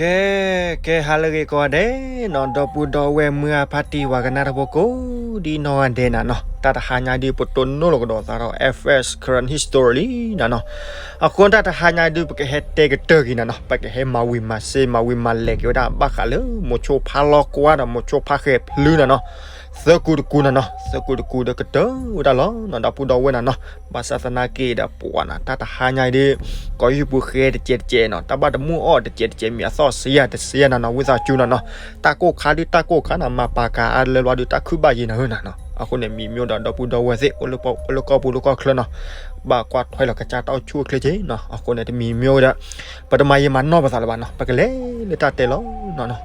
ကဲ ကဲ ဟါလၢအဂ့ၤကိးဂၤဒဲးနီၤ, ဒီပုၢ်ဒီဝဲၢ်မုၢ်ဂၢ်ဖါတံၢ်ဝၤကနၣ်တၢ်ဖိကိးဒ်နီၢ်ဂၤဒဲးနၤနီၤ, တၢ်တဟါညါဒုး ပတိၢ်နီၣ်လီၤကဒီးသးဒီး F S Karen History နၤနီၤ. အဃိတၢ်တဟါညါဒုး ပကဟဲတဲကတၢၢ်က့ၤနၤနီၤ, ပကဟဲမၤဝံၤမၤစ့ မၤဝံၤမၤလဲၤက့ၤဝဲဒၣ် ဘၣ်ဃးလၢမိၤဆိဖါလီကွါဒီးမိၤဆိဖါဃဲၤဖျုနၤနီၤ, သၢကူတကူနၤနီၤ, သၢကူတကူဒီးကတၢၢ်ဝဲဒၣ်လီၤနီၤ, ဒီပုၢ်ဒီဝဲၢ်နၤနီၤ. ဘၣ်ဆၣ်သနာ်က့ဒီး ပှၤနၤ တၢ်တဟါညါအံၤဒုး ကီၢ်ယူၢ်ပူၤဃဲတစဲးတစဲးနီၤ, တၢ်ဘၣ်တမုၢ်အီၣ်တစဲးတစဲး မ့ၢ်အသီၣ်စံယၤတစံယၤနၤနီၤ, ဝံသးစူၤနၤနီၤ. တၢ်ကိၢ်ခါဒုး တၢ်ကိၢ်ခါနၤ, မၤပာ်ကၤအါလၢလီၤဒုး တၢ်ခုၣ်ဘၣ်ယံၤနၤဧၢနၤနီၤ. အဃိန့ၣ် မံၤမ့ၢ်ဒီး ဒီပုၢ်ဒီဝဲၢ်သ့ၣ် အိၣ်လၢကီၢ်ပူၤလၢကီၢ်ချၢနီၤ, ဘၣ်ကွၢ်ထွဲလီၤကစၢ်တၢ်အိၣ်ဆူၣ်အိၣ်ချ့က့ၤနီၤ. အဃိန့ၣ် တမံၤမ့ၢ်ဝဲဒၣ် ပတမၤယံာ်မၤနီၢ်ပသးလၢၤဘၣ်နီၤ, ပကလဲၤလၢတၢ်တဲလီၤနီၤနီၤ.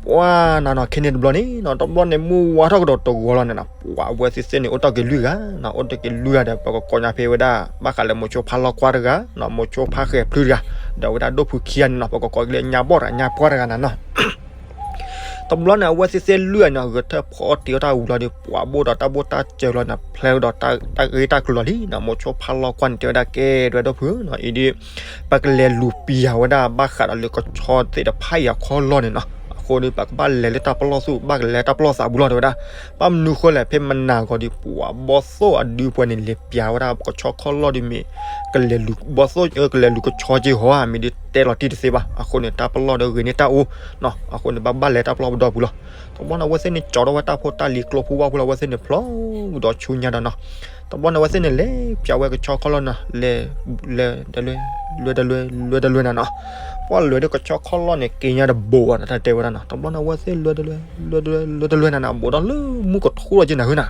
ပှၤနၤနီၤ ခဲန့ၣ်တဘျီန့ၣ်နီၤ, တဘျီန့ၣ် မုၢ်ဝါထီၣ်ကဒီးတဂီၤလီၤန့ၣ်နီၤ, ပှၤအဝဲသ့ၣ်သ့ၣ်န့ၣ် အိၣ်တ့ၢ်က့ၤလွံၢ်ဂၤနီၤ, အိၣ်တ့ၢ်က့ၤလွံၢ်ဂၤဒီး ပကကိးညါဖဲဝဲဒၣ် ဘၣ်ဃးလၢမိၤဆိဖါလီကွါတဂၤနီၤ, မိၤဆိဖါဃဲၤဖျုတဂၤ, ဒီးဝဲဒၣ်ဒိၣ်ဖုခံဂၤန့ၣ်နီၤ, ပကကိးက့ၤလၢညါဘီၣ်တဂၤ ညါပှၢ်တဂၤနၤနီၤ. တဘျီန့ၣ် အဝဲသ့ၣ်သ့ၣ်လွံၢ်ဂၤန့ၣ် ဂဲၤထၢၣ်ဖီအီၣ်တ့ၤအီၣ်တၢ်ဝံၤလီၤဒီး ပှၤဘိၣ်ဒီးတၢ်ဘိၣ်တၢ်စၢၤလီၤန့ၣ် ဖျဲးဒီးတၢ်ဂ့ၢ်တၢ်ကျိၤလီၤလံနီၤ, မိၤဆိဖါလီကွါန့ၣ် တဲဝဲဒၣ် ကဲ ဒွဲၣ်ဒိၣ်ဖုနီၤ, အံၤဒုး ပကလဲၤလူၤပျၢ်ဝဲဒၣ် ဘၣ်ဃးဒီးလၢကဆီသ့ၣ်တဖၣ်အံၤအခီၣ်လီၢ်န့ၣ်နီၤ. အဃိဒီး ပကဘၣ်လဲၤလၢတၢ်ပလီၢ်သူၣ် ဘၣ်ကလဲၤတၢ်ပလီၢ်သးပူၤလီၤ တဲဝဲဒၣ်. ဘၣ်မနုၤဃိလဲၣ် ဖဲမနၤဂီၤဒီး ပှၤဘီၣ်သိၣ်အဒုပှဲၤန့ၣ် လဲၤပျၢ်ဝဲဒၣ်ကဆီခီၣ်လီၢ်ဒုးမ့ၢ် ကလဲၤလူၤဘီၣ်သိၣ် ကလဲၤလူၤကဆီက့ၤဟီဧါ မ့ၢ်ဒုးတဲလီၤတံၢ်တသ့ဘၣ်. အဃိန့ၣ် တၢ်ပလီၢ်ဒီးဂ့ၤန့ၢ်တၢ်အိၣ်နီၤ. အဃိန့ၣ် ဘၣ်ဘၣ်လဲၤတၢ်ပလီၢ်ပဒီပူၤလီၤ. တဘျီန့ၣ် အဝဲသ့ၣ်န့ၣ် ကၠီထီၣ်ဝဲတၢ်ဖိတၢ်လံၤကျိဖိဝၣ်ဖိလၢ အဝဲသ့ၣ်န့ၣ် ဖျိဒီးဆူညါဒီးနီၤ. တဘျီန့ၣ် အဝဲသ့ၣ်န့ၣ် လဲၤပျၢ်ဝဲကဆီခီၣ်လီၢ်နီၤ, လဲၤ လဲၤတလွဲ လွဲတလွဲ လွဲတလွဲနၤနီၤ. ပှၤလဲၤဒီးကဆီခီၣ်လီၢ်န့ၣ် က့ၤညါတဘိးဘၣ်နီၤ, တၢ်တဲဝဲဒၣ်နီၤ. တဘျီန့ၣ် အဝဲသ့ၣ်လဲၤတလွဲ လဲၤတလွဲ လဲၤတလွဲနၤနီၤ, ဘူးဒီးလၢမုၢ်ကထူၣ်လီၤက့ၤနၤဧၢနၤ.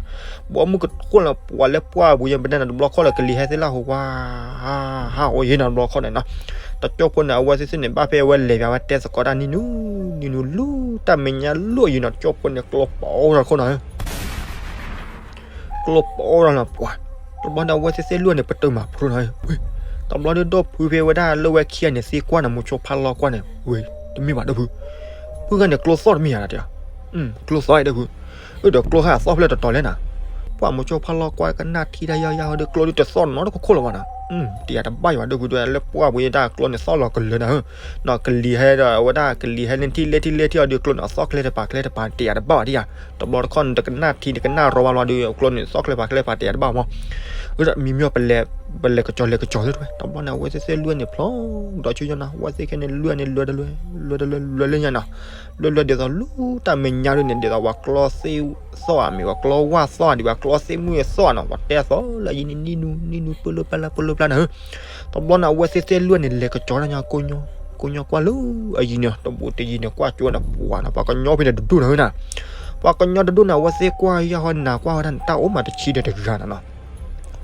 ဘူးမုၢ်ကထူၣ်လီၤ ပှၤလၢပှၢ်ပူၤယဲၢ်ပတဲနၤ တဘျီခီၣ်လၢကလံၤဟဲသ့ၣ်လၢဟိဝါ ဟးအိၣ်ယဲၢ်နီၤ တဘျီခီၣ်န့ၣ်နီၤ. တကၠိဖိန့ၣ် အဝဲသ့ၣ်သ့ၣ်န့ၣ် ဘၣ်ဖဲအဝဲလဲၤပျၢ်ဝဲတဲသကိးတၢ်နံၤနုၤ နံၤနုၤလူၤ တၢ်မဲာ်ညါလူၤအယံၤနီၤ, တကၠိဖိန့ၣ် ကျိပီအီၣ်ထီၣ်ခိၣ်နၤဧၢ ကျိပီအီၣ်ထီၣ်လီၤပှၤ. တဘျီန့ၣ် အဝဲသ့ၣ်သ့ၣ်လွံၢ်န့ၣ် ပတုာ်မၤဖျိနီၤ. တဘျီဒုးဒိၣ်ဖုဖဲဝဲဒၣ်လၢဝဲခံဂၤန့ၣ် သံကွၢ်န့ၣ် မိၤဆိဖါလီကွၢ်န့ၣ်, ဝ့ၢ် တမ့ၢ်ဘၣ်ဒိၣ်ဖု, ဖုဂၤန့ၣ် ကျိသီၣ်တမ့ၢ်ဧါတဲ, ကျိသီၣ်ဒိၣ်ဖု, အၢ ဒီးကျိဟဲအသီၣ်ဖျၢၣ်တတီၤလဲၣ်နၤ. ပှၤမိၤဆိဖါလီကွၢ်ကနၣ်ထံတၢ်ယါယါဟီဒီး ကျိဒုးတသီၣ်နီတခိၣ်လၢၤဘၣ်နၤ. တယၤတဘၣ်ယၤဒိၣ်ဖုဒွဲ လၢပှၢ်ပူၤယဲၢ်တၢ်ကျိန့ၣ်သီၣ်လီၤကလၢၤနၤဧၢ. နီၢ်ကလံၤဟဲဒီးဝဲဒၣ်ကလံၤဟဲလၢထံၣ်လဲၣ်ထံၣ်လဲၣ်ထံၣ်အီၤဒုး ကျိန့ၣ်အသီၣ်ကျဲတပၤကျဲတပၤ တယၤတဘၣ်ဘၣ်တယၤ. တဘျီတခီၣ်န့ၣ် တကနၣ်ထံ တကနၣ်ရီဘၣ်လီၤဒီး ကျိန့ၣ်သီၣ်ကျဲတပၤကျဲတပၤ တယၤတဘၣ်မး. အၢ မံၤမ့ၢ် ပလဲၤကစီၤလဲၤကစီၤသ့ၣ်တဝဲ တဘျီန့ၣ် အဝဲသ့ၣ်သ့ၣ်လွံၢ်န့ၣ်ဖျိဒီးဆူညါနီၤ, အဝဲသ့ၣ်ခဲန့ၣ်လွံၢ်န့ၣ် လွဲတလွဲ လွဲတလွဲ လွဲလၢညါနီၤ. လွဲလွဲဒ်သိးလူၤတၢ်မဲာ်ညါဒ်န့ၣ် ဒ်သိးပှၤကျီသ့ၣ်သီၣ်ဧါ မ့ၢ်ပှၤကျီဝၣ်သီၣ်ဧါ ဒ်ပှၤကျီသ့ၣ်မုၣ်သီၣ်ဧါနီၤ, ပှၤတဲသီၣ်လၢအယံၤန့ၣ် နံၤနူၤ နံၤနူၤ ပၢလၢပျၢ်လၢ ပၢလၢပျၢ်နၤဧၢ. တဘျီန့ၣ် အဝဲသ့ၣ်သ့ၣ်လွံၢ်န့ၣ် လဲၤကစီၤတၢ်ညါ ကိးညီ ကိးညီကွၢ်လၢအယံၤန့ၣ် တဘူးတယံၤန့ၣ် ကွၢ်ကၠိဒီးပှၤနီၤ ပှၤကညီဖဲန့ၣ်တဒူၣ်နၤဧၢနၤ. ပှၤကညီတဒူၣ်န့ၣ် အဝဲသ့ၣ်ကွၢ်ယၢ်ဟီနၤကွၢ်ဝဲဒၣ်န့ၣ် တၢ်အိၣ်မးတဆံဒီးတဂၤနၤနီၤ.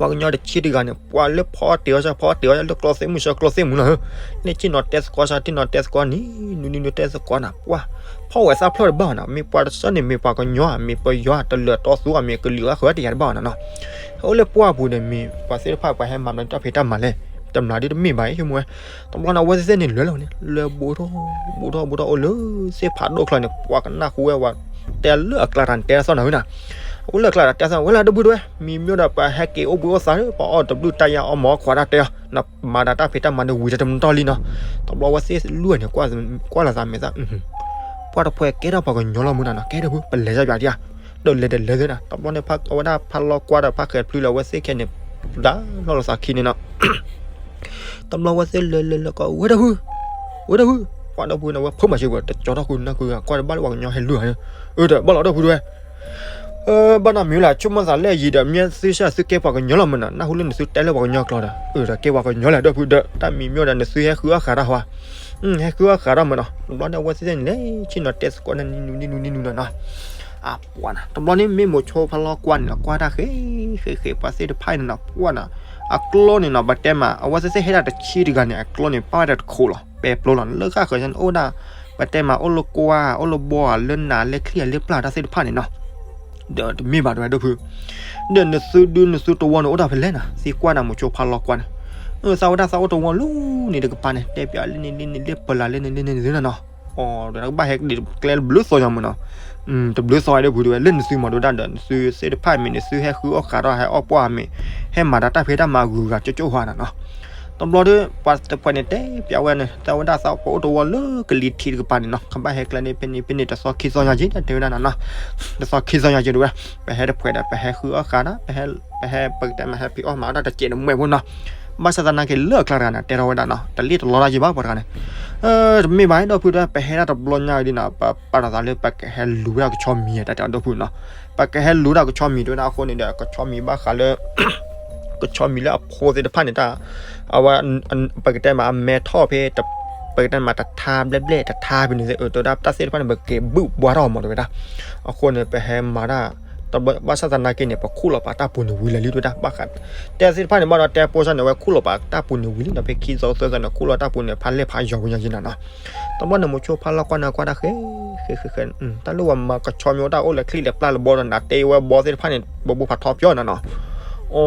ပှၤကညီတဆံတဂၤန့ၣ် ပှၤလၢဖီအီၣ်တ့ၤအီၣ်စၢ် ဖီအီၣ်တ့ၤအီၣ်စၢ် လၢကျီသ့ၣ်မုၣ်စၢ်ကျီသ့ၣ်မုၣ်နၤဧၢ. လၢထံၣ်နီၤတဲသကိးစၢ် ထံၣ်နီၤတဲသကိးနံၤနူၤ နံၤနူၤတဲသကိးနၤ ပှၤဖီဝဲသးဖျၢၣ်တဘၣ်နၤ. မ့ၢ်ပှၤတဆၢန့ၣ် မ့ၢ်ပှၤကညီဧါ မ့ၢ်ပယီၤဧါ တလၢာ်တီသူဧါ မ့ၢ်ကလုာ်ဂၤဃၢၤတယၤတဘၣ်နၤနီၤ. အိၣ်လၢပှၢ်ပူၤန့ၣ် မ့ၢ်ပှၤသ့ၣ်တဖၣ် ပှၤဟဲမၤဘျီတၢ်ဖံးတၢ်မၤလဲၣ် တမျးဒ်တမ့ၢ်ဘၣ်အံၤ ဆိကမိၣ်ဝဲ. တဘျီန့ၣ် အဝဲသ့ၣ်သ့ၣ်န့ၣ် လဲၤလီၤန့ၣ် လဲၤဘူးထီၣ် ဘူးထီၣ် ဘူးထီၣ် အိၣ်လၢသ့ၣ်ဖးဒိၣ်ချၢန့ၣ် ပှၤကနၣ်ဃုဝဲ ပှၤတဲလၢအကျါတၢ်တဲသီၣ်နၤဧၢနၤ. အိၣ်လၢအကျါတၢ်တဲသီၣ် ဝဲလၢဒိၣ်ဖုတဝဲ မံၤမ့ၢ်ဒီး ပှၤဟဲက့ၤအိၣ်ဘှံးအိၣ်သါ ပှၤအီၣ်တဘျုးတၢ်ယါအီၣ်မၤအီၣ်ခွးတၢ်တဲအီၤ မၤဒၣ်တၢ်ဖံးတၢ်မၤန့ၣ် ဝံၤတမတီၢ်လံနီၤ. တဘျီဝဲသ့ၣ်လွံၢ်န့ၣ် ကွၢ်လီၤသးမဲာ်သၣ် ပှၤတဖှဲးကဲထီၣ်ပှၤကညီလီၤမုၢ်နၤနီၤ ကဲဒိၣ်ဖု ပလဲၤယါပၠးဒံးဧါ. ဒီးလဲၤတလဲၤသ့နၤ တဘျီန့ၣ် အဝဲဒၣ်ဖးလီၤကွၢ်ဒီးဖးဃဲၤဖျုလၢအဝဲသ့ၣ်ခဲန့ၣ် ဒၣ်လီၤလီၤသးခံန့ၣ်နီၤ. တဘျီဝဲသ့ၣ်လဲၤလဲၤလဲၤကီး ဝဲဒၣ်ဖု ဝဲဒၣ်ဖု ပှၤဒၣ်ဖုန့ၣ် ဝဲဖိမၤစၢၤပှၤ တကၠီထီၣ်ဃုနၢ်ဃုဂၤ ကွၢ်တဘၣ်လၢပှၤကညီဟဲလွံၢ်ဧါ. အၢ တဘၣ်လီၤဒၣ်ဖုတဝဲ ဘၣ်နီၢ်မံၤလၢ ဆိကမိၣ်သးလၢအယံၤဒီး မ့ၢ်သုစၢ်သုကဲပှၤကညီလီၤမုၢ်နီၤ နၢ်ဟူလၢနသုတဲလၢပှၤကညီကျိာ်ဒီး အၢ ဒီးကဲပှၤကညီလဲၣ်ဒၣ်ဖုဒီး တၢ်မံၤမ့ၢ်ဒီး နသုဟဲဃုအီၣ်ဃးတၢ်ဟီ ဟဲဃုအီၣ်ဃးတၢ်မုၢ်နီၤ. တဘျီန့ၣ် အဝဲသ့ၣ်န့ၣ်လဲၤ ဆ့ၣ်နီၤတဲသကိးန့ၣ် နံၤနူၤနံၤနူၤနံၤနူၤနီၤနီၤ. အပှၤနီၤ တဘျီန့ၣ် မ့ၢ်မိၤဆိဖးလီၤကွၢ်န့ၣ်နီၤ ကွၢ်တၢ်ဃဲဃဲဃဲ ပှၤသ့ၣ်တဖၣ်န့ၣ်နီၤ ပှၤနီၤ အကျီန့ၣ်နီၤ ပတဲမး အဝဲသ့ၣ်သ့ၣ်ဟဲဒၣ်တဆံတဂၤန့ၣ် အကျီန့ၣ် ပာ်ဝဲဒၣ်တခိးလီၤ ပဲာ်ပျိလီၤ လၢဃၣ်ဃၢၤန့ၣ်အိၣ်ဒၣ် ပတဲမး အိၣ်လၢကွၢ် အိၣ်လၢဘီဧါ လၢနး လၢချံၣ် လၢပျၢ်တၢ်သ့ၣ်တဖၣ်န့ၣ်နီၤ. ဒီးတမ့ၢ်ဘၣ်တဝဲဒၣ်ဖု ဒီးနသုဒုနသုတဝီန့ၣ် အိၣ်တၢ်ဖဲလဲၣ်နီၤ သံကွၢ်နၤမိၤဆိဖးလီၤကွၢ်န့ၣ် အၢ သးဝဲဒၣ်သးအိၣ်တဝီလၢန့ၣ်တကပၤန့ၣ် တဲပၠးလၢန့ၣ်လၢန့ၣ်လၢပလၢ်လၢန့ၣ်လၢန့ၣ်လၢနီၤ. အီၤ ဒီးနကဘၣ်ဟဲကျဲတဘျုးသီညါမုၢ်နီၤ. တဘျုးသီဒၣ်ဖုတဝဲ လၢနသုမၤဒိဒၣ်ဒီး နသုသ့ၣ်တဖၣ်မ့ၢ် နသုဟဲဃုအီၣ်ဃးထီၣ် ဟဲအီၣ်ပှၢ်မ့ၢ် ဟဲမၤတၢ်တၢ်ဖံးတၢ်မၤဂုၤဂၤကၠိကၠိဟါနီၤနီၤ. တ တဘျီဒီး ပှၤတဖုန့ၣ်တဲပျးဝဲန့ၣ် တဲဝဲဒၣ်သးပအိၣ်တဝီလၢကလံၤထံးတကပၤန့ၣ်နီၤ, ကဘၣ်ဟဲကျဲန့ၣ် ဖဲန့ၣ်ဖဲန့ၣ် တသီခံသီညါက့ၤ တဲဝဲဒၣ်နီၤနီၤ, တသီခံသီညါက့ၤတဲဝဲဒၣ်, ပဟဲတဖုဒီး ပဟဲဃုအီၣ်ဃာ်ဒီး ပဟဲ ပဟဲပကတဲမး ဟဲဖံးအီၣ်မၤအီၣ်တၢ်တစဲးတမှဲဖိနီၤ, ဘၣ်ဆၣ်သနာ်က့လၢအကျါတဂၤန့ၣ် တဲထီၣ်ဝဲဒၣ်နီၤ တလံၣ်တလီတၢ်ယံၤဘၣ်ပှၤတဂၤန့ၣ်, တမ့ၢ်ဘၣ်ဒီပုၢ်ဒီဝဲၢ် ပဟဲဒၣ်တဘျီညါဒ်နီၤ ပပာ်လီၤသးလၢပကဟဲလူၤဝဲဒၣ်ကဆီမံၤ တၢ်တဲအီၤဒီပုၢ်နီၤ, ပကဟဲလူၤဒၣ်ကဆီမံၤတဲဝဲဒၣ်အဃိန့ၣ်ဒီး ကဆီမံၤဘၣ်ဃးလၢ ကဆီမံၤလၢအဖိသ့ၣ်တဖၣ်န့ၣ် တၢ် အဝဲ ပကတဲမးအမဲထီၣ်ဖဲ ပကတဲမးတထါဘျဲၣ်ဘျဲၣ်တထါဖဲန့ၣ် တဲဝဲဒၣ်တၢ်သ့ၣ်တဖၣ်န့ၣ် ပက့ၤဘုၣ်ဘှါထီၣ်မးတဲဝဲဒၣ်, အဃိန့ၣ် ပဟဲမၤတၢ် ဘၣ်ဆၣ်သနာ်က့န့ၣ် ပခူၣ်လီၤပာ်တၢ်ပူၤန့ၣ်ဝံၤလၢာ်လံတဲဝဲဒၣ်, ဘၣ်ဃး တဲသ့ၣ်တဖၣ်န့ၣ်ဘၣ်ဒီး တဲပိစၢ်န့ၣ် အဝဲခူၣ်လီၤပာ်တၢ်ပူၤန့ၣ်ဝံၤလံနီၤ, ဖဲခံသီသၢသီန့ၣ် ခူၣ်လီၤတၢ်ပူၤန့ၣ် ဖးလဲၢ်ဖးယီၤဝဲညါက့နီၤနီၤ, တဘျီန့ၣ်မိၤဆိဖါလီၤကွၢ်န့ၣ်ကွၢ်တၢ်ဃဲ ဃဲဃဲဃဲ တၢ်လၢဝဲမၤကဆီမံၤအိၣ်တၢ်အိၣ်လဲၤချံၣ်လဲၤပျၢ်လၢဘီဒီး နၤတဲဝဲဘီသ့ၣ်တဖၣ်န့ၣ် ဘီဘိဖးထီပၠီနီၤနီၤ, အိ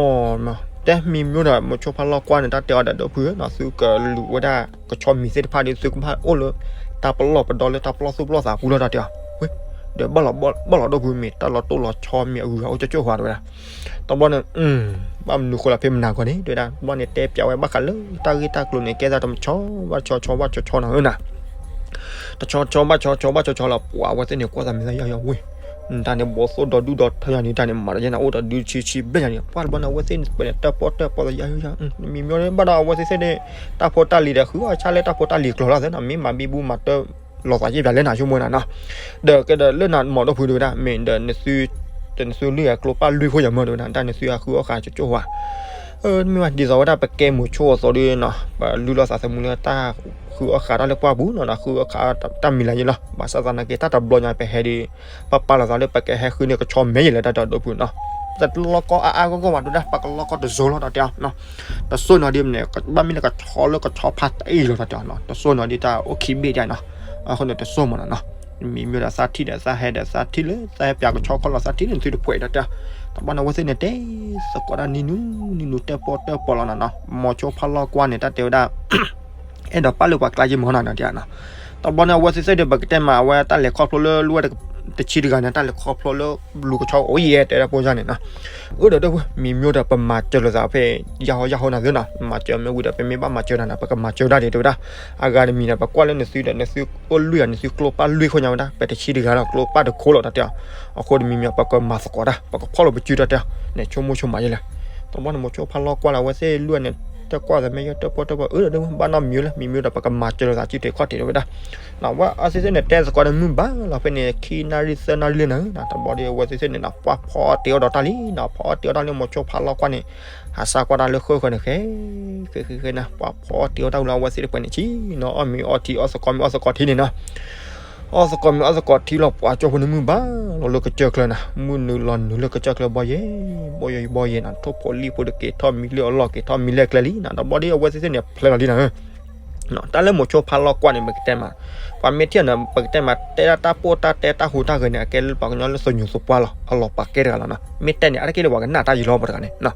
တဲမံၤမံၤဒီး မိၤဆိဖါလီၤကွၢ်န့ၣ် တၢ်တဲအီၤဒီး ဒီပုၢ်နီၤ သုကလူၤဝဲဒၣ်ကဆီမံၤသ့ၣ်တဖၣ်ဒီး သုကဘၣ်အိၣ်လၢ တၢ်ပလီၢ်ပဒီလၢတၢ်ပလီၢ်သူၣ်ပလီၢ်သးပူၤလီၤ တၢ်တဲအီၤ, ဒီးဘၣ်လီၤ ဘၣ်လီၤဒီပုၢ် မ့ၢ်တၢ်လီၤတိၢ်လီၤဆီမံၤအဂုၤအဂၤအိၣ်ကၠိကၠိၣ်ဝါတဲဝဲဒၣ်, တဘျီန့ၣ် ဘၣ်မနုၤဃိလၢဖဲမနၤဂီၢ်န့ၣ် တဲဝဲဒၣ် တဘျီန့ၣ် တဲပျးဝဲဘၣ်ဃးလၢတၢ်ဂ့ၢ်တၢ်ကျိၤန့ၣ် ကဲသးတဆီဘၣ်ဆီဆီဘၣ်ဆီဆီနီၤဧၢနၤ တဆီဆီဘၣ်ဆီဆီဘၣ်ဆီဆီလီၤ ပှၤအဝဲသ့ၣ်န့ၣ် ကွၢ်သးမံၤသးယါယါဝ့ၢ်, တၢ်န့ၣ် ဘီသိၣ်ဒီဒူၣ်ဒီထၢညါန့ၣ် တၢ်န့ၣ် မၤတယဲနၤ အိၣ်ဒီးဒုဆံဆံဘျဲၣ်ညါန့ၣ် ပှၤတဘျီန့ၣ် အဝဲသ့ၣ်န့ၣ် ပှဲၤန့ၣ် တၢၣ်ပီၣ်တၢၣ်ပီသးယါယါ, မံၤမံၤဘၣ်ဒီး အဝဲသ့ၣ်သ့ၣ်န့ၣ် တၢ်ဖိတၢ်လံၤဒီး ဃုအီၣ်ဆၣ်လၢတၢ်ဖိတၢ်လံၤကျိၤလီၤသ့နီၤ မ့ၢ်မၤဘံဘူမၤတၢၢ်လီၤသးယဲၢ်ပၠးလဲၣ်နၤ ဆိကမိၣ်နၤနီၤ, ဒီးကဲဒီးလၢနၤမၤဒီပုၢ်တဝဲဒၣ် မ့ၢ်ဒီး နသုလုၢ်အကျိပၢ်လွံၢ်ခိၣ်ယၤမၢတဝဲဒၣ် တၢ်နသုဟးဃုအီၣ်ဃာ်ကၠိကၠိၣ်ဝါ မ့ၢ်ဝဲဒ်သိးဝဲဒၣ် ပကဲမိၤဆိအသိးဒီးနီၤ ပလုၢ်လီၤသးသမူလၢတၢ်ဃုအီၣ်ဃာ်တၢ်လၢပှၢ်ပူၤနီၤ ဃုအီၣ်ဃာ်တၢ်မံၤလၢ်ယံၤလီၤ. ဘၣ်ဆၣ်သနာ်က့ တၢ်တဘျီညါပဟဲဒီး ပပာ်လီၤသးလၢပကဟဲဃုန့ၢ်ကဆီမဲာ်ယဲၢ်လၢတၢ်တဲအီၤဒီပုၢ်နီၤ တလီၤကီအါအါဂီၢ်ဂီၢ်ဘၣ်တဝဲဒၣ် ပကလီၤကီတစိၤလီၤ တၢ်တဲအီၤ တစိၤနီၤဒ်န့ၣ် ဘၣ်မ့ၢ်လၢကဆီလၢကဆီဖးတအံၤလီၤ တၢ်တဲအီၤနီၤ တစိၤနီၤဒ်တၢ်အိၣ်ခံဘ့ၣ်ဒ်နီၤ အဃိန့ၣ် တစိၤမးနီၤနီၤ မံၤမ့ၢ်ဒီးသးထံၣ်ဒီးသးဟဲဒီးသးထံၣ်လၢ သးဟဲပၠးကဆီခီလီၤသးထံၣ်လၢနသုတဖှဲး တၢ်တဲအီၤ တဘျီန့ၣ် အဝဲသ့ၣ်န့ၣ် တဲသကိးတၢ်နံၤနူနံၤနူ တၢၣ်ပီၣ်တၢၣ်ပီလီၤနီၤနီၤ မိၤဆိဖါလီၤကွၢ်န့ၣ် တၢ်တဲဝဲဒၣ် အဲၣ်ဒိးပာ်လၢပှၤကျါယံၤမးနီၤ တၢ်တဲအီၤနီၤ တဘျီန့ၣ် အဝဲသ့ၣ်သ့ၣ်ဒီး ပကတဲမး အဝဲတၢ်လဲၤခီဖျိလၢ လၢတဆံတဂၤန့ၣ် တၢ်လဲၤခီဖျိလၢလူၤကဆီအိၣ်ယဲၢ် တဲဒၣ်ပိစၢ်န့ၣ်နီၤ အၢ ဒီးဒီပုၢ် မံၤမ့ၢ်ဒီး ပမၤစၢၤလိာ်သးဖဲ ယၢ်ဟီယၢ်ဟီနၤသ့နီၤ မၤစၢၤမ့ၢ်ဝံၤဒီး ပမ့ၢ်ဘၣ်မၤစၢၤနၤန့ၣ် ပကမၤစၢၤဒၣ်ဒံး တဲဝဲဒၣ် အဂၤတမံၤန့ၣ် ပကွၢ်လၢနသုဒီး နသုအိၣ်လွံၢ်ဂၤ နသုကျိပၢ်လွံၢ်ခိၣ်ညါဝဲဒၣ် ပတဆံတဂၤဒီး ကျိပၢ်တခိၣ်လီၤ တၢ်တဲအီၤ အဃိတမံၤမံၤ ပကမၤသကိးတၢ် ပကဖီၣ်လိာ်ပစု တၢ်တဲအီၤ န့ၣ် ဆိကမိၣ်ဆိကမးယဲၢ်လဲၣ် တဘျီန့ၣ် မိၤဆိဖါလီၤကွၢ်လၢ အဝဲသ့ၣ်လွံၢ်ဂၤန့ၣ် တၢ်ကွၢ်သးမ့ၢ်ယဲၢ် တၢၣ်ပီၣ်တၢၣ်ပီ အၢ ဒီးဒီပုၢ် ဘၣ်နီတမံၤလၢ မံၤမ့ၢ်ဒီး ပကမၤစၢၤလိာ်သးစုတခီၣ်ထံး တဲဝဲဒၣ် အဝဲသ့ၣ်သ့ၣ်န့ၣ် တဲသကိးန့ၣ် မုၢ်ဘၣ်လီၤဖဲန့ၣ် ခံနၣ်ရံၣ်သၢနၣ်ရံၣ်လံနီၤ တဘျီဒီး အဝဲသ့ၣ်သ့ၣ်န့ၣ်နီၤ ပှၤဖီအီၣ်တ့ၤအီၣ်ဒီးတၢ်လံနီၤ ဖီအီၣ်တ့ၤအီၣ်တၢ်လံ မိၤဆိဖါလီၤကွၢ်န့ၣ် ဟးစါကွၢ်တၢ်လၢဃၢဃၢန့ၣ် ဃဲ ဃဲဃဲဃဲန့ၣ် ပှၤဖီအီၣ်တ့ၤအီၣ်တၢ်ဝံၤလီၤ အဝဲသ့ၣ်တဖှဲးန့ၣ်ဆံနီၤ အီၣ်မ့ၤအီထံ အီၣ်သကိးမ့ၤအီသကိးထံန့ၣ်နီၤ အီၣ်သကိးမ့ၤအီသကိးထံလီၤ ပှၤကၠိဖိန့ၣ် မုၢ်ဘၣ်လီၤလၢကစၢၢ်ချၢနၤ မုၢ်နုာ်လီၤနုာ်လၢကစၢၢ်ချၢဘီယဲၢ် ဘီယဲၢ်ဘီယဲၢ်နီၤ ထိၣ်ဖိလံၣ်ဖိတက့ၤထီၣ်မံၤလၢအလီၢ် က့ၤထီၣ်မံၤလၢအကျဲလံနီၤ တဘျီဒီး အဝဲသ့ၣ်သ့ၣ်န့ၣ် ဖျဲလီၤလံနီၤ တၢ်လၢမိၤဆိဖါလီၤကွၢ်န့ၣ် ပကတဲမး ပှၤမ့ၢ်ထံၣ်န့ၣ် ပကတဲမး တဲဒၣ်တၢ်ပိၢ်တၢ်တဲတၢ်ဟူးတၢ်ဂဲၤန့ၣ် အကဲလၢပှၤကညီလၢသညူးသပှၢ်လီၤ အလီၤပာ်ကဲတဂၤလီၤနီၤ မ့ၢ်တဲန့ၣ် အါတက့ၢ်လၢပှၤကနၣ်တၢ်ယံၤလီၤ ပှၤတဂၤန့ၣ်နီၤ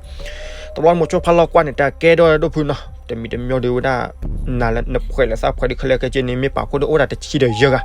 တဘျီမိၤဆိဖါလီၤကွၢ်န့ၣ် တၢ်ကဲဒီးဒိၣ်ဖုနီၤ တမံၤတမံၤဒီးဝဲဒၣ် နၤလၢနဖှဲးလၢသးဖှဲးဒီး ခဲလၢာ်ခဲဆ့န့ၣ် မ့ၢ်ပာ်ဖှိၣ်ဒီးအိၣ်ဒၣ်တဆံဒီးယဲၢ်ဂၤ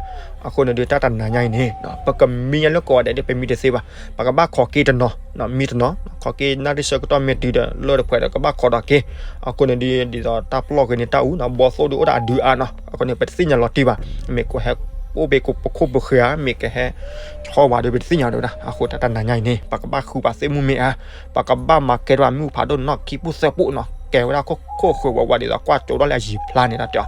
အဃိန့ၣ်ဒီး တၢ်တနၤညါအံၤန့ၣ် ပကမံညါလၢကိးဂၤဒဲးဒီး ပမံတသ့ဘၣ် ပကဘၣ်ခိးက့ၤတနီၤ မံတနီၤ ခိးက့ၤနၣ်ရံၣ်ဆၢကတီၢ်မ့ၢ်တုၤဒီး လၢတဖှဲးဒီးကဘၣ်ခိးဒီးက့ၤ အဃိန့ၣ်ဒီး ဒ်သိးတၢ်ပလီၢ်ဂ့ၤန့ၣ် တၢ်အူနီၤ ဘီသိၣ်ဒီးအိၣ်ဒၣ်အဒုအါနီၤ အဃိန့ၣ် ပတသ့ၣ်ညါလီၤတံၢ်ဘၣ် မ့ၢ်ကဟဲအိၣ်ဘ့ၣ်ပခိၣ်ပဃၢၤဧါ မ့ၢ်ကဟဲဆီဝဲဒီး ပတသ့ၣ်ညါဒၣ်ဝဲဒၣ် အဃိတၢ်တနၤညါအံၤန့ၣ် ပကဘၣ်ဃုပှၤသ့ၣ်မုၣ်မ့ၢ်ဧါ ပကဘၣ်မၤကဲထီၣ်မ့ၣ်အူဖးဒိၣ်နီၢ်ခံပူၣ်သၢပူၣ်နီၤ ကဲဝဲဒၣ်ခိၣ်ခိၣ်ဃၢၤဝးဝးဒ်သိးကွၢ်ကၠိဒီးလၢအယံၤဖျါန့ၣ် တၢ်တ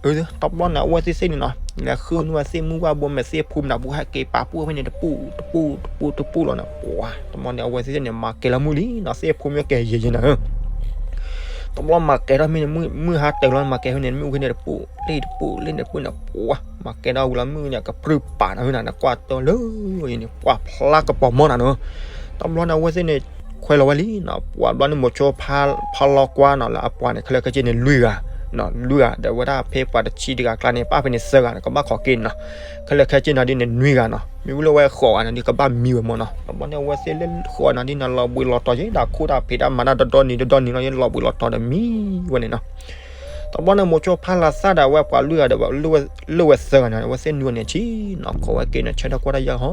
ဲအီၤ တဘျီန့ၣ် အဝဲသ့ၣ်သ့ၣ်န့ၣ်နီၤ လဲၤဃုန့ၢ်ဝဲသ့ၣ်မုၢ်ဘၣ်ဘိ မ့ၢ်သ့ၣ်ဖူမနၤပူၤ ဟဲက့ၤပာ်ပူၣ်ဖဲန့ၣ် တပူၣ်တပူၣ်တပူၣ်တပူၣ်လီၤန့ၣ် ပှၤ တဘျီန့ၣ် အဝဲသ့ၣ်သ့ၣ်န့ၣ် မၤကဲလီၤမုၢ်လံနီၤ သ့ၣ်ဖူမ့ၢ်ကဲယံာ်ယံာ်နီၤ တဘျီမၤကဲထီၣ်မ့ၢ်န့ၣ် မုၢ်ဟါတၢၤလီၤ မၤကဲဖဲန့ၣ် မ့ၣ်အူဖဲန့ၣ်တပူၣ် လ့ၣ်တပူၣ် လ့ၣ်န့ၣ်တပူၣ်န့ၣ် ပှၤ မၤကဲထီၣ်ဝံၤလီၤ မုၢ်န့ၣ် ကပြုၢ်ပာ်နၤဝဲနၤ နကွၢ်တၢ်လၢယံၤန့ၣ် ပှၤဖျါကပီၤမီၢ်နၤနီၤ တဘျီန့ၣ် အဝဲသ့ၣ်န့ၣ် ခွဲးလီၤဝဲလံနီၤ ပှၤဘျီန့ၣ် မိၤဆိဖါလီၤကွၢ်နီၤ လၢအပှၤန့ၣ် ခဲလၢာ်ခဲဆ့န့ၣ် လွံၢ်ဂၤ လွံၢ်ဂၤ ဒီးဝဲဒၣ်ဖဲပှၤတဆံတဂၤအကျါန့ၣ် ပာ်ဖဲန့ၣ်သၢဂၤန့ၣ် ကဘၣ်ခိးက့ၤနီၤ ခဲလၢာ်ခဲဆ့နီၤဒ်န့ၣ် နွံဂၤနီၤ မ့ၢ်ဝံၤလၢဝဲဃိးဂၤန့ၣ်ဒီး ကဘၣ်မံဝဲမီၢ်နီၤ တဘျီန့ၣ် အဝဲသ့ၣ်လၢဃိးဂၤနီၤဒ်န့ၣ် လီၤဘှံးလီၤတီၤယဲ ဒၣ်ခူၣ်တၢ်ဖံးတၢ်မၤတၢ်ဒီဒီနံၤဒီဒီနံၤလီၤ ယဲလီၤဘှံးလီၤတီၤဒီးမံဝဲန့ၣ်နီၤ တဘျီန့ၣ် မိၤဆိဖါလီၤသးဒီးဝဲပှၤလွံၢ်ဂၤဒီး လၢဝဲသၢဂၤန့ၣ် အဝဲသ့ၣ်နွံဂၤန့ၣ်ဆံနီၤ ခိးဝဲက့ၤန့ၣ် ဆၢထၢၣ်ကွၢ်တၢ်ယၢ်ဟီ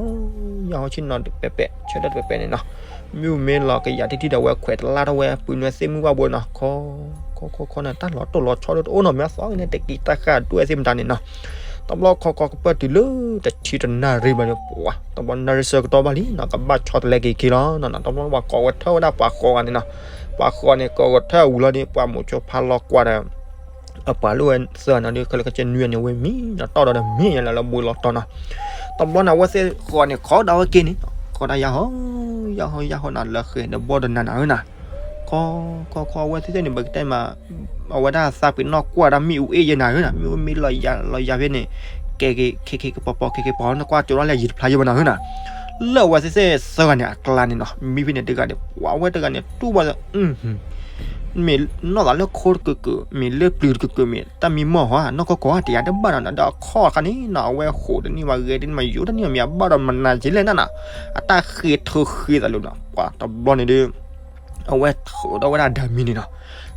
ယၢ်ဟီဆံနီၤတပဲပဲ ဆၢထၢၣ်တပဲပဲန့ၣ်နီၤ မ့ၣ်အူမ့ၢ်လီၤကယၤတံၢ်တံၢ်ဒီး အဝဲခွဲးတလါထီၣ်ဝဲ ပုၢ်နွဲၣ်သ့ၣ်မုၢ်ဘၣ်ဘိနီၤ ခိး ခီခီခီန့ၣ် တၢ်လီၤတိၢ်လီၤဆီဒိၣ်တအိၣ်နီၤ မ့ၢ်အသီန့ၣ် တက့ၤတၢ်ဃာ်ဒွဲၣ်သ့ၣ်မတၤန့ၣ်နီၤ. တဘျီခီခီကပၢၢ်တုၤလၢတဆံတနၣ်ရံၣ်ဘျီန့ၣ် ပှၤ တဘျီနၣ်ရံၣ်ဆၢကတီၢ်ဘၣ်လံနီၤ ကဘၣ်ဆီတလဲက့ၤခံလီၤနီၤ. တဘျီပှၤကိးဝဲထၢၣ်ဝဲဒၣ်ပှၤဃိးဂၤန့ၣ်နီၤ. ပှၤဃိးန့ၣ် ကိးဝဲထၢၣ်ဝံၤလီၤဒီး ပှၤမိၤဆိဖါလီၤကွၢ်ဒီး အပှၤလၢဝဲသၢဂၤန့ၣ်ဒီး ခဲလၢာ်ခဲဆ့နွံဂၤန့ၣ် ဝဲမံနီၤ တီၢ်ဒီးတမံလၢလၢဘှံးလီၤတီၤနီၤ. တဘျီန့ၣ် အဝဲသ့ၣ်ဃိးန့ၣ် ခိးဒီးဝဲက့ၤန့ၣ် ခိးဒၣ်ယၤဟီ ယၤဟီ ယၤဟီနီၤ လၢဃဲၤဒီးဘီဒီးနၤနၤဧၢနီၤ. ခီ ခီ ခီ အဝဲသ့ၣ်သ့ၣ်န့ၣ် ပကတဲမး အဝဲဒၣ်သးပ့ၤနီၣ်ကွၢ်ဒၣ်မ့ၣ်အူအ့ၣ်ယဲနၤဧၢနီၤ မ့ၣ်အူမ့ၢ်လီၤယၤလီၤယၤဖဲန့ၣ် ကဲက့ၤ ခဲက့ၤကပီၤပီၤ ခဲက့ၤပီၤ နကွၢ်ကၠိထီၣ်လၢယံၤတဖျါယဲဘၣ်နၤဧၢနီၤ. လၢအဝဲသ့ၣ်သၢဂၤန့ၣ် အကျါန့ၣ်နီၤ မံဖဲန့ၣ်တဂၤန့ၣ် ပှၤအဝဲတဂၤန့ၣ် တူၢ်ဘၣ် မ့ၢ်နီၢ်သးလၢခိတကုာ်ကုာ် မ့ၢ်လၢပျုၤတကုာ်ကုာ် မ့ၢ်တၢ်မံမီၢ်ဟီ နီၢ်ကီၢ်ကီၢ် တယၤတဘၣ်နီၤ ဒီးအခီၣ်အခါန့ၣ်နီၤ အဝဲဃိးတန့ၢ်ဘၣ် ဂဲၤတန့ၢ်ဘၣ် ယိးတန့ၢ်ဘၣ် မ့ၢ်အဘၣ်ဒီးမနၤက့လဲၣ်နၤနီၤ အတၢ်ဃ့ထုဃ့သးလၢနီၤ ပှၤတဘျီန့ၣ်ဒီး အဝဲထုးထီၣ်ဝဲဒၣ်ဒၤမံန့ၣ်နီၤ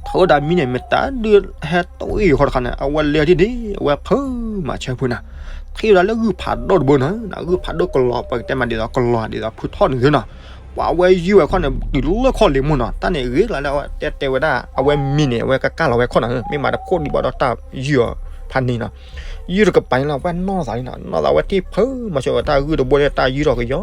ထုးဒၤမံန့ၣ် မ့ၢ်တၢ်ဒုးဟဲတအိၣ်အံၤဃီတခါန့ၣ် အဝဲလဲၤဒ်န့ၣ် အဝဲဖုမၤဆၢဖုနၤ ထံၣ်ဝဲဒၣ်လၢဂုၢ်ဖးဒိၣ်တဘိနီၤ ဂုၢ်ဖးဒိၣ်ကလီၤ ပကတဲမးဒ်သိးကလီၤ ဒ်သိးဖုထီၣ်န့ၣ်သ့နီၤ ပှၤအဝဲယုၢ်ဝဲခီၣ်န့ၣ် တုၤလၢခီၣ်လ့ၤမိၢ်နီၤ တၢ်န့ၣ်ဂ့ၤလီၤလၢအဝဲတဲတဲဝဲဒၣ် အဝဲမံန့ၣ် အဝဲကကၢ်လီၤဝဲခီၣ်နီၤ မ့ၢ်မးတခိၣ်ဒံးဘၣ်ဒီးတၢ်ယုၢ်အီၤဖးန့ၣ်နီၤ ယုၢ်တကပၤန့ၣ်လီၤ ပှၤနီၢ်သးလံနီၤ နီၢ်သးဝဲထံၣ်ဖုမၤဆၢဝဲတၢ်ဂုၢ်တဘိန့ၣ် တၢ်ယုၢ်ထီၣ်ကယီ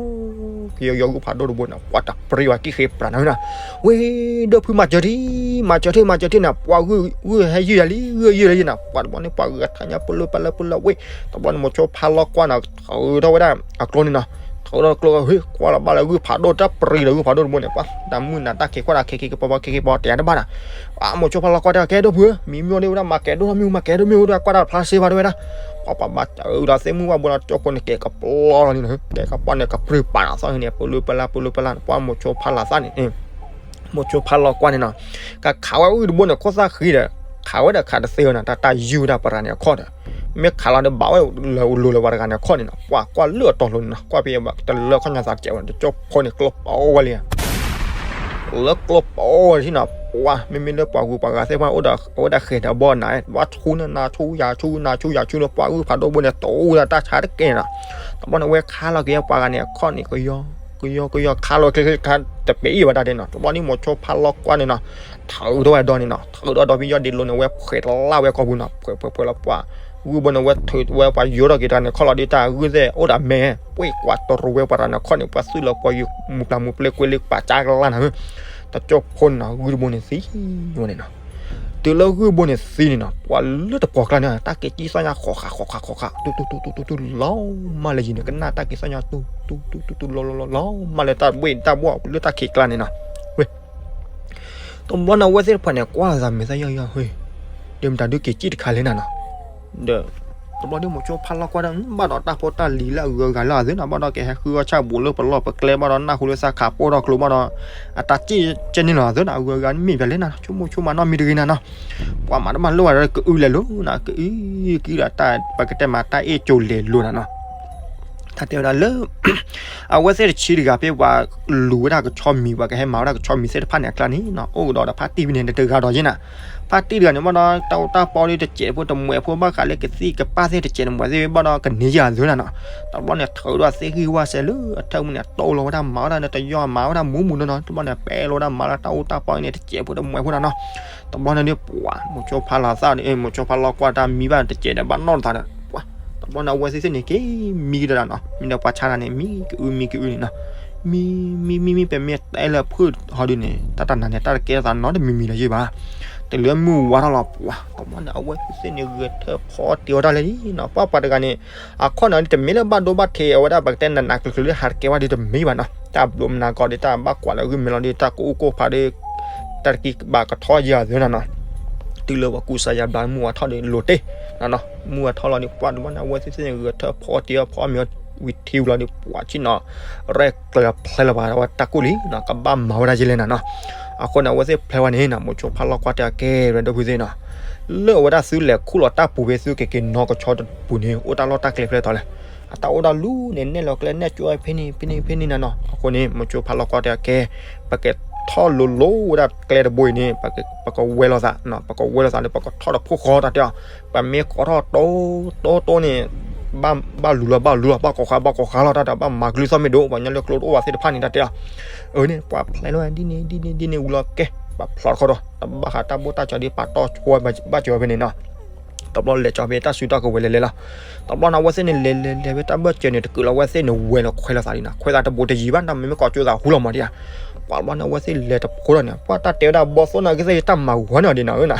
ကယီယီဂုၢ်ဖးဒိၣ်တဘိန့ၣ် ပှၤတပျံၤဝဲကံၣ်ဃ့ပြးနၤနီၤ ဝ့ၢ် ဒီဖုမၤစၢၤထံ မၤစၢၤထံမၤစၢၤထံန့ၣ် ပှၤဂုၢ်ဟဲယုၢ်ယၤလံ ဂုၢ်ယုၢ်လံနီၤ ပှၤတဘျီန့ၣ် ပှၤဂုၢ်အထါညါပလၢပလၢပလၢဝ့ၢ် တဘျီန့ၣ် မိၤဆိဖါလီၤကွၢ်နီၤ ထုးထီၣ်ဝဲဒၣ်အကျိန့ၣ်နီၤ ထုးထီၣ်ကျိ ဟ့ၣ် ကွၢ်လီၤဘၣ်လၢဂုၢ်ဖးဒိၣ်တၢ်ပျံၤဒီးဂုၢ်ဖးဒိၣ်တဘိန့ၣ် ပှၤတၢ်မုၢ်နၤတၢ်ခံးကွၢ်တၢ်ခံးခံးကပီၤပီၤခံးခံးပီၤတယၤတဘၣ်နီၤ ပှၤမိၤဆိဖါလီၤကွၢ်တဲအကဲဒိၣ်ဖု မံမီၢ်ဒ်ဝဲဒၣ်မၤကဲဒိၣ်ထီၣ်မံမီၢ်မၤကဲဒိၣ်မံဝဲဒၣ်ကွၢ်တၢ်ဖျါစ့ဘၣ်ဒ်ဝဲဒၣ် ပှၤပှၤဘၣ်စၢၤအုဒီးသ့ၣ်မုၢ်ဝၣ်ဘိလီၤကၠိခိၣ်န့ၣ် ကဲကပျီလီၤန့ၣ်နီၤ ကဲကပျီန့ၣ် ကပြုၢ်ပာ်နီၤသီန့ၣ် ပလၢပလၢပလၢပလၢ ပှၤမိၤဆိဖါလီၤသးန့ၣ် မိၤဆိဖါလီၤကွၢ်န့ၣ်နီၤ ကခးဝဲအုၣ်တဘိန့ၣ် ခိၣ်သၣ်ဃံဒီး ခးဝဲဒီးခးတသ့ဝဲနီၤ တၢ်တၢ်ယုၢ်ဝဲဒၣ်ပရၤန့ၣ်အခီၣ်ဒီး မ့ၢ်ခးလီၤဒီးဘၣ်ဝဲလိၤလိၤလၢပှၤတဂၤန့ၣ်အခီၣ်န့ၣ်နီၤ ပှၤကွၢ်လၢအတီၤလိၤန့ၣ်နီၤ ကွၢ်ဖဲဘၣ်တလၢခီၣ်ညါသးတကဲးဝဲ တကၠိဖိန့ၣ်ကျိပီဝဲလံ လၢကျိပီဝဲလံနီၤ ပှၤမ့မ့ၢ်လၢပှၤဂုၤပှၤဂၤသ့ၣ်တဖၣ်အိၣ်ဒီးအဝဲဒၣ်ဃဲၤဒီးဘီနၤ ဘၣ်ဆူနၤဆူယၤဆူနၤဆူယၤဆူလၢပှၤဂုၢ်ဖးဒိၣ်ဘိန့ၣ် တိၢ်ဝဲဒၣ်တၢ်ဆါတကဲးနီၤ တဘျီန့ၣ် အဝဲခါလီၤက့ၤပှၤဂၤန့ၣ်အခီၣ်န့ၣ် ကယီ ကယီ ကယီ ခါလီၤချ့ချ့ခါတပဲာ်အံၤဝဲဒၣ်ဒဲးနီၤ တဘျီန့ၣ် မိၤဆိဖါလီၤကွၢ်န့ၣ်နီၤ ထုးထီၣ်ဝဲဒီန့ၣ်နီၤ ထုးထီၣ်ဒီဖဲယီၢ်ဒ့လိၤန့ၣ် အဝဲဖှဲးလၢ်ဝဲကီၢ်ပူၤနီၤ ဖှဲးဖှဲးဖှဲးလီၤပှၤ ဂုၢ်ဘိန့ၣ် အဝဲထုးဝဲပှၤယိၤထီၣ်က့ၤတဂၤန့ၣ် ခီၣ်လီၤဒ်တၢ်ဂုၢ်သ့ၣ် အိၣ်ဒီးမဲ ပှ့ၢ်ကွၢ်တရူးဝဲပှၤတဂၤန့ၣ်ခီၣ်န့ၣ် ပှၤသူၣ်လီၤပှၤယိၤမူၤပျၢ်မူၤပျဲၤကွဲးလံပာ်ကၢကလါနၤ တကၠိဖိန့ၣ်နီၤ ဂုၢ်တဘိန့ၣ်သံဝဲန့ၣ်နီၤ တုၤလၢဂုၢ်ဘိန့ၣ်သံန့ၣ်နီၤ ပှၤလၢတပှီၢ်ကျါန့ၣ် တၢ်က့ၤကံၣ်သီၣ်ညါဃီးဃးဃီးဃးဃီးဃး တူတူတူတူတူတူလီၤမၢ်လၢယံၤန့ၣ် ကနၣ်တၢ်က့ၤသီၣ်ညါတူတူတူတူတူလီၤလီၤလီၤလီၤမၢ်လၢတၢ်ဘှ့ၣ်တၢ်ဘှီၣ်လၢတၢ်ခံးကျါန့ၣ်နီၤ ဝဲ တဘျီန့ၣ် အဝဲသ့ၣ်တဖၣ်န့ၣ် ကွၢ်သးမဲာ်သၣ်ယီၢ်ယီၢ် ဟ့ ဒ်မတၤဒုးက့ၤကံၣ်တခါလဲၣ်နၤနီၤ ဒီး တဘျီဒ်မိၤဆိဖါလီၤကွၢ်ဒီး ဘၣ်ဒီးတၢ်ဖိတၢ်လံၤလၢအဂုၤအဂၤလၢအသ့နီၤ ဘၣ်ဒီးကဟဲဃုအီၣ်ဆၣ်ဘူးလၢပလီၢ်ပကျဲ ဘၣ်ဒီးနၢ်ဟူလၢသးခးပိၢ်ထီၣ်ကျိ ဘၣ်ဒီး အတၢ်စံၣ်ကဲန့ၣ်လီၤအသ့နီၤ အဂုၤအဂၤမ့ၢ်ပှၤလဲၣ်နၤ ဆိကမိၣ်ဆိကမးနီတမံၤတဂ့ၤနၤနီၤ ပှၤမၤတဘၣ်လိၣ်ဘၣ်ဒီးကအုလဲၤလိၤနၤ ကအု ကအုဒီးတၢ် ပကတဲမးတၢ်အ့ၣ်ကၠိလဲၤလိၤနၤနီၤ တၢ်တဲဝဲဒၣ်လၢ အဝဲသ့ၣ်တဆံတဂၤဖဲပှၤလူၤဝဲဒၣ်ကဆီမံၤ ပှၤကဟဲမၤဝဲဒၣ်ကဆီမံၤသ့ၣ်တဖၣ်န့ၣ်အကျါန့ၣ်နီၤ အိၣ်ကဒီးဒီးဖါတံၢ်ဖဲန့ၣ် တဂၤဒီးယဲနၤ ဖါတံၢ်တဂၤန့ၣ် ဘၣ်ဒီးတၢ်အိၣ်တၢ်ပီဒီးတစဲးဖိတမှဲးဖိ ဘၣ်ဃးလၢကသံၣ်ကပၢ်သ့ၣ်တစဲးတမှဲးသ့ၣ် ဘၣ်ဒီးကန့ၢ်ယၤသ့နၤနီၤ တဘျီန့ၣ် ထုးဒီးသ့ၣ်ဂံၢ်ဝၣ်စဲးလၢအထၢၣ်မုၢ်န့ၣ် တိၢ်လီၤဝဲဒၣ်မၤဝဲဒၣ်န့ၣ် တယီမၤဝဲဒၣ်မူးမူးနီၤနီၤ တဘျီန့ၣ် ပဲလီၤဝဲဒၣ်မၤလၢတၢ်အိၣ်တၢ်ပီန့ၣ် တစဲးဖိတမှဲးဖိနၤနီၤ တဘျီန့ၣ်ဒီး ပှၤ မိၤဆိဖါလီၤသးန့ၣ် မိၤဆိဖါလီၤကွၢ်တၢ်မံဘၣ်တစဲးဒီး ဘၣ်နီၢ်တသးဒီး ပှၤ တဘျီန့ၣ် အဝဲသ့ၣ်သ့ၣ်န့ၣ် က့ၤမံကဒီးနီၤ မ့ၢ်ဒီးပှၤဆါတၢ်န့ၣ် မံကအုမံကအုန့ၣ်နီၤ မံ မံ မံ မံ ပမ့ၢ်တဲလၢဖုၣ်ဟီဒုန့ၣ် တၢ်တၢ်နၤန့ၣ် တၢ်တကဲထီၣ်သးနီတမံၤမံၤလၢၤယ့ၢ်ဘၣ် တုၤလၢမုၢ်ဝါထီၣ်လီၤ ပှၤ တဘျီန့ၣ် အဝဲသ့ၣ်သ့ၣ်န့ၣ် ဂဲၤထၢၣ်ဖီတ့ၢ်အီၤတၢ်လဲၣ်လံနီၤ ပှၤပှၤတဂၤန့ၣ် အခီၣ်နီၤ တမ့ၢ်လၢဘၣ်ဒိဘၣ်ထံးအဝဲဒၣ် ပကတဲနးနးကျုၤကျုၤလၢဟးတကဲဝဲဒၣ်ဒီးတမ့ၢ်ဘၣ်နီၤ တၢ်ဘျိးမနၤကီးဒီး တၢ်ဘၣ်ကွၢ်လၢဂုၢ်မ့ၢ်လီၤဒီး တၢ်ကအိၣ်ကအိၣ်ဖးဒီး တၢ်တကံဘၣ်ကထီယၤသ့နၤနီၤ တုၤလၢပှၤကူစါယၤဘျါမုၢ်ဝါထီၣ်ဒီးလိၤတ့ၢ်နီၤနီၤ မုၢ်ဝါထီၣ်လီၤဒီး ပှၤတဘျီန့ၣ် အဝဲသ့ၣ်သ့ၣ်န့ၣ် ဂဲၤထၢၣ်ဖီတ့ၢ်အီၤဖီမ့ၤဝံၤထံဝံၤလီၤဒီး ပှၤဆ့ၣ်နီၤ ရဲၣ်ကျဲၤဖျဲလၢၤဘၣ် အဝဲတၢ်ကိၢ်လံနီၤ ကဘၣ်မၤဝဲဒၣ်ယဲလဲၣ်နၤနီၤ အဃိန့ၣ် အဝဲသ့ၣ်ဖျဲဝဲန့ၣ်နီၤ မိၤဆိဖါလီၤကွၢ်တဲအကဲ ရၤဒိၣ်ဖုသ့ၣ်နီၤ လၢအဝဲဒၣ်သုလဲၤခူၣ်လီၤတၢ်ပူၤဖဲသုကက့ၤနီၢ်ကဆီတပူၤန့ၣ် အိၣ်တၢ်လီၢ်တၢ်ကျဲဖျဲၣ်တီၤလဲၣ် အတၢ်အိၣ်ဒၣ်လူၤန့ၣ် နဲၣ်လီၤကျဲနဲၣ်ကၠိဖဲန့ၣ် ဖဲန့ၣ် ဖဲန့ၣ်နၤနီၤ အဃိန့ၣ် မိၤဆိဖါလီၤကွၢ်တဲအကဲ ပကထီၣ်လိၤလိၤဝဲဒၣ်ကျဲတဘိအံၤန့ၣ် ပကဝဲလိာ်သး ပကဝဲလိာ်သးဒီး ပကထီၣ်ဒီးဖိဃီတၢ်တဲအီၤ ပမ့ၢ်ကိးထီၣ်တိတိတိန့ၣ် ဘၣ်လူၤလီၤ ဘၣ်လူၤလီၤ ဘၣ်ကိးဃါ ဘၣ်ကိးဃါလီၤ တၢ်တဲ ဘၣ်မၤကလုၢ်သီၣ်မ့ၢ်ဒိၣ် ပှၤညီလၢကျိတအိၣ်ဘၣ်သ့ၣ်တဖၣ်န့ၣ် တၢ်တဲအီၤ အန့ၣ် ပှၤဖျဲလီၤ ဒ်န့ၣ် ဒ်န့ၣ် ဒ်န့ၣ်ဝံၤလီၤကဲ ပာ်ဖျါတခီဒီး တဘၣ်ဃးတၢ်ဘိၣ်တၢ်စၢၤဒ်ပာ်တီၢ်ဆိဘၣ်စၢၤဝဲဖဲန့ၣ်နီၤ. တဘျီလဲၤကၠီဖဲတၢ်စုတၢ်ကဝဲၤလဲၤလဲၤလီၤ. တဘျီန့ၣ် အဝဲသ့ၣ်န့ၣ် လဲၤလဲၤလဲၤဖဲတၢ်ဘၢၣ်စၢၤန့ၣ် တကုးလီၤအဝဲသ့ၣ်န့ၣ်ဝဲၤလီၤခွဲလီၤသးဒ်နီၤ, ခွဲသးတဘူးတယံၤဘၣ်နီၤ, မ့မ့ၢ်ကိးကၠိသးဟူလီၤမးဒ်ဧါ. ပှၤတဘျီန့ၣ် အဝဲသ့ၣ်လဲၤတဖိဒီးန့ၣ် ပှၤတၢ်တဲဝဲဒၣ် ဘီသိၣ်နာ်က့သ့ၣ် ယတၢ်မၤဝၤန့ၣ်ဒ်နီၤဧၢနီၤ,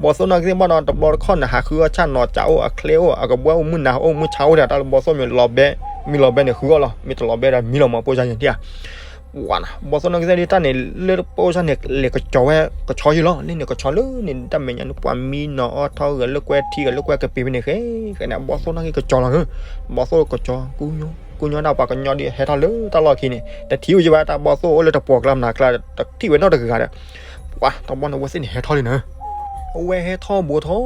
ဘီသိၣ်နာ်က့သ့ၣ်ဘၣ်ဒီး တဘျီတခီၣ်န့ၣ် ဟးဃုအီၣ်ဆၣ်နီၤ, ကၠၢ်အိၣ်အချ့အိၣ် အကဘှၢ်အိၣ်မုၢ်နၤအိၣ်မုၢ်ဆါအိၣ်ဒ် တၢ်လၢဘီသိၣ်မ့ၢ်လီၤဘဲ, မ့ၢ်လီၤဘဲန့ၣ် ဃုအီၣ်လီၤ, မ့ၢ်တလီၤဘဲဒီးမံလီၤမး ပိၢ်စါန့ၣ်ဒ်ဧါ. ပှၤနီၤ ဘီသိၣ်နာ်က့သ့ၣ်ဒ်တၢ်န့ၣ် လၢပိၢ်စါန့ၣ် လဲၤကၠီဝဲကဆီယံၤလီၤ, လၢန့ၣ်ကဆီလၢန့ၣ် တၢ်မဲာ်ညါန့ၣ် ပှၤမံနီၤအီၣ်ထီၣ်ဂဲၤလၢကွဲထံဂဲၤလၢကွဲကပ့ၤဖဲန့ၣ် ဃဲဃဲန့ၣ် ဘီသိၣ်နာ်က့ကဆီလီၤဧၢ, ဘီသိၣ်ကဆီ ကူညီတၢ်ပှၤကညီဒ်ဟဲထီၣ်လၢတၢ်လီၢ်ခံန့ၣ် တထံၣ်ဝဲယဘၣ်တၢ်ဘီသိၣ်အိၣ်လၢတပှီၤကျါမနၤကျါ တထံၣ်ဝဲနီတဂၤဒီး ပှၤတဘျီန့ၣ် အဝဲသ့ၣ်န့ၣ်ဟဲထီၣ်လံနၤ, အဝဲဟဲထီၣ်ဘူးထီၣ်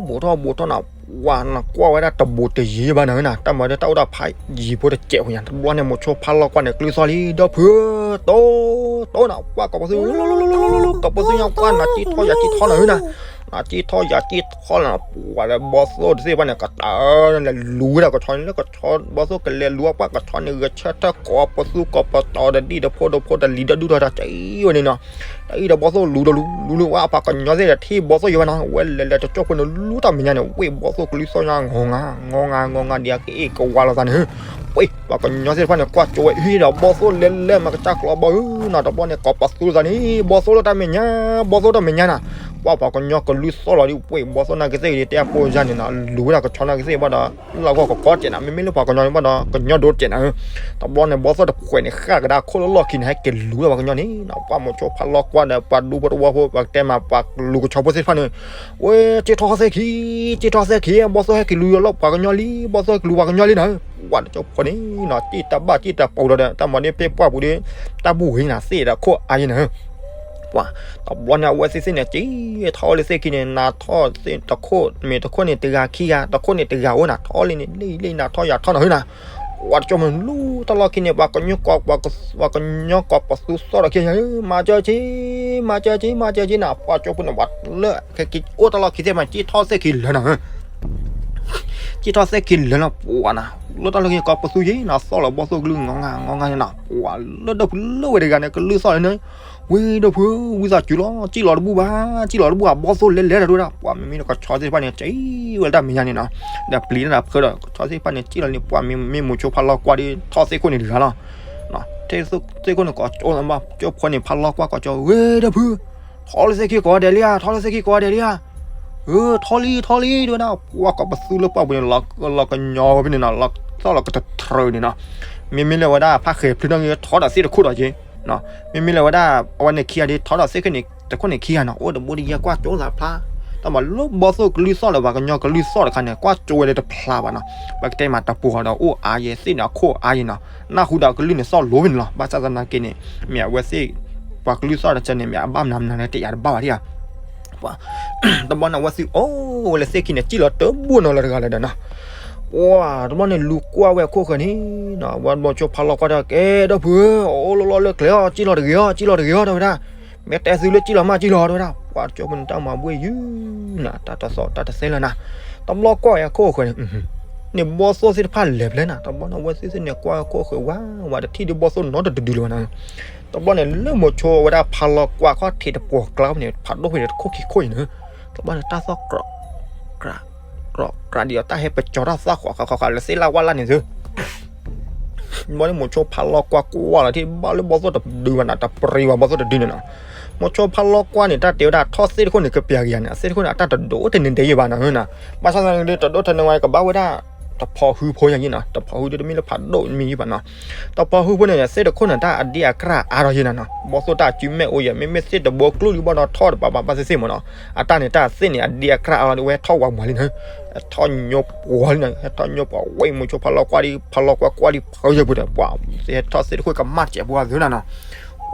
ဘူးထီၣ်ဘူးထီၣ်နီၤ, ပှၤနီၤ ကွၢ်ဝဲဒၣ်တဘူးတယံၤဘၣ်နၤဧၢနီၤ, တၢ်မၤဒ်တၢ်အိၣ်ဒီးဖးယံၤဖိတစဲးဖိညါ, တဘျီန့ၣ် မိၤဆိဖါလီၤကွၢ်န့ၣ် ကလုၢ်သီၣ်လံ ဒီပုၢ် တိၢ် တိၢ်နီၤ, ပှၤကိးပသူ ကိးပသူညါ ပှၤနီၤ ကံၣ်ထီၣ်ယၤကံၣ်ထီၣ်နၤဧၢနီၤ, နီၤ ကံၣ်ထီၣ်ယၤကံၣ်ထီၣ်လီၤ, ပှၤဒီးဘီသိၣ်တသ့ၣ်တဖၣ်န့ၣ် ကတၢၢ်လဲၤလူၤဝဲဒၣ်ကဆီန့ၣ် လၢကဆီ ဘီသိၣ်ကလဲၤလူၤအပှၢ်ကဆီန့ၣ် ဂဲၤဆၢထၢၣ်ကိးပသူကိးပတီၤတဒံၣ်တဖိတဖိတလံၤဒီဒူၣ်ထီၣ်တၢ်ကံဝဲန့ၣ်နီၤ, တၢ်အံၤဒီးဘီသိၣ်လူၤဒီးလူၤ လူၤလူၤဝဲ အပှၤကညီသ့ၣ်ဒီးထံၣ်ဘီသိၣ်ယံၤဘၣ်နီၤ, ဝဲလဲၤလဲၤတကၠိၢ်ဖိန့ၣ် လူၤတၢ်မဲာ်ညါန့ၣ် ဝဲဘီသိၣ်ကလုၢ်သီၣ်ညါ ငီၤငါ ငီၤငါ ငီၤငါဒ်အက့ၢ်ကဝါလိာ်သးန့ၣ် ပှ့ၤ ပှၤကညီသ့ၣ်တဖၣ်န့ၣ် ကွၢ်ကၠိဝဲ ဟံၣ်ဒီးဘီသိၣ်လဲၤလဲၤမၤကစၢ်ကျီဘီဧၢနီၤ, တဘျီန့ၣ် ကိးပသူသးန့ၣ် ဘီသိၣ်လၢတၢ်မဲာ်ညါ ဘီသိၣ်တၢ်မဲာ်ညါနီၤ, ပှၤပှၤကညီကလုၢ်သီၣ်လီၤဒ် ပှ့ၤ ဘီသိၣ်နာ်က့သ့ၣ်ဂ့ၤဒ် တဲအပိၢ်စါန့ၣ်နီၤ လူၤဝဲဒၣ်ကဆီနာ်က့သ့ၣ်ဘၣ်ဒီး လၢဂီၢ်ကကီစဲးနီၤ, မ့မ့ၢ်လၢပှၤကညီန့ၣ်ဘၣ်ဒီး ကညီဒိတစဲးနီၤဧၢ, တဘျီန့ၣ် ဘီသိၣ်တဖှဲးန့ၣ် ဃၣ်ကဒါခိၣ်လၢလီၢ်ခံန့ၣ် ဟဲက့ၤလူၤလၢပှၤကညီန့ၣ်နီၤ, ပှၤမိၤဆိဖါလီၤကွၢ်ဒီး ပှၤဒူဖိတဝီဖိ ပှၤကတဲမး ပှၤလူၤကဆီဖိသ့ၣ်တဖၣ်န့ၣ် ဝဲ က့ၢ်ထီၣ်သ့ၣ်ခံ က့ၢ်ထီၣ်သ့ၣ်ခံ ဘီသိၣ်ဟဲက့ၤလူၤလၢပှၤကညီလံ ဘီသိၣ်ဟဲက့ၤလူၤပှၤကညီလံနီၤဧၢ, ပှၤတကၠိၢ်ဖိန့ၣ်နီၤ က့ၢ်တၢ်ဘၣ်က့ၢ်တၢ်ပူၤဒီး တၢ်မၤန့ၣ်ဖဲပှၢ်ပူၤဒီး တၢ်ဘူၣ်ဝံၤနၤ သ့ၣ်ဒီးခိၣ်အါယံၤနီၤဧၢ ပှၤ တဘျီန့ၣ် အဝဲသ့ၣ်သ့ၣ်န့ၣ် က့ၢ်ထီၣ်အိၣ်လၢသ့ၣ်ခံန့ၣ် နၤထီၣ်သ့ၣ်တခိၣ် မ့ၢ်တခိၣ်န့ၣ်တဂၤခံဂၤ တခိၣ်န့ၣ်တဂၤအိၣ်နၤ ထီၣ်လံန့ၣ် လံၣ်လံၣ်နၤထီၣ်ယၤထီၣ်နၤဧၢနၤ, ပှၤတကၠိၢ်ဖိန့ၣ် လူၤတၢ်လီၢ်ခံန့ၣ် ပှၤကညီကိး ပှၤကညီကိးပသူသီၣ်ဒီးခံဂၤ မၤစၢၤက့ၤ မၤစၢၤက့ၤ မၤစၢၤက့ၤနၤ ပှၤကၠိၢ်ဖိန့ၣ် ပှၤလၢ ခဲက့ၤအိၣ်တၢ်လီၢ်ခံသ့ၣ်မး က့ၢ်ထီၣ်သ့ၣ်ခံလၢနၤဧၢ က့ၢ်ထီၣ်သ့ၣ်ခံလၢနၤ ပှၤနၤ လၢတၢ်လီၢ်ခံကိးပသူယံၤနၤ သီၣ်လီၤဘီသိၣ်ကလုၢ် ငီၤငါ ငီၤငါန့ၣ်နၤ ပှၤလၢဒီပုၢ်လၢဝဲတဂၤန့ၣ် ကလုၢ်သီၣ်လၢန့ၣ် ဝံၤဒီပုၢ် ဝံသးစူၤလီၤ စံၣ်လီၤတဘူၣ်ဘၣ် စံၣ်လီၤတဘူၣ်ဘၣ် ဘီသိၣ်လဲၤလဲၤတၢ်တဝဲဒၣ် ပှၤမ့မ့ၢ်ဒီးကဆီသ့ၣ်တဖၣ်န့ၣ် က့ၢ်ဝဲလၢတၢ်မဲာ်ညါန့ၣ်နၤ ဒီးပျံၤတၢ်ဒီးဖၢဒီး ကဆီသ့ၣ်တဖၣ်န့ၣ် စံၣ်လီၤန့ၣ် ပှၤမ့မ့ၢ်မိၤဆိဖါလီၤကွၢ်ဒီး ထီၣ်သ့ၣ်ခိၣ်န့ၣ်တဂၤလီၤ သ့ၣ်ခိၣ်န့ၣ်ကိးကၠိၢ် ကၠိၢ်ဖိန့ၣ် ဖါလီၤကွၢ်ကိးကၠိၢ် ဝံၤဒီပုၢ် ထီၣ်လၢသ့ၣ်ခံကိးဂၤဒဲးလံဧါ ထီၣ်လၢသ့ၣ်ခံကိးဂၤဒဲးလံဧါ အၢ ထီၣ်လံ ထီၣ်လံ တဝဲဒၣ် ပှၤကိးပသူလၢပှၢ်ပူၤန့ၣ် လီၤကညီဝဲဖဲန့ၣ်နီၤ လီၤသီၣ်လီၤကတထြၢန့ၣ်နီၤ မ့မ့ၢ်လၢဝဲဒၣ်ဖးဃဲၤဖျုးနီၣ်ဂ့ၤ ထီၣ်ဒီးသ့ၣ်တခိၣ်ဒီးက့ၤ မ့မ့ၢ်လၢဝဲဒၣ် အဝဲန့ၣ်ခံဂၤဒ် ထီၣ်ဒီးသ့ၣ်တခိၣ်န့ၣ် တခိၣ်န့ၣ်ခံဂၤနီၤ အိၣ်တဘိတယဲၢ်ကွၢ်ကၠိသးဖျါ တၢ်မၤလၢဘီသိၣ်ကလုၢ်သီၣ်လၢပှၤကညီကလုၢ်သီၣ်တခါန့ၣ် ကွၢ်ကၠိဝဲလၢတဖျါဘၣ်နီၤ ပကတဲမးတပူၤဃီဒီးအိၣ်အါယဲ သ့ၣ်န့ၣ်အခိၣ်အါယဲနီၤ နၢ်ဟူဒီးကလုၢ်န့ၣ်သီၣ်လိၤဖဲန့ၣ်လီၤ ဘၣ်ဆၣ်သနာ်က့န့ၣ် မ့ၢ်အဝဲသ့ၣ် ပှၤကလုၢ်သီၣ်တခါန့ၣ် မ့ၢ်အဘၣ်မနုၤမနုၤလၢတယာ်တဘၣ်ဘၣ်ဒံဧါ ပှၤ တဘျီန့ၣ် အဝဲသ့ၣ်အိၣ်ဝဲလၢသ့ၣ်ခံန့ၣ် စံၣ်လီၤတဘူၣ်နီၤလၢတဂၤလၢၤဒီးနီၤ ပှၤ တဘျီန့ၣ် လူၤကွၢ်ဝဲအခိၣ်ဃၢၤန့ၣ်နီၤ ဝဲမိၤဆိဖါလီၤကွၢ်ဒီး ကဲ ဒီပုၢ်ဧၢ အိၣ်လီၤလီၤလၢကျဲအီၤ စံၣ်လီၤတဂ့ၤအီၤ စံၣ်လီၤတဂ့ၤအီၤ တဲဝဲဒၣ် မ့ၢ်တဲသုလၢစံၣ်လီၤမး စံၣ်လီၤ တဲဝဲဒၣ် ပှၤကၠိၢ်ဖိန့ၣ် တၢ်မၤဘှ့ၣ်ယုၢ်နၤ တၢ်တသီၣ်တၢ်တသဲလၢၤနၤ တဘျီကွၢ်ဝဲအခိၣ်ဃၢၤန့ၣ် န့ၣ်ဘီသိၣ်သ့ၣ်တဖၣ်လဲၤဖျဲနၤ တဘျီန့ၣ် အဝဲသ့ၣ်သ့ၣ်န့ၣ် ကွၢ်အခိၣ်ဃၢၤဝါဝါ တထံၣ်ဒ်ဘီသိၣ်နီတဒုဒုလၢၤဘၣ်နၤ တဘျီန့ၣ် လၢမိၤဆိဝဲဒၣ်ဖါလီၤကွၢ်ခီၣ်ထံးတပှီၤကျါဖဲန့ၣ် ဖးဒိၣ်ဖဲန့ၣ် တခိၣ်ခံခိၣ်အံၤန့ၣ် တဘျီန့ၣ် တၢ်သီၣ် ကြး ကြးဒ်အီၤ တၢ်ဟဲပကၠီၤတၢ်သီၣ်ဃီဃီဃီဃီလၢသ့ၣ်လၢ်ဝၣ်လၢ်န့ၣ်သု ဘီန့ၣ် မိၤဆိဖါလီၤကွၢ်ကွၢ်လီၤထံၣ်ဘၣ်လၢဘီသိၣ်တဒုဘၣ်နၤ တပြံဘၣ်ဘီသိၣ်တဒုန့ၣ်နီၤ မိၤဆိဖါလီၤကွၢ်န့ၣ် တၢ်တဲဝဲဒၣ်ထီၣ်သ့ၣ်တခိၣ်န့ၣ် ကပျၢ်က့ၤယၤန့ၣ် အသ့ၣ်တခိၣ်န့ၣ် အတၢ်တဒိၣ်တန့ၢ်ဒဲးယံၤဘၣ်နၤ ဘၣ်ဆၣ်သနာ်က့ တဒိၣ်တန့ၢ်ဝဲ ကဘၣ်ဝဲဒၣ် တဖီဟုဖိညါယံၤနီၤ တဖီဟုဒ်တမ့ၢ်လၢဖးဒိၣ်မ့ၢ်ယံၤဘၣ်နီၤ တဖီဟုဖိန့ၣ် သ့ၣ်တခိၣ်န့ၣ် တၢ်အဒ့အကြၢ်အါထီၣ်ယံၤနၤနီၤ ဘီသိၣ်တၢ်အစုမဲာ်အိၣ်ယဲ မ့မ့ၢ်သ့ၣ်တဘိကျိၣ်လံဘၣ်ဒီးထီၣ်တဘၣ်ဘၣ်ဘၣ်သ့ၣ်သ့ၣ်မးနီၤ အတၢ်န့ၣ် တၢ်သ့ၣ်န့ၣ် အဒ့အကြၢ်အါလီၤဒ်ဝဲထီၣ်ဝးမးလံနီၤ ဟဲထီၣ်ညိပှီၤလံနီၤ ဟဲထီၣ်ညိပှီၤဝဲ မိၤဆိဖါလီၤကွၢ်ဒ် ဖါလီၤကွၢ်ကွၢ်ဒ်ဖုယဲၢ်ပူၤဒီး ပှၤ ဟဲထီၣ်သ့ၣ်တခိၣ်ကမၣ်စဲးပှၤသုနၤနီၤ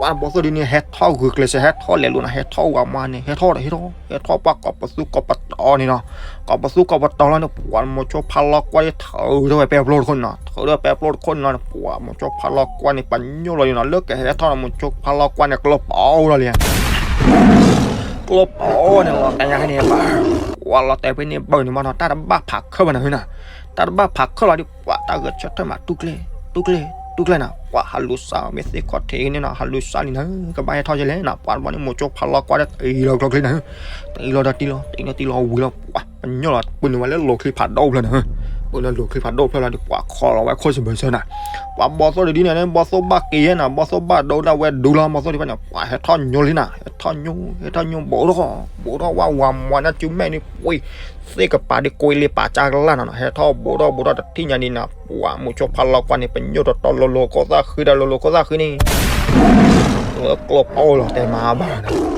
ပှၤဘီသိၣ်ဒ်န့ၣ် ဟဲထီၣ်ဂုာ်ကျဲးစၢး ဟဲထီၣ်လဲၤလိာ်နီၤ ဟဲထီၣ်ဝးမးန့ၣ် ဟဲထီၣ်ဒီးဟဲထီၣ် ဟဲထီၣ်ပှၤကိးပသူကိးပတီၤန့ၣ်နီၤ ကိးပသူကိးပတီၤလီၤန့ၣ် ပှၤမိၤဆိဖါလီၤကွၢ်ဒ် ထုးထီၣ်ဝဲပဲပျိတခိၣ်န့ၣ်နီၤ ထုးထီၣ်ပဲပျိတခိၣ်န့ၣ်နီၤ ပှၤမိၤဆိဖါလီၤကွၢ်န့ၣ် ပညိၣ်လီၤန့ၣ်နီၤ လၢကဟဲထီၣ်န့ၣ် မိၤဆိဖါလီၤကွၢ်န့ၣ် ကျိပိၤလီၤလံ ကျိပိၤန့ၣ် လီၤတဲာ်ညါဖဲန့ၣ်ဘၣ် ပှၤလီၤတဲာ်ဖဲန့ၣ်ဘၣ်န့ၣ်မးနီၤ တၢ်တဘၣ်ဖးခၢၣ်ဘၣ်နၤဟဲနၤ တၢ်တဘၣ်ဖးခၢၣ်လီၤဒ် ပှၤတၢ်ဂဲၤဆၢထၢၣ်မး တူၢ်ကျဲ တူၢ်ကျဲ တူၢ်ကျဲနၤ ပှၤဟးလူၤစၢ်မ့ၢ်သ့ၣ်ခီၣ်ထံးန့ၣ်နီၤ ဟးလူၤစၢ်လံနၤ ကဘၣ်ဟဲထီၣ်ယဲလဲၣ်နီၤ ပှၤတဘျီန့ၣ် မိၤစိဖါလီၤကွၢ်ဒီး တံၢ်လီၤကျိချံနၤ တံၢ်လီၤဒီးတံၢ်လီၤ တံၢ်လီၤတံၢ်လီၤဝံၤလီၤ ပှၤပညိၣ်လီၤ ပၢနုာ်ဝဲလၢလိၤချံဖးဒိၣ်ဖျၢၣ်နၤ ပၢနုာ်လိၤချံဖးဒိၣ်ဖျၢၣ်လီၤဒီး ပှၤခီလီၤဝဲခိၣ်စဘၢၣ်စၢၤနၤ ပှၤဘီသိၣ်တဒုန့ၣ် ဘီသိၣ်ဘၣ်က့ၤယဲနၤ ဘီသိၣ်ဘၣ်ဒိဒၣ်ဝဲဒူလီၤ ဘီသိၣ်တဖၣ်န့ၣ် ပှၤဟဲထီၣ်ညိလံနၤ ဟဲထီၣ်ညိ ဟဲထီၣ်ညိ ဘူးထီၣ် ဘူးထီၣ်ဝဲဝၤမွၤနၢ်စုမဲာ်န့ၣ် ပှ့ၤ သ့ၣ်ကပၤဒ်ကွ့လ့ပာ်ကၢ်ကလၢ်နီၤနီၤ ဟဲထီၣ်ဘူးထီၣ်ဘူးထီၣ်တထံၣ်ညါဒ်နၤ ပှၤမိၤစိဖါလီၤကွၢ်န့ၣ် ပညိၣ်တတီလိၤလိၤခိၣ်သၣ်ဃံဒီးလိၤလိၤခိၣ်သၣ်ဃံန့ၣ် ကျိပီလီၤတဲမၤဘၣ်နၤ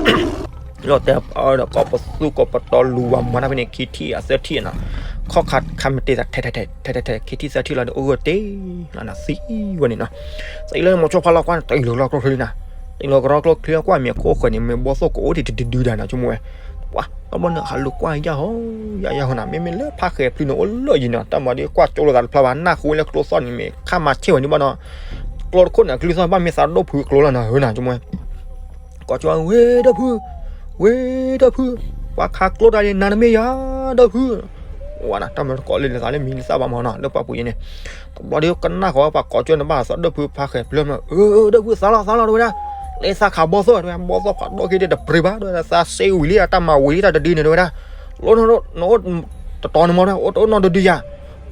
လီၤတဲဒီး ကိးပသူကိးပတီၤလူၤဝၤမွၤနၢ်ဖဲန့ၣ် ခံထံၣ်အသၢထံၣ်နၤ ခီၣ်ခါခါမ့ၢ်တ့ၢ်သးထဲထဲထဲထဲထဲ ခံထံၣ်သၢထံၣ်လီၤဒီး အိၣ်ဂၢၢ်တ့ၢ်လီၤနၤ သံဝဲန့ၣ်နီၤ သံလၢမိၤစိဖါလီၤကွၢ်န့ၣ် တံၢ်လီၤကျိချံနၤ တံၢ်လီၤကရီကျိချံကွၢ်မ့ၢ်ခိၣ်ဃၢၤန့ၣ် မ့ၢ်ဘီသိၣ်ကအိၣ်ဒံးတဒုဒၣ်နၤ ဆိကမိၣ်ဝဲ ပှၤတဘျီန့ၣ် ဟးလူၤကွၢ်ယၢ်ဟီ ယၢ်ယၢ်ဟီနၤ မ့မ့ၢ်လၢဖါဃဲၤဖျုးန့ၣ် အိၣ်လၢယံၤနီၤ တၢ်မၤဒ်ကွၢ်ကၠိလိာ်သးတဖျါဘၣ် နၢ်ဟူလၢကျိသီၣ်န့ၣ် မ့ၢ်ခါမၤဆ့ၣ်ဝဲဒ်ဘၣ်နီၤ ကျိတခိၣ်န့ၣ် အကလုၢ်သီၣ်ဘၣ်မ့ၢ်သးဒိၣ်ဖုးကျိလီၤနၤ ဟၢနၤ ဆိကမိၣ်ဝဲ ကိးကၠိ ဝ့ၢ်ဒီဖု ဝ့ၢ်ဒီဖု ပှၤခးကျိတၢ်ဒ်နၤတမ့ၢ်ယၤ ဒီဖု ဝဲနၤ တၢ်မၤတကိးလၢလၢသးလၢမံၤလၢသၣ်ဘၣ်မနီၤ လၢပှၤပူၤယံၤန့ၣ် တဘျီဒီးကနၣ်ဃီၤပှၤကိးကၠိန့ၣ်ဘၣ်သးဒိၣ်ဖုဖါဃဲၤဖျုးမး အၢ ဒီဖု သးလီၤသးလီၤတဝဲဒၣ် လၢသးခးဘီသိၣ်တဝဲ ဘီသိၣ်ဖးဒိၣ်က့ၤဒ်တပှ့ၤဘၣ် ဒီးသးစ့ဝံၤလံ အတၢ်မၤဝံၤလံတၢ်တဒုန့ၣ်တဝဲဒၣ် လီၤနအိၣ်တတီၤန့ၣ်မး အိၣ်တအိၣ်နီတဒုယၤ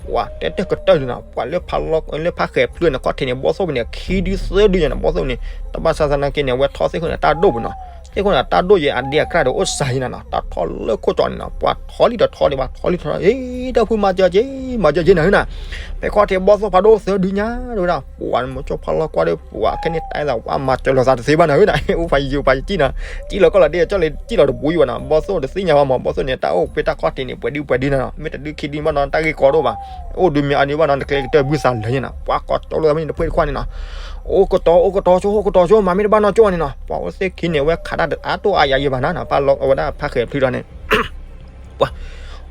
ပှၤတဲတဲာ်ကတၢၢ်န့ၣ်နီၤ ပှၤလၢဖါလီၤ လၢဖါဃဲၤဖျုးန့ၣ် ခီၣ်ထံးန့ၣ် ဘီသိၣ်ပူၤန့ၣ် ခံဒုသၢဒုယၤန့ၣ် ဘီသိၣ်ပူၤန့ၣ် တဘၣ်ဆၣ်သနာ်က့န့ၣ် အဝဲထီသ့ၣ်ခိၣ်န့ၣ် တၢ်ဒိၣ်ပူၤနီၤ သ့ၣ်ခိၣ်န့ၣ် တၢ်ဒိၣ်ယဲ အဒ့အကြၢ်ဒီးအိၣ်စှၤယံၤနၤနီၤ တၢ်ထီလၢခိၣ်ကၠီန့ၣ်နီၤ ပှၤထီလံဒီးထီဒံးဘၣ် ထီလံထီ အ့ ဒီဖုမၤစၢၤက့ၤ မၤစၢၤက့ၤနၤဟၢနၤ ဖဲခီၣ်ထံးဘီသိၣ်ဖးဒိၣ်သၢဒုညါ တဝဲဒၣ် ပှၤမိၤစိဖါလီၤကွၢ်ဒီး ပှၤခဲန့ၣ်တၢ်အဲၣ်သးဝဲမၤစၢၤလိာ်သးတသ့ဘၣ်နၤဟၢနၤ အိၣ်ဖးယံၤယံၤပှၤယစံၣ်နီၤ စံၣ်လီၤကီၢ်လီၤဒ့ ကၠီလၢစံၣ်လီၤတဘူးယံၤဘၣ်နီၤ ဘီသိၣ်တသ့ၣ်ညါဘၣ်မး ဘီသိၣ်န့ၣ် တၢ်အိၣ်ဖဲတၢ်ခီၣ်ထံးန့ၣ် ပှဲၤဒုပှဲၤဒုနၤနီၤ မ့ၢ်တဒုခံဒုဘၣ်နီၤ တၢ်ဂ့ၢ်ကီဒိၣ်ဘၣ် အိၣ်ဒုမ့ၢ်အဒုဘၣ်နီၤ တကျဲကတၢၢ်ဘုသးလၢာ်ညါနီၤ ပှၤကိးကၠီလၢမ့ၢ်တပှ့ၤတခွါန့ၣ်နီၤ အိၣ်ကတီၤ အိၣ်ကတီၤဆိ အိၣ်ကတီၤဆိ မၤမ့ၢ်တဘၣ်နီၢ်ကၠိန့ၣ်နီၤ ပှၤအိၣ်သ့ၣ်ခံန့ၣ် အဝဲခးတၢ်အါတိၢ်အါယၤယံၤဘၣ်နၤနီၤ ပှၤလီၤအဝဲဒၣ်ဖါဃဲၤဖျုးဒီးန့ၣ် ပှၤ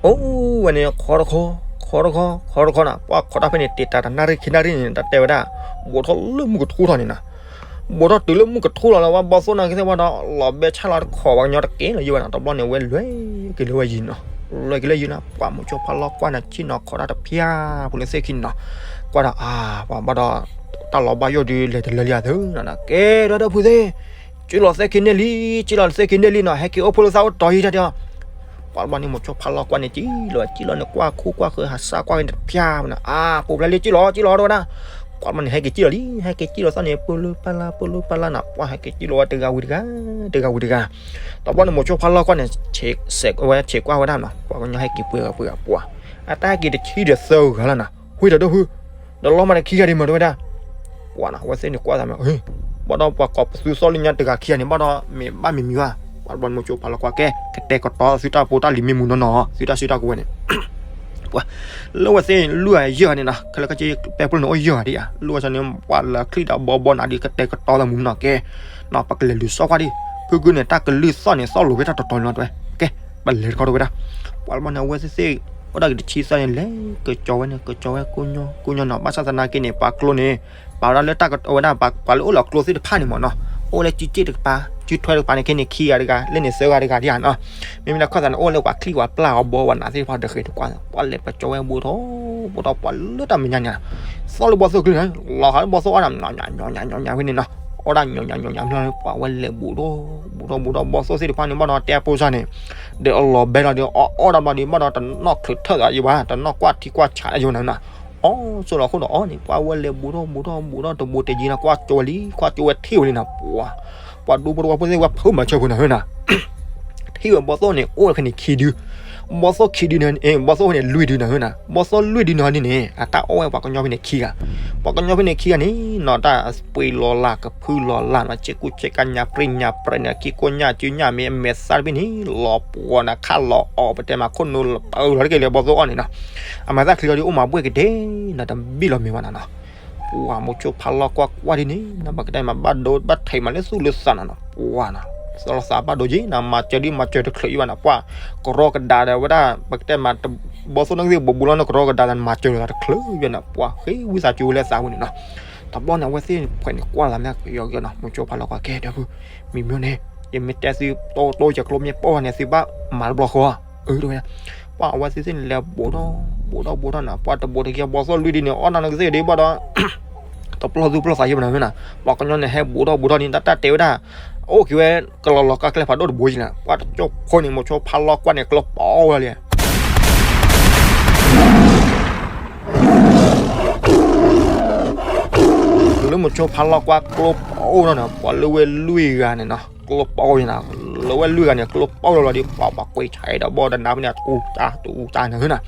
အိၣ်ဝဲန့ၣ် ခီတခီ ခီတခီ ခီတခီနီၤ ပှၤခိးတၢ်ဖဲန့ၣ် တ့ၢ်တၢ်တနၣ်ရံၣ်ခံနၣ်ရံၣ်န့ၣ် တၢ်တဲဝဲဒၣ် ဘူးထီၣ်လၢမုၢ်ကထူထီၣ်န့ၣ်နီၤ ဘူးထီၣ်တုၤလၢမုၢ်ကထူထီၣ်လီၤ ဝဲဘီသိၣ်နာ်က့သ့ၣ်ဝဲဒီး လီၤဘဲဆၣ်လီၤတခိးဝဲကညီတက့ၢ်လီၤယံၤဝဲနီၤ တဘျီန့ၣ် ဝဲလဲၤက့ၤလၢဝဲယံၤနီၤ လဲၤက့ၤလၢယံၤနီၤ ပှၤမိၤစိဖါလီၤကွၢ်န့ၣ် ဆ့ၣ်နီၤခိးတၢ်တဖၠါ ပူၤလၢသ့ၣ်ခံန့ၣ်နီၤ ကွၢ်ဒီးအါ ပှၤဘၣ်ဒီး တၢ်လီၤဘၣ်ယိၣ်ဒုးလဲၤတလၢလံအသၢနီၤ ကဲဒီးဒီပုၢ်သ့ၣ် ကၠံၣ်လီၤသ့ၣ်ခံန့ၣ်လံ ကၠံၣ်လီၤသ့ၣ်ခံန့ၣ်လံနီၤ ဟဲက့ၤအိၣ်ဖှိၣ်လိာ်သးအိၣ်တီၤယံၤတၢ်ဒီး ပှၤတဘျီန့ၣ် မိၤစိဖါလီၤကွၢ်န့ၣ် ကၠံၣ်လီၤ ကၠံၣ်လီၤန့ၣ် ကွၢ်ခူကွၢ်ဃၢဟးစၢ်ကွၢ်ဝဲန့ၣ်တဖၠါမနီၤ အါ ပူၤဖျဲးလံ ကၠံၣ်လီၤ ကၠံၣ်လီၤတဝဲဒၣ် ပှၤတဘျီန့ၣ် ဟဲက့ၤကၠံၣ်လီၤလံ ဟဲက့ၤကၠံၣ်လီၤသီၣ်န့ၣ် ပူၤလူပၢ်လၢ် ပူၤလူပၢ်လၢ်နီၤ ပှၤဟဲက့ၤကၠံၣ်လီၤဝဲတဂၤဝံၤတဂၤ တဂၤဝံၤတဂၤ တဘျီန့ၣ် မိၤစိဖါလီၤကွၢ်န့ၣ် ဆဲးဝဲဆဲးကွၢ်ဝဲဒၣ်နီၤ ပှၤကညီဟဲက့ၤပှဲၤဂၤပှဲၤဂၤပှၤ အတၢ်ဟဲက့ၤတဆံဒီးသၢဂၤလီၤနီၤ ဝံၤဒီးဒိၣ်ဖု ဒီးလီၤမးတခံဂၤဒံးမးတဝဲဒၣ် ပှၤနီၤ အဝဲသ့ၣ်န့ၣ်ကွၢ်သးမး ဘၣ်ဒီးပှၤကိးပသူသီၣ်လၢညါတဂၤခံဂၤန့ၣ် ဘၣ်ဒီးမ့ၢ်ဘၣ်မ့ၢ်မံၤဘၣ် ပှၤတဘျီန့ၣ် မိၤစိဖါလီၤကွၢ်ကဲ ကတဲာ်ကတီၤသုတၢ်ဖိတၢ်လံၤမ့ၢ်မူနီၢ်နီၢ် သုတၢ်စုတၢ်ကဝဲၤန့ၣ် ပှၤ လၢဝဲသ့ၣ်လုၢ်အယၢၢ်ဂၤန့ၣ်နီၤ ခဲလၢာ်ခဲဆ့ ပဲပူၤန့ၣ်အိၣ်ယၢၢ်ဂၤဒံးဧါ လုၢ်ဝဲဆၢန့ၣ် ပှၤလၢချံၣ်ဒီးဘီဘီနၤဒ်ကတဲာ်ကတီၤသးမူနီၤကဲ နီၤ ပကလဲၤလုၢ်စီကွၢ်ဒံး ဖုကုန့ၣ် တၢ်ကလုၢ်သီၣ်န့ၣ် သီၣ်လိၤဖဲတၢ်တတီၤလီၤတဝဲ ကဲ ပလဲၤတခီတဝဲဒၣ် ပှၤတဘျီန့ၣ် အဝဲသ့ၣ်သ့ၣ် အိၣ်ဒၣ်က့ၤတဆံသၢန့ၣ် လဲၤကၠီၤဝဲန့ၣ် ကၠီၤဝဲကိးညီ ကိးညီနီၤ ဘၣ်ဆၣ်သနာ်က့န့ၣ် ပှၤကျိန့ၣ် ပာ်ဝဲဒၣ်လၢတၢ်ကဝဲဒၣ် ပှၤလၢအိၣ်လီၤကျိသ့ၣ်တဖၣ်န့ၣ်မးနီၤ အိၣ်လၢစုစ့ၣ်တကပၤ စုထွဲတကပၤန့ၣ် ခဲန့ၣ်ခံဂၤတဂၤ လၢန့ၣ်သၢဂၤတဂၤဒံးဧါနီၤ မ့မ့ၢ်လၢခီၣ်သးန့ၣ် အိၣ်လၢပှၤချံၣ်ပှၤပျၢ်အီၤဘီဝဲနၤသ့ၣ်တဖၣ်ဒီးဃ့တကွၢ် ပှၤလဲၤပကၠီၤဝဲဘူးထီၣ် ဘူးထီၣ်ပှၤလၢတၢ်မဲာ်ညါန့ၣ် သီၣ်လၢဘီသိၣ်ကလုၢ်န့ၣ် လီၤဃာ်လၢဘီသိၣ်အီၣ်ဒၣ် ညီညီညီညီညီဖဲန့ၣ်နီၤ အီၣ်ဒၣ်ညီညီညီညီဖဲန့ၣ် ပှၤဝဲလဲၤဘူးထီၣ် ဘူးထီၣ်ဘူးထီၣ် ဘီသိၣ်သ့ၣ်တဖၣ်န့ၣ် ဘၣ်ဒီးတဲအပိစၢ်န့ၣ် ဒီးအလီၤဘဲလီၤဒီး အီၣ်အီၣ်ဒၣ်ဘျီဒီး ဘၣ်ဒီးတနီၣ်ချုးထၢၣ်သးယံၤဘၣ် တနီၣ်ကွၢ်ထံကွၢ်ဆးယံၤနၤနီၤ အီၣ်ဆိးလီၤခိၣ်ဒီးအီၣ်န့ၣ် ပှၤဝဲလဲၤဘူးထီၣ်ဘူးထီၣ်ဘူးထီၣ် တဘူးတယံၤနီၤ ကွၢ်ကၠိဝဲလံ ကွၢ်ကၠိဝဲထံၣ်ဝဲလံနီၤ ပှၤ ပှၤဒူဖိတဝီဖိသ့ၣ်ဝဲဖုးမၤစၢၤဖိနၤဟၢနၤ ထံၣ်ဝဲဘီသိၣ်န့ၣ် အိၣ်ဝဲခဲန့ၣ်ခံဒု ဘီသိၣ်န့ၣ် လွံၢ်ဒုနၤဟၢနၤ ဘီသိၣ်လွံၢ်ဒုနီၤဒ်န့ၣ် အတၢ်အိၣ်ဝဲပှၤကညီဖဲန့ၣ်ခံဂၤ ပှၤကညီဖဲန့ၣ်ခံဂၤန့ၣ်နီၤ တၢ်ပှ့ၤလီၤလးကဖုလီၤလးနီၤ စ့ကူစ့ကညးပြ့ညးပြဲန့ၣ် ခံကိညၢ်စုညၢ်မ့ၢ်အမဲာ်သၣ်တဘ့ၣ်န့ၣ် လီၤပှီၤနၤခးလီၤအီၤ ပတဲမၤခိၣ်နူာ်ပၢလီၤတက့ၢ်လၢဘီသိၣ်အီၣ်န့ၣ်နီၤ အမဲာ်သၣ်ချံလီၤဒ်အိၣ်မးဘှဲၣ်ကဒဲနီၤ တဘ့ၣ်လီၤမ့ၢ်ဝဲနၤနီၤ ပှၤမိၤစိဖးလီၤကွၢ်ကွၢ်ဒ်န့ၣ်နီၤ ပကတဲမးဘၣ်ဒိဘၣ်ထံးမးလၢသူၣ်လၢသးနၤနီၤ ပှၤနီၤ သီၣ်လီၤသးဘၣ်ဒိယံၤနၤ မၤစၢၤဒ်မၤစၢၤတချုးယံၤဘၣ်နၤ ပှၤကရီကဒါဒီးဝဲဒၣ် ပကတဲမး ဘီသိၣ်န့ၣ်ကသ့ၣ်ဘိးဘူးလီၤန့ၣ် ကရီကဒါဒီးမၤစၢၤလိာ်သးတချုးယံၤနၤ ပှၤဃ့ဝံသးစူၤဝဲလၢသးဝဲန့ၣ်နီၤ တဘျီန့ၣ် အဝဲသ့ၣ်ဖှဲးန့ၣ်ကွၢ်လီၤမးကယီကယီနီၤ မိၤစိဖးလီၤကွၢ်ကဲဒီပုၢ် မံၤမံၤန့ၣ် ယမ့ၢ်တဲသုတိတိယကျိမ့ၢ်ပီၢ်န့ၣ် သုဘၣ်မၤတဘျီဃီ အၢ တဝဲ ပှၤအဝဲသ့ၣ်သ့ၣ်န့ၣ် လဲၤဘူးထီၣ်ဘူးထီၣ်ဘူးထီၣ်နီၤ ပှၤတဘူးတက့ၢ် ဘီသိၣ်လွံၢ်ဒ်န့ၣ် အီၣ်နၤနကသ့ၣ်ဒ်ဘၣ်ဒီး တပျီၢ်သူၣ်ပျီၢ်သးယဲၢ်မနုၤမ့ၢ်နီၤ, ပှၤကညီန့ၣ်ဟဲဘူးထီၣ်ဘူးထီၣ်န့ၣ် တၢ်တၢ်တဲဝဲဒၣ်, အိၣ်က့ၤဝဲ ကလီၤလီၤကါကျဲဖးဒိၣ်တဘိယံၤနီၤ, ပှၤတကၠိဖိန့ၣ် မိၤဆိဖါလီကွၢ်န့ၣ် ကျိပီဝဲလံ လၢမိၤဆိဖါလီကွၢ်ကျိပီအိၣ်နီၤနီၤ, ပှၤလၢဝဲလွံၢ်ဂၤန့ၣ်နီၤ ကျိပီအိၣ်နီၤ, လၢဝဲလွံၢ်ဂၤန့ၣ် ကျိပီလီၤလီၤဒီး ပှၤပှၤကွဲးဆါဒီးဘီဒီးနါဖဲန့ၣ် အတူၢ်တၢ်တူၢ်တၢ်နၤဟၢနီၤ,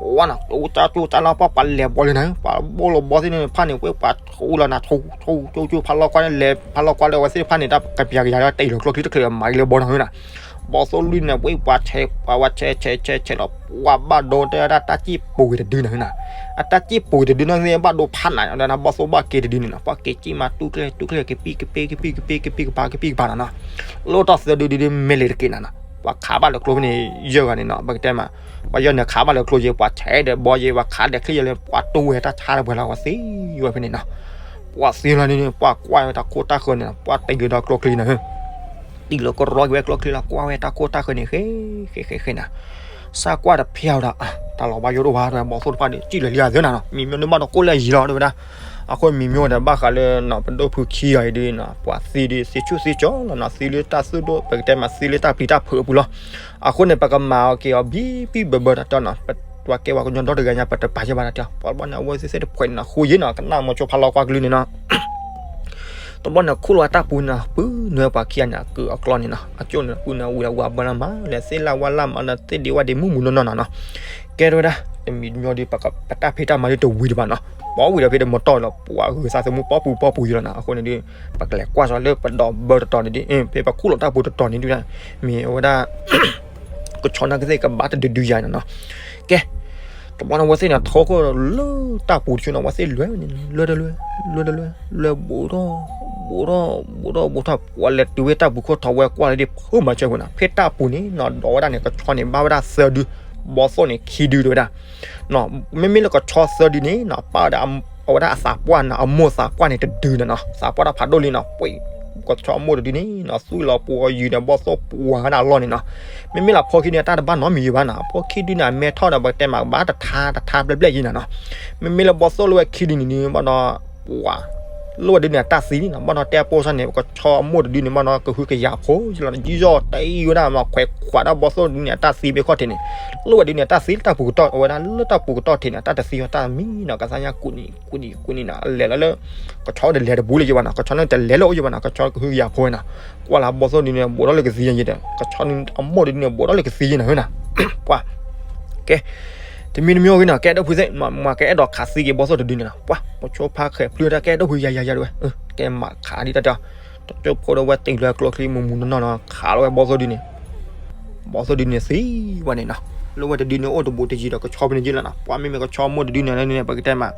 ပှၤနီၤ တူၢ်တၢ်တူၢ်တၢ်လီၤ ပှၤပှၤလဲၤဘီလံနၤ, ပှၤဘီလီၤဘီသ့ၣ်န့ၣ်ဖၣ်န့ၣ် ဝဲပှၤထူလီၤနၤ ထူထူထူထူ ဖါလီကွၢ်န့ၣ် လဲၤဖါလီကွၢ်လၢအဝဲသ့ၣ်တဖၣ်န့ၣ် တၢ်ကပျၤကယၤလၢတ့ၢ်လီၤကျိချံတချုးမၤက့ၤလၢဘီနီၤဟၢနီၤ ဘီသိၣ်လွံၢ်န့ၣ် ပှၤပှၤဆဲး ပှၤဝဲဆဲးဆဲးဆဲးဆဲးလီၤ ပှၤဘၣ်ဒိတဲဝဲဒၣ်တၢ်စံၣ်ပူၤက့ၤတဒုနီၤနီၤ, အတၢ်စံၣ်ပူၤက့ၤတဒုနီၤ ဘၣ်ဒိဖးနးဒီးနၤ ဘီသိၣ်ဘၣ်က့ၤတဒုန့ၣ်နီၤ ပှၤက့ၤစံၣ်မၤတူၢ်ကျဲတူၢ်ကျဲ ကပံၣ်ကပ့ၣ်ကပံၣ်ကပ့ၣ်ကပံၣ်ကပၤကပံၣ်ကပၤနီၤနီၤ, လၢတၢ်သၢဒုဒုဒုမ့ၢ်လံတက့ၢ်နၤနီၤ, ပှၤခးဘၣ်လၢကျိဖဲန့ၣ် ယဲၢ်ဂၤန့ၣ်နီၤ ပကတဲမး, ပှၤယဲၢ်န့ၣ်ခးဘၣ်လၢကျိယဲၢ် ပှၤဆဲးဒီးဘီယဲၢ် ပှၤခးဒီးချံယဲၢ်လၢ ပှၤတူၢ်ဝဲတၢ်ဆါတပှဲၤလီၤ ပှၤသံဝဲဖဲန့ၣ်နီၤ, ပှၤသံလီၤန့ၣ် ပှၤကွၢ်ဝဲတၢ်ခိၣ်တၢ်ဃၢၤန့ၣ် ပှၤတ့ၢ်က့ၤဒီးကျိချံနၤ တံၢ်လီၤကရီက့ၤဝဲကျိချံလီၤ ကွၢ်ဝဲတၢ်ခိၣ်တၢ်ဃၢၤန့ၣ် ဃဲဃဲဃဲဃဲနၤ, စၢ်ကွၢ်တဖျါဝဲဒၣ် တၢ်လီၤဘၣ်ယိၣ်ဒိၣ်ဘၣ်တဲဝဲ ဘီသိၣ်တဖၣ်ဒီး စံၣ်လီၤလံအသၢနၤနီၤ မံၤမျိၢ်န့ၣ်ဘၣ်ဒီးကိၣ်လၢအယံၤလီၤတဲဝဲဒၣ်, အဃိမံၤမျိၢ်ဒီးဘၣ်ဃးလၢနီၤ ပဒိၣ်ဖုခံဂၤအံၤဒုနီၤ ပှၤသံဒုသံဆူၣ်သံကၠီလီၤနီၤ သံလၢတၢ်သိၣ်ဒိၣ် ပကတဲမးသံလၢတၢ်ပျံၤတၢ်ဖုးအပူၤလီၤ, အဃိန့ၣ် ပကမၤအီၤက့ၤအီၤဘံဘံဘၢဘၢတၢ်တီနီၤ ပှၤကဲပှၤကညီဒီတဂၤညါ ပတပာ်ယဲၢ်ဘၣ်တၢ်တီ ပှၤဘီန့ၣ် အဝဲသ့ၣ်သ့ၣ်တဖှဲးန့ၣ်နီၤ ဃိယဲၢ်နီၤ ကနၣ်မိၤဆိဖါလီကွၢ်ကလုၢ်န့ၣ်နီၤ တဘျီန့ၣ် ခူၣ်လီၤဝဲတၢ်ပူၤန့ၣ်နီၤ ပုၢ်နွဲပှၤခံဂၤန့ၣ် အကုးအကျီန့ၣ်နီၤ အကၠိၣ်န့ၣ် ပုၢ်နွဲဝံၤဒီးဝၤဘၢလီၤမး လဲၤသ့ၣ်လၢဝါလၢမးဒီး သ့ၣ်ဒံးဝၣ်ဒံးမုၢ်မုၢ်နီၢ်နီၢ်နီၤနီၤ ကဲထီၣ်ဝဲဒၣ် တမံၤတမံၤဒီး ပတၢ်ဖံးတၢ်မၤဒ်တဝံၤတဘၣ်နီၤ ပီဝံၤဒီးဖဲတမတီၢ်လီၤ ပှၤဂုၤသးသမူပီပူၤပီပူၤယံၤလီၤနီၤ အဃိန့ၣ်ဒီး ပကလဲၤကွၢ်စီၤလၢပဒီးဘၢတတီၤန့ၣ်ဒီး ဖဲပခူၣ်လီၤတၢ်ပူၤတတီၤန့ၣ်ဒီး မ့ၢ်ဝဲဒၣ် ကဆီနီၢ်ကသ့ၣ်ကဘၣ်တဒုဒုယၤနီၤနီၤ ကဲ တဘျီန့ၣ် အဝဲသ့ၣ်န့ၣ် ထီခိၣ်လၢတၢ်ပူၤတဆူနီၤ အဝဲသ့ၣ်လဲၤန့ၣ် လဲၤတလဲၤ လဲၤတလဲၤ လဲၤဘူးထီၣ် ဘူးထီၣ် ဘူးထီၣ် ဘူးထီၣ် ပှၤလဲၤတုၤဝဲတၢ်ပူၤခိၣ်ထီၣ်ဝဲကွၢ်လၢဒ်ဖိမၤစၢၤဝဲနီၤ ဖဲတၢ်ပူၤန့ၣ်နီၤ ဒီးဝဲဒၣ်န့ၣ် ကဆီန့ၣ် ဘၣ်ဝဲဒၣ်သၢဒု ဘီသိၣ်န့ၣ် ခံဒုတဲဝဲဒၣ် မ့မ့ၢ်လၢကဆီသၢဒုန့ၣ်နီၤ ပၣ်ဝဲဒၣ် အဝဲဒၣ်အသးပှၢ်နီၤ အမိၢ်သးပှၢ်န့ၣ်တဒုန့ၣ်နီၤ သးပှၢ်တၢ်ဖးဒိၣ်လံနီၤ ပှ့ၤ ကဆီအမိၢ်တဒုန့ၣ်နီၤ သွံၣ်လီၤပှီၤယုာ်န့ၣ် ဘီသိၣ်ပှၤဝဲဒၣ်အလီၢ်န့ၣ်နီၤ မ့မ့ၢ်လၢအဖိခံဒုန့ၣ် အတၢ်တဘၣ်နီတမံၤယံၤဘၣ်နီၤ အဖိခံဒုန့ၣ် အမဲထီၣ်ဒီး ပကတဲမး ဘၣ်တထါ တထါဘျဲၣ်ဘျဲၣ်ယံၤနၤနီၤ မ့မ့ၢ်လၢဘီသိၣ်လၢဝဲခံဒုန့ၣ်န့ၣ် ဘၣ်ဒီး ပှၤ လၢဝဲဒုန့ၣ် အတၢ်သံလံနီၤ ဘၣ်ဒီးတဲအပိစၢ်န့ၣ် ကဆီအမိၢ်တဒုန့ၣ် ဘၣ်ဒီးကဟုကယာ်ဖိယံၤလီၤ ယံၤယီၣ်တအံၤဝဲဒၣ်မး ခွဲးခွးဒၣ်ဘီသိၣ်ဒုန့ၣ် အတၢ်သံဖဲခီၣ်ထံးန့ၣ် လၢဝဲဒုန့ၣ် အတၢ်သံလၢတၢ်ပူၤကတီၢ် အဝဲဒၣ်လၢတၢ်ပူၤကတီၢ်ထံးန့ၣ် အတၢ်တသံအတၢ်မံနီၤ ကသါညါကူးနံၤ ကူးနံၤ ကူးနံၤနီၤ အလဲၤလီၤလၢ ကဆီအိၣ်ဒီးလဲၤတဘူးလၢယဘၣ်နီၤ ကဆီန့ၣ်တလဲၤလၢအိၣ်ယဘၣ်နီၤ ကဆီကဟုကယာ်ဖိနီၤ ကွၢ်လၢဘီသိၣ်ဒုန့ၣ် ဘူးထီၣ်လၢကသံယံၤဒီး ကဆီန့ၣ် အမိၢ်တဒုန့ၣ် ဘူးထီၣ်လၢကသံယံၤနၤဟၢနီၤ ပှၤ ကဲ တမံၤတမံၤအဂ့ၢ်နီၤ ကဲဒိၣ်ဖုသ့ၣ် မ့ၢ်ကအဲၣ်ဒိးခးသံက့ၤဘီသိၣ်တဒုန့ၣ်နီၤ ပှၤ မိၤဆိဖါဃဲၤဖျုးတၢ်ကဲဒိၣ်ဖုယၤယၤယၤတဝဲ ကဲမၤခးဒ်တၢ်တၢ် တကၠိဖိဒီးဝဲတ့ၢ်လၢကျိချံမုၢ်မုၢ်နီၢ်နီၢ်နီၤ ခးလီၤဝဲဘီသိၣ်ဒုန့ၣ် ဘီသိၣ်ဒုန့ၣ်သံဝဲန့ၣ်နီၤ လၢဝဲတဒုန့ၣ် အိၣ်တဘူးတယံၤဒီးကဆီဖဲန့ၣ်ယံၤလီၤနီၤ ပှၤမ့မ့ၢ်ကဆီအမိၢ်တဒုန့ၣ်န့ၣ် ပကတဲမး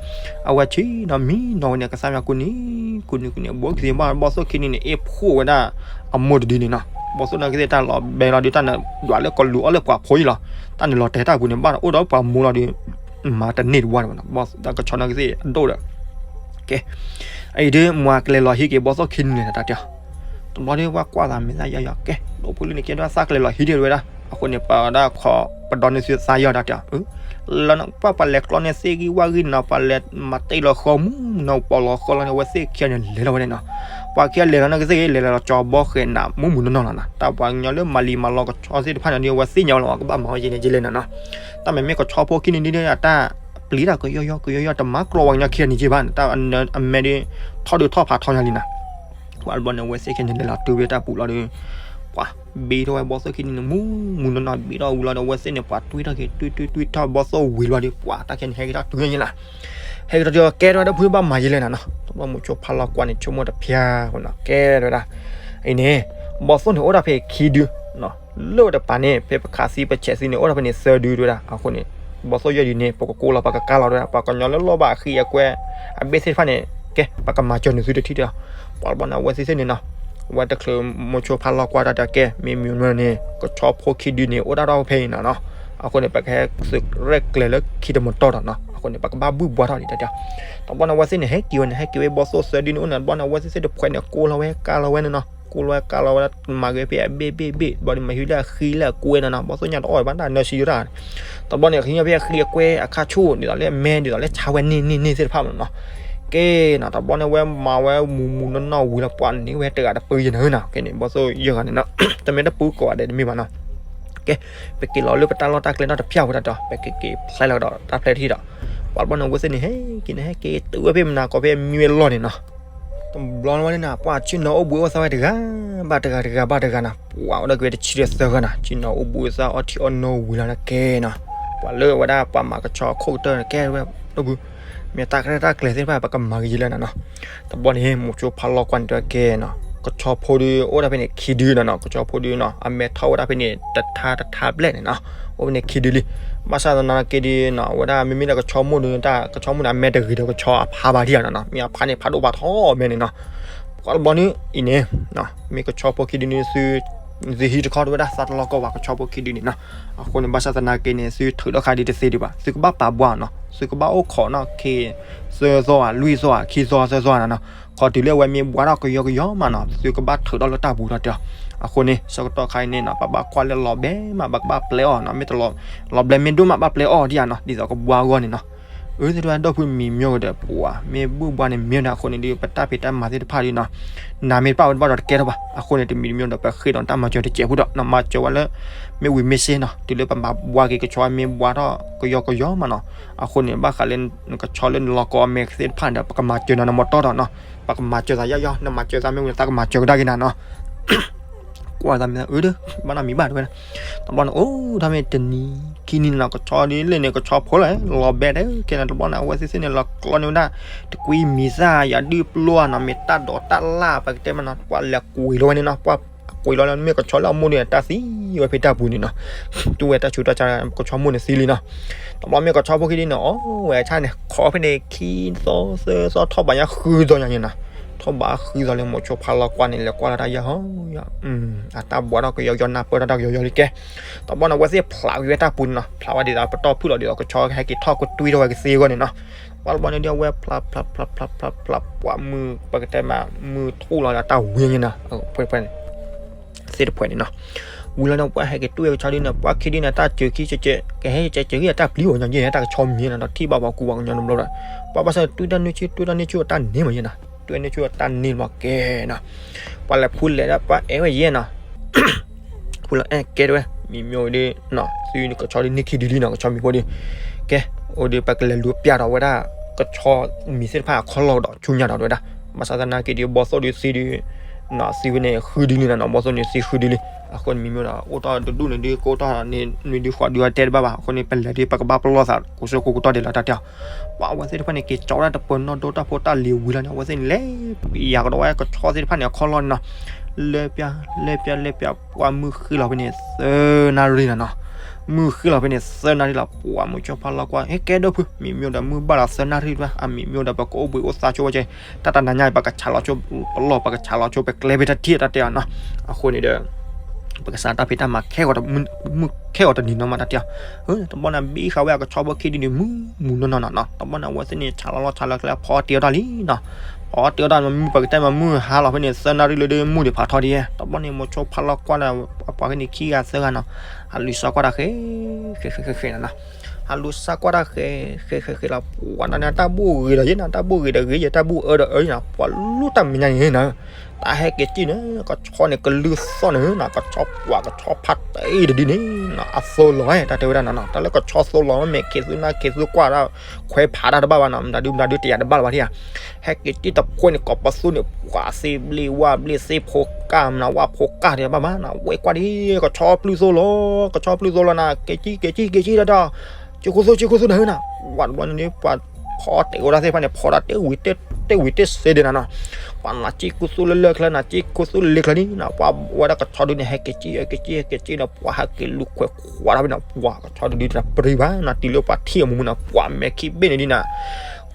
အဝဲဆံးနီၤမံနီၤဝဲန့ၣ် ကသါမးကူးနံၤ ကူးနံၤကူးနံၤ ဘူးကသံဘၣ် ဘီသိၣ်ခံနံၤန့ၣ် အ့ၣ်ဖှိၣ်ဝဲဒၣ် အမိၢ်တဒုန့ၣ်နီၤ ဘီသိၣ်နီၢ်ကသ့ၣ်တၢ်လီၤဘဲလီၤဒုး တၢ်န့ၣ်ဒွးလၢကလူးအီၣ်လၢပှၤဖိအံၤလီၤ တၢ်န့ၣ်လီၤတဲာ်တၢ်ပူၤန့ၣ် ဘၣ်ဒီးအိၣ်ဒီးပှၤမိၢ်လီၤဒုး မၤတန့ၢ်တဝါန့ၣ်နီၤ ဘီသိၣ်ကဆီနီၢ်ကသ့ၣ်အဒိၣ်ဒီး ကဲ အအံၤဒုး မ့ၢ်ကလဲၤလီၤဟံးက့ၤဘီသိၣ်ခံနံၤန့ၣ်တၢ်တဲ တဘျီဒုး ပှၤကွၢ်သးမ့ၢ်သးယီၤယီၤ ကဲ ဒိၣ်ဖုလံန့ၣ် ကဲဒိၣ်သးကလဲၤလီၤဟံးဒံးဝဲဒၣ် အဃိန့ၣ် ပဝဲဒၣ်ခီ ပဒီနုာ်သုသးယီၤတၢ်တဲ လၢပှၤပှၤလဲၤကျီန့ၢ်သ့ၣ်ဂံၢ်ဝၣ်ဂံၢ်နီၤ ပှၤလဲၤမၤတ့ၢ်လီၤဃီမူနီၤ ပီၣ်လီၤဃီလီၤန့ၣ် အဝဲသ့ၣ်ခံဂၤန့ၣ် လဲၤလီၤဝဲန့ၣ်နီၤ ပှၤခံဂၤလဲၤလီၤနီၢ်ကသ့ၣ်ဂ့ၤ လဲၤလီၤလီၤကၠီၤဘီဃဲၤနးမူမူနီၢ်နီၢ်နီၤ တၢ်ပှၤကညီလၢမၤလံၤမၤလီၤကဆီသ့ၣ်တဖၣ်န့ၣ်ဒီး အဝဲသ့ၣ်ညါဝဲလီၤ ကဘၣ်မၤဝဲယဲၢ်န့ၣ်ယဲၢ်လဲၣ်နီၤနီၤ တၢ်မ့မ့ၢ်ကဆီဖိခံနံၤဒုး အတၢ်ပျံၤတၢ်ကယီယီကယီယီ တမၤကျီဝဲကညီခံဂၤန့ၣ်က့ဘၣ် တၢ်အမဲဒုး ထီၣ်ဒုးထီၣ်ဖးထီညါလံနီၤ ပှၤတဘျီန့ၣ် အဝဲသ့ၣ်ခံန့ၣ် လဲၤလီၤတုၤဝဲတၢ်ပူၤလီၤဒီး ပှၤဘ့ထီၣ်ဝဲဘီသိၣ်ခံနံၤန့ၣ် မူမူနီၢ်နီၢ် ဘ့ထီၣ်ဝံၤလီၤဒီး အဝဲသ့ၣ်န့ၣ် ပှၤတွံၢ်ထီၣ်က့ၤ တွံၢ်တွံၢ်တွံၢ်ထီၣ်ဘီသိၣ်ဝံၤလီၤဒီး ပှၤတၢ်ခဲန့ၣ် ဟဲက့ၤထီၣ်တုၤညါလီၤ ဟဲက့ၤထီၣ်တုၤ ကဲထီၣ်ဝဲဒီး ဖုဘၣ်မၤယဲၢ်လဲၣ်နီၤနီၤ တဘျီမိၤဆိဖါလီၤကွၢ်န့ၣ် ဆိကမိၣ်တဖျါဃိနီၤ ကဲထီၣ်ဝဲဒၣ် အံၤန့ၣ် ဘီသိၣ်န့ၣ် အိၣ်ဒၣ်ဖဲခံဒု လၢတပၤန့ၣ် ဖဲပခးသံပဆဲးသံန့ၣ် အိၣ်ဒၣ်ဖဲန့ၣ်သၢဒုတဲဝဲဒၣ် အဃိန့ၣ် ဘီသိၣ်ယဲၢ်ဒုန့ၣ် ပကကိးလီၤ ပကကါလီၤတဲဝဲဒၣ် ပှၤကညီလၢလီၢ်ဘၣ်အဃံအကွဲ အဘ့ၣ်သ့ၣ်တဖၣ်န့ၣ် ကဲ ပကမၤစၢၤနုာ်သုတထံၣ်တဲ ပှၤတဘျီန့ၣ် အဝဲသ့ၣ်သ့ၣ်န့ၣ်နီၤ အဝဲတချုးမိၤဆိဖါလီၤကွၢ်တၢ်တဲကဲ မ့ၢ်မ့ၢ်န့ၣ် ကဆီဖိခံဒုန့ၣ် အိၣ်ဒၣ်ထီၣ်ဖဲအံၤနီၤနီၤ အဃိန့ၣ် ပကဟဲသုးရဲၣ်ကျဲၤလၢခံတမတီၢ်ဒီးနီၤ အဃိန့ၣ် ပကဘၣ်ဘုၣ်ဘှါထီၣ်ဒံးတဲ တဘျီန့ၣ် အဝဲသ့ၣ်န့ၣ် ဟဲက့ၤဝဲန့ၣ် ဟဲက့ၤဝဲဘီသိၣ်သၢဒုန့ၣ် အိၣ်န့ၣ် တဘျီန့ၣ် အဝဲသ့ၣ်သ့ၣ်တဖှဲးန့ၣ် ကိးလီၤဝဲကါလီၤဝဲန့ၣ်နီၤ ကိးလီၤဝဲကါလီၤဝဲဒၣ် မၤဂ့ၤဖဲအဘ့ၣ်ဘ့ၣ်ဘ့ၣ် တဘျီန့ၣ် မၤဟံးလၢအဃံလၢအကွဲနီၤနီၤ ဘီသိၣ်ညါတအီၣ်ဘၣ်တၢ်နၢၤဆံးတၢ် တဘျီန့ၣ် ဟံးဖဲအဃံအကွဲအခါဆူၣ် ဒ်သိးလၢအမဲ ဒ်သိးလၢဆါဝဲန့ၢ်န့ၢ်န့ၢ်သ့ၣ်တဖၣ်မနီၤ ကဲနီၤ တဘျီန့ၣ် ဝဲမၤဝဲမူးမူးနီၢ်နီၢ်ဝံၤလီၤ ပှၤန့ၣ်ဝဲတဂၤတပၢၢ်ယဲနီၤ, ကဲန့ၣ် ဘီၣ်သိၣ်ယဲၢ်ဂၤန့ၣ်နီၤ, တမ့ၢ်တပၢၢ်ကိးဂၤဒဲးတမ့ၢ်ဘၣ်နီၤ. ကဲ, ပက့ၤလီၤလၢပတၢ်လီၢ်တၢ်ကျဲနီတဖျၢၣ်ဝဲဒၣ်ဒီး ပက့ၤက့ၤဖျဲလီၤကဒီးတၢ်ဖျဲထံၣ်ဒီး ပှၤတဘျီန့ၣ် ဝဲသ့ၣ်န့ၣ် ဟဲက့ၤန့ၣ် ဟဲက့ၤတုၤဝဲဖဲမနၤကိးဖဲမံဝဲလီၢ်န့ၣ်နီၤ. တဘျီန့ၣ်ဝဲန့ၣ် ပှၤဆ့ၣ်နီၤအိၣ်ဘှံးအိၣ်သါဝဲတဂၤ ဘၣ်တဂၤ တဂၤဘၣ်တဂၤနီၤ, ပှၤအိၣ်ဒီးက့ၤဝဲတဆံဒီးသၢဂၤနီၤ, ဆ့ၣ်နီၤအိၣ်ဘှံးအိၣ်သါအီထံအီနိဝံၤလီၤန့ၣ်ကဲနီၤ, ပှၤလၢဝဲဒၣ်ပှၤမၤကဆီအခိၣ်ကတၢၢ်န့ၣ် ကဲဝဲဒီပုၢ် မ့ၢ်တၢ်ကရၢတၢ်ကျဲၤသ့ၣ်တဖၣ် ပကမၤကယံာ်လၢနၤနီၤ. တဘျီန့ၣ် မိၤဆိဖးလီၤကွၢ်န့ၣ်တဲကဲနီၤ, ကဆီဖိဒုးအိၣ်ဒၣ်ဖဲန့ၣ်ခံဒုနီၤနီၤ, ကဆီဖိဒုနီၤ အမဲထီၣ်ဝဲဒၣ်ဖဲန့ၣ် တထါတထါဘျဲၣ်န့ၣ်နီၤ, အိၣ်ဖဲန့ၣ်ခံဒုလံ. ဘၣ်ဆၣ်သနာ်က့ဒုနီၤ အဝဲဒၣ်မ့မ့ၢ်လၢကဆီမိၢ်ဒုတၢ် ကဆီမိၢ်န့ၣ် အမဲတဂ့ၤဒီးကဆီအဖါဘၣ်ဒံးဧါနီၤနီၤ, မ့ၢ်အဖါန့ၣ် ဖးဒိၣ်ဖးထီမဲန့ၣ်နီၤ. ပှၤတဘျီန့ၣ်အံၤန့ၣ် မ့ၢ်ကဆီဖိခံဒုန့ၣ်သု သုဟံးတခီတဝဲဒၣ်သးတလီၤကီဘၣ် ကဆီဖိခံဒုန့ၣ်နီၤ. အဃိန့ၣ် ဘၣ်ဆၣ်သနာ်က့န့ၣ် သုထုးထီၣ်ခါဒုတသ့ဒံးဘၣ်, သုကဘၣ်ပာ်ဘှါနီၤ, သုကဘၣ်အိၣ်ခိးနီၤ ခ့ သၢသီဧါ လွံၢ်သီဧါ ခံသီသၢသီနီၤနီၤ, ခီတုၤလၢအဝဲမ့ၢ်ဘှါထီၣ်ကယီကယီမးနီၤ သုကဘၣ်ထုးထီၣ်လၢတၢ်ပူၤလီၤတဲအီၤ. အဃိန့ၣ် ဆၢကတီၢ်ခါအံၤန့ၣ်နီၤ ပဘၣ်ကွၢ်လၢလီၤဘဲမး ပကဘၣ်ပျဲအီၤနီၤ, မ့ၢ်တလီၤ လီၤဘဲမ့ၢ်ဒိၣ်မး ဘၣ်ပျဲအီၤဒံးဧါနီၤ, ဒ်သိးကဘှါအဂီၢ်န့ၣ်နီၤ. အၢ သ့ၣ်တဖၣ်ဒီပုၢ်မံၤမ့ၢ်ဒီး ပှၤမ့ၢ်ဘူၣ်ဘှါန့ၣ်မ့ၢ်ဒီး အဃိန့ၣ်ဒုး ပတၢ်ဖံးတၢ်မၤသ့ၣ်တဖၣ်ဒုးနီၤ နၤမ့ၢ်တဘၣ်ဝဲတဘၣ်ဒီးတကဲထီၣ်ဘၣ်. အဃိန့ၣ် တမံၤတမံၤဒီး ပဃ့ဒီးတၢ်မၤစၢၤတစဲးဖိဒီး နမၤစၢၤဝဲလၢ မ့ၢ်ဝံၤမ့ၢ်စ့နီၤ, တုၤလၢပမၤဘှါက့ၤကဆီမ့ၢ်ဘှါထီၣ်ကယီကယီမးနီၤ, အဃိန့ၣ် ဘၣ်ဃးလၢနကဆီလၢနလီၤကီအမဲာ်သ့ၣ်တဖၣ်န့ၣ်ဒီး ပကမၤစၢၤနၤနမီၤတီၢ်ဒီးနီၤ, ပကမၤစၢၤသးယီယီ နမၤစၢၤသးမ့ၢ်ဝံၤသးကမၤစၢၤကဒါက့ၤနၤနီၤ. ကွၢ်သးမ့ၢ်အၢ ဘၣ်နီတမံၤဘၣ်တဲဝဲ, တဘျီန့ၣ် အိၣ်ထီၣ်မ့ၢ်တနံၤ ခံနံၤနီၤ ကဆီဒ်လဲၣ်န့ၣ် ကဆီဖိလီၤ လီၤဘဲတဲကဲနီၤ, တဘျီန့ၣ် အဝဲသ့ၣ်သ့ၣ်န့ၣ် လီၤကျီန့ၢ်ဝဲဒၣ် တကွံမံၤသၣ်ယၤဒုးပျီနီၤ, မ့ၢ်တၢ်ဒိးတၢ်လၢ် ပကတဲမးနီၤ, ပှၤလဲၤကွံာ်လီၤဝဲန့ၣ်နီၤ, ပှၤကွံာ်လီၤလၢမ့ၢ်ကဆီလၢအမိၢ်န့ၣ် တၢ်သံဝဲဖဲတၢ်ပူၤန့ၣ်နီၤ, တူၢ်ဝဲတၢ်ဆူးတၢ်ဆါ ကဆီမိၢ်န့ၣ်သံလံနီၤ. တဘျီမ့ၢ်ကဆီဖိခံဒုန့ၣ် အီၣ်ဝဲဆၣ်န့ၣ် ခိးဖဲန့ၣ် ခံသီသၢသီ ထီၣ်ဘးညါဃုသီညါန့ၣ်နီၤ, ထီၣ်ဘးဃုသီလၢမိၤဆိဖးလီၤကွၢ်န့ၣ် လဲၤကွၢ်လၢတၢ်ယဲၢ်ဟီယဲၢ် အတၢ်ဘှါထီၣ်ကယီကယီ နၢ်ပၢၢ်ထီၣ်တၢ်ကယီကယီလံကဲ. တဘျီန့ၣ် အဝဲသ့ၣ်ဖျးကွံာ်ဝဲတၢ်ပူၤန့ၣ်နီၤ, ဖျးဝဲဒ်သိးပတီၢ်ဖုၣ်လီၤဒ်သိးကဆီဟဲက့ၤထီၣ်ကတွံထီၣ်ဝဲကသ့အဂီၢ်န့ၣ်နီၤ. တဘျီန့ၣ်ဒုး အဝဲဖျးဖျးဖျးဖျးဖျးဖျး ပှၤမုၢ်ပကတဲမး မုၢ်ထူၣ်လီၤဒီးတၢ်ဝံၤန့ၣ်နီၤ, ဖဲန့ၣ် သ့ၣ်တဖှဲးန့ၣ်နီၤ. ဝံၤလီၤန့ၣ် ပှၤဟဲက့ၤတွံၢ်ဝဲကဆီဒုန့ၣ် ပှၤခံဒုန့ၣ် တၢ်စၢၤခံကဲးကဲး ကဟဲကဲးကဲးဂံၢ်အတၢ်ပျံၤဧိၤညါယဲၢ် တၢ်ကဆီမံၤနီၤ ဒီးထံၣ်ဘၣ်ပှၤကူပှၤကညီတဘျီဒီး ပှၤဘၣ်ဆၣ်တွံၢ်တၢ်နုၢ်ဆံ တွံၢ်တၢ်နုၢ်ဆံအတၢ်န့ၢ်မးယဲၢ်နီၤ, တွံၢ်နုၢ်ဆံအတၢ်န့ၢ်မးကဲနီၤ. ပှၤလဲၤဖူလဲၤဒီးပှၤအဲၣ်ဝဲယဲၢ်နီၤ ဖူလီၤအဲၣ်ကဲတဲဝဲ မံၤမ့ၢ်ဝဲဒၣ်နီၤ သုနကဆီဒုန့ၢ်ခံဒုလံနီၤ ကဆီမံၤဖိဒု ကဲ အိၣ်ဒုး ပကလဲၤလူၤပျၢ်ဒီးဝဲဒၣ် ကဆီမံၤသ့ၣ်တဖၣ်အခီၣ်လီၢ်ဒီးဆူညါဒီးဝဲဒၣ် ဘၣ်ဆၣ်သနာ်က့ဒုး ဘီၣ်သိၣ်ဒုးသံဒုး နီၤ သံဝဲန့ၣ်ဃုဒုလံနီၤ ဘီၣ်သိၣ်န့ၣ်သံဃုဒုလံ. အဃိန့ၣ်မံၤမ့ၢ်ဒီး အိၣ်တ့ၢ်တဒူၣ်န့ၣ်ဒုး ကအိၣ်တ့ၢ်န့ၣ်နွံဒုဃိးဒုအတဲတဘၣ်ဘၣ် အဃိန့ၣ် ပလဲၤဒုး ပကဘၣ်ပလီၢ်သး ကိးစိကိးကတီၢ်ဒဲးလီၤတၢ်တဲအီၤ ပှၤအဝဲသ့ၣ်တဖၣ်န့ၣ် က့ၤကၠီဒၣ်တပၢၤနီၣ်ဒိတၢ်ဖိတၢ်လံၤဝံၤလီၤန့ၣ် အဝဲသ့ၣ်န့ၣ် လဲၤပျၢ်ကဒီးဝဲကဆီသ့ၣ်တဖၣ်န့ၣ် အခီၣ်လီၢ်န့ၣ်နီၤ လဲၤပျၢ် လဲၤပျၢ် လဲၤပျၢ် ပှၤမုၢ်ဃ့လီၤဖဲန့ၣ် သၢနၣ်ရံၣ်နီၤနီၤ မုၢ်ဃ့လီၤဖဲန့ၣ် သၢနၣ်ရံၣ်လီၤ ပှၤမိၤဆိဖးလီၤကွၢ် ဟဲကဲဒိၣ်ဖု မံၤမ့ၢ်ဒီး မုၢ်ဘၣ်လီၤသၢနၣ်ရံၣ်ဘၣ် အမံၤမ့ၢ်ဒီး ပကအိၣ်ဘှံးအိၣ်သါဆိဝဲကဲ တၢ်တနၤညါ ပကဆးလီၤဆိ ပလီၢ် ပကဆးလီၤဆိ ပကျဲဖဲတၢ်ထံၣ်တၢ်တဲအီၤနီၤ အဃိန့ၣ်ဒီး ပကစးတၢ်ဖံးတၢ်မၤခဲဂီၤ မုၢ်ခဲဂီၤတနံၤနီၤမးတၢ်တဲအီၤ တဘျီန့ၣ် ဘံဃာ်ဝဲအကဆီဖိခံဒုန့ၣ် မုၢ်မုၢ်နီၢ်နီၢ်နီၤနီၤ တဘျီန့ၣ် အဝဲသ့ၣ်န့ၣ် ဆးလီၤလီၤဆးလီၤကျဲ ဖီတ့ၢ်အီၣ်တၢ်လံနီၤ ဖီတ့ၢ်အီၣ်တၢ် မုၢ်ပကတဲမး မုၢ်ဟါလီၤဖဲန့ၣ် သၢနၣ်ရံၣ်လၢဒုး မုၢ်ဒံးဖးထီဒံး တဘျီန့ၣ် မိၤဆိဖးလီၤကွၢ်ဒီး အပှၤဖဲန့ၣ်ခံဂၤသၢဂၤနီၤ ဟးလူၤစါကွၢ်တၢ်ဃဲ ဃဲဃဲဃဲဃဲနီၤနီၤ ဟးလူၤစါကွၢ်တၢ်ဃဲ ဃဲဃဲဃဲလီၤ ပှၤတၢ်န့ၣ် တၢ်ဘူၣ်ဂ့ၤဒီးယဲနီၤ တၢ်ဘူၣ်ဂ့ၤဒီးဂ့ၤယဲ တၢ်ဘူၣ်အၢဒီးအၢယဲနီၤ ပှၤလူၤတၢ်မဲာ်ညါန့ၣ်နီၤ တၢ်ဟဲက့ၤစံၣ်န့ၣ် ကဆီန့ၣ် ကလုၢ်သီၣ်န့ၣ်နီၤ ကဆီပှၤကဆီဖးတ့ၢ်တဒုန့ၣ်နီၤ အသိလီၤ တၢ်တဲဝဲဒၣ်နီၤနီၤ တၢ်လၢကဆီသိလီၤ မ့ၢ်ခဲးသူနၢ်ခဲးသူကွၢ်ဒၣ် ခွဲးဖးတၢ်တဘၣ်ဘၣ်နီၤ မတၤဒုမတၤဒု တယာ်တဘၣ်လၢၤဘၣ်ထံၣ်ဧါ ဟဲက့ၤစံၣ်တဖှဲန့ၣ် ကိးပသူန့ၣ် ပှၤသ့ဘျ့ဝၣ်ဘျ့သ့ဖိကၢ်မနုၤ ဝၣ်ဖိကၢ်တဘၣ်ဘၣ်နီၤ ဝဲကွၢ်ဒ် ကဆီပျုၢ်သိလီၤ ကဆီပျုၢ်သိလီၤနီၤ က့ၤစံၣ် က့ၤစံၣ် က့ၤစံၣ်တၢ်ဒီး စံၣ်ခိၣ်သူ စံၣ်ခိၣ်သူနၤဧၢနီၤ ပှၤတဘျီန့ၣ် ပှၤဖီတ့ၢ်ဝဲဒၣ်သ့ၣ်တဖၣ်န့ၣ် ဖီဒၣ်တ့ၢ်ဝံၤတ့ၢ် တ့ၢ်ဝံၤတ့ၢ်စ့ဒဲးနီၤနီၤ ပှၤနၤစံၣ်ခိၣ်သူလၢလၢချၢ နၤစံၣ်ခိၣ်သူလၢလၢချၢန့ၣ်နီၤ ပှၤဝဲဒၣ်ကဆီဒုန့ၣ် ဟဲက့ၤစံၣ် ဟဲက့ၤစံၣ် ဟဲက့ၤစံၣ်နီၤ ပှၤဟးက့ၤလူၤခွဲးခွးတၢ်ဖဲနီၤ ပှၤကဆီဒုဒုတပရံဘၣ်နီၤ တုၤလၢပှၤထံၣ်အမူမူနီၤ ပှၤမဲာ်ခံဘ့ၣ်န့ၣ်ဒ်နီၤ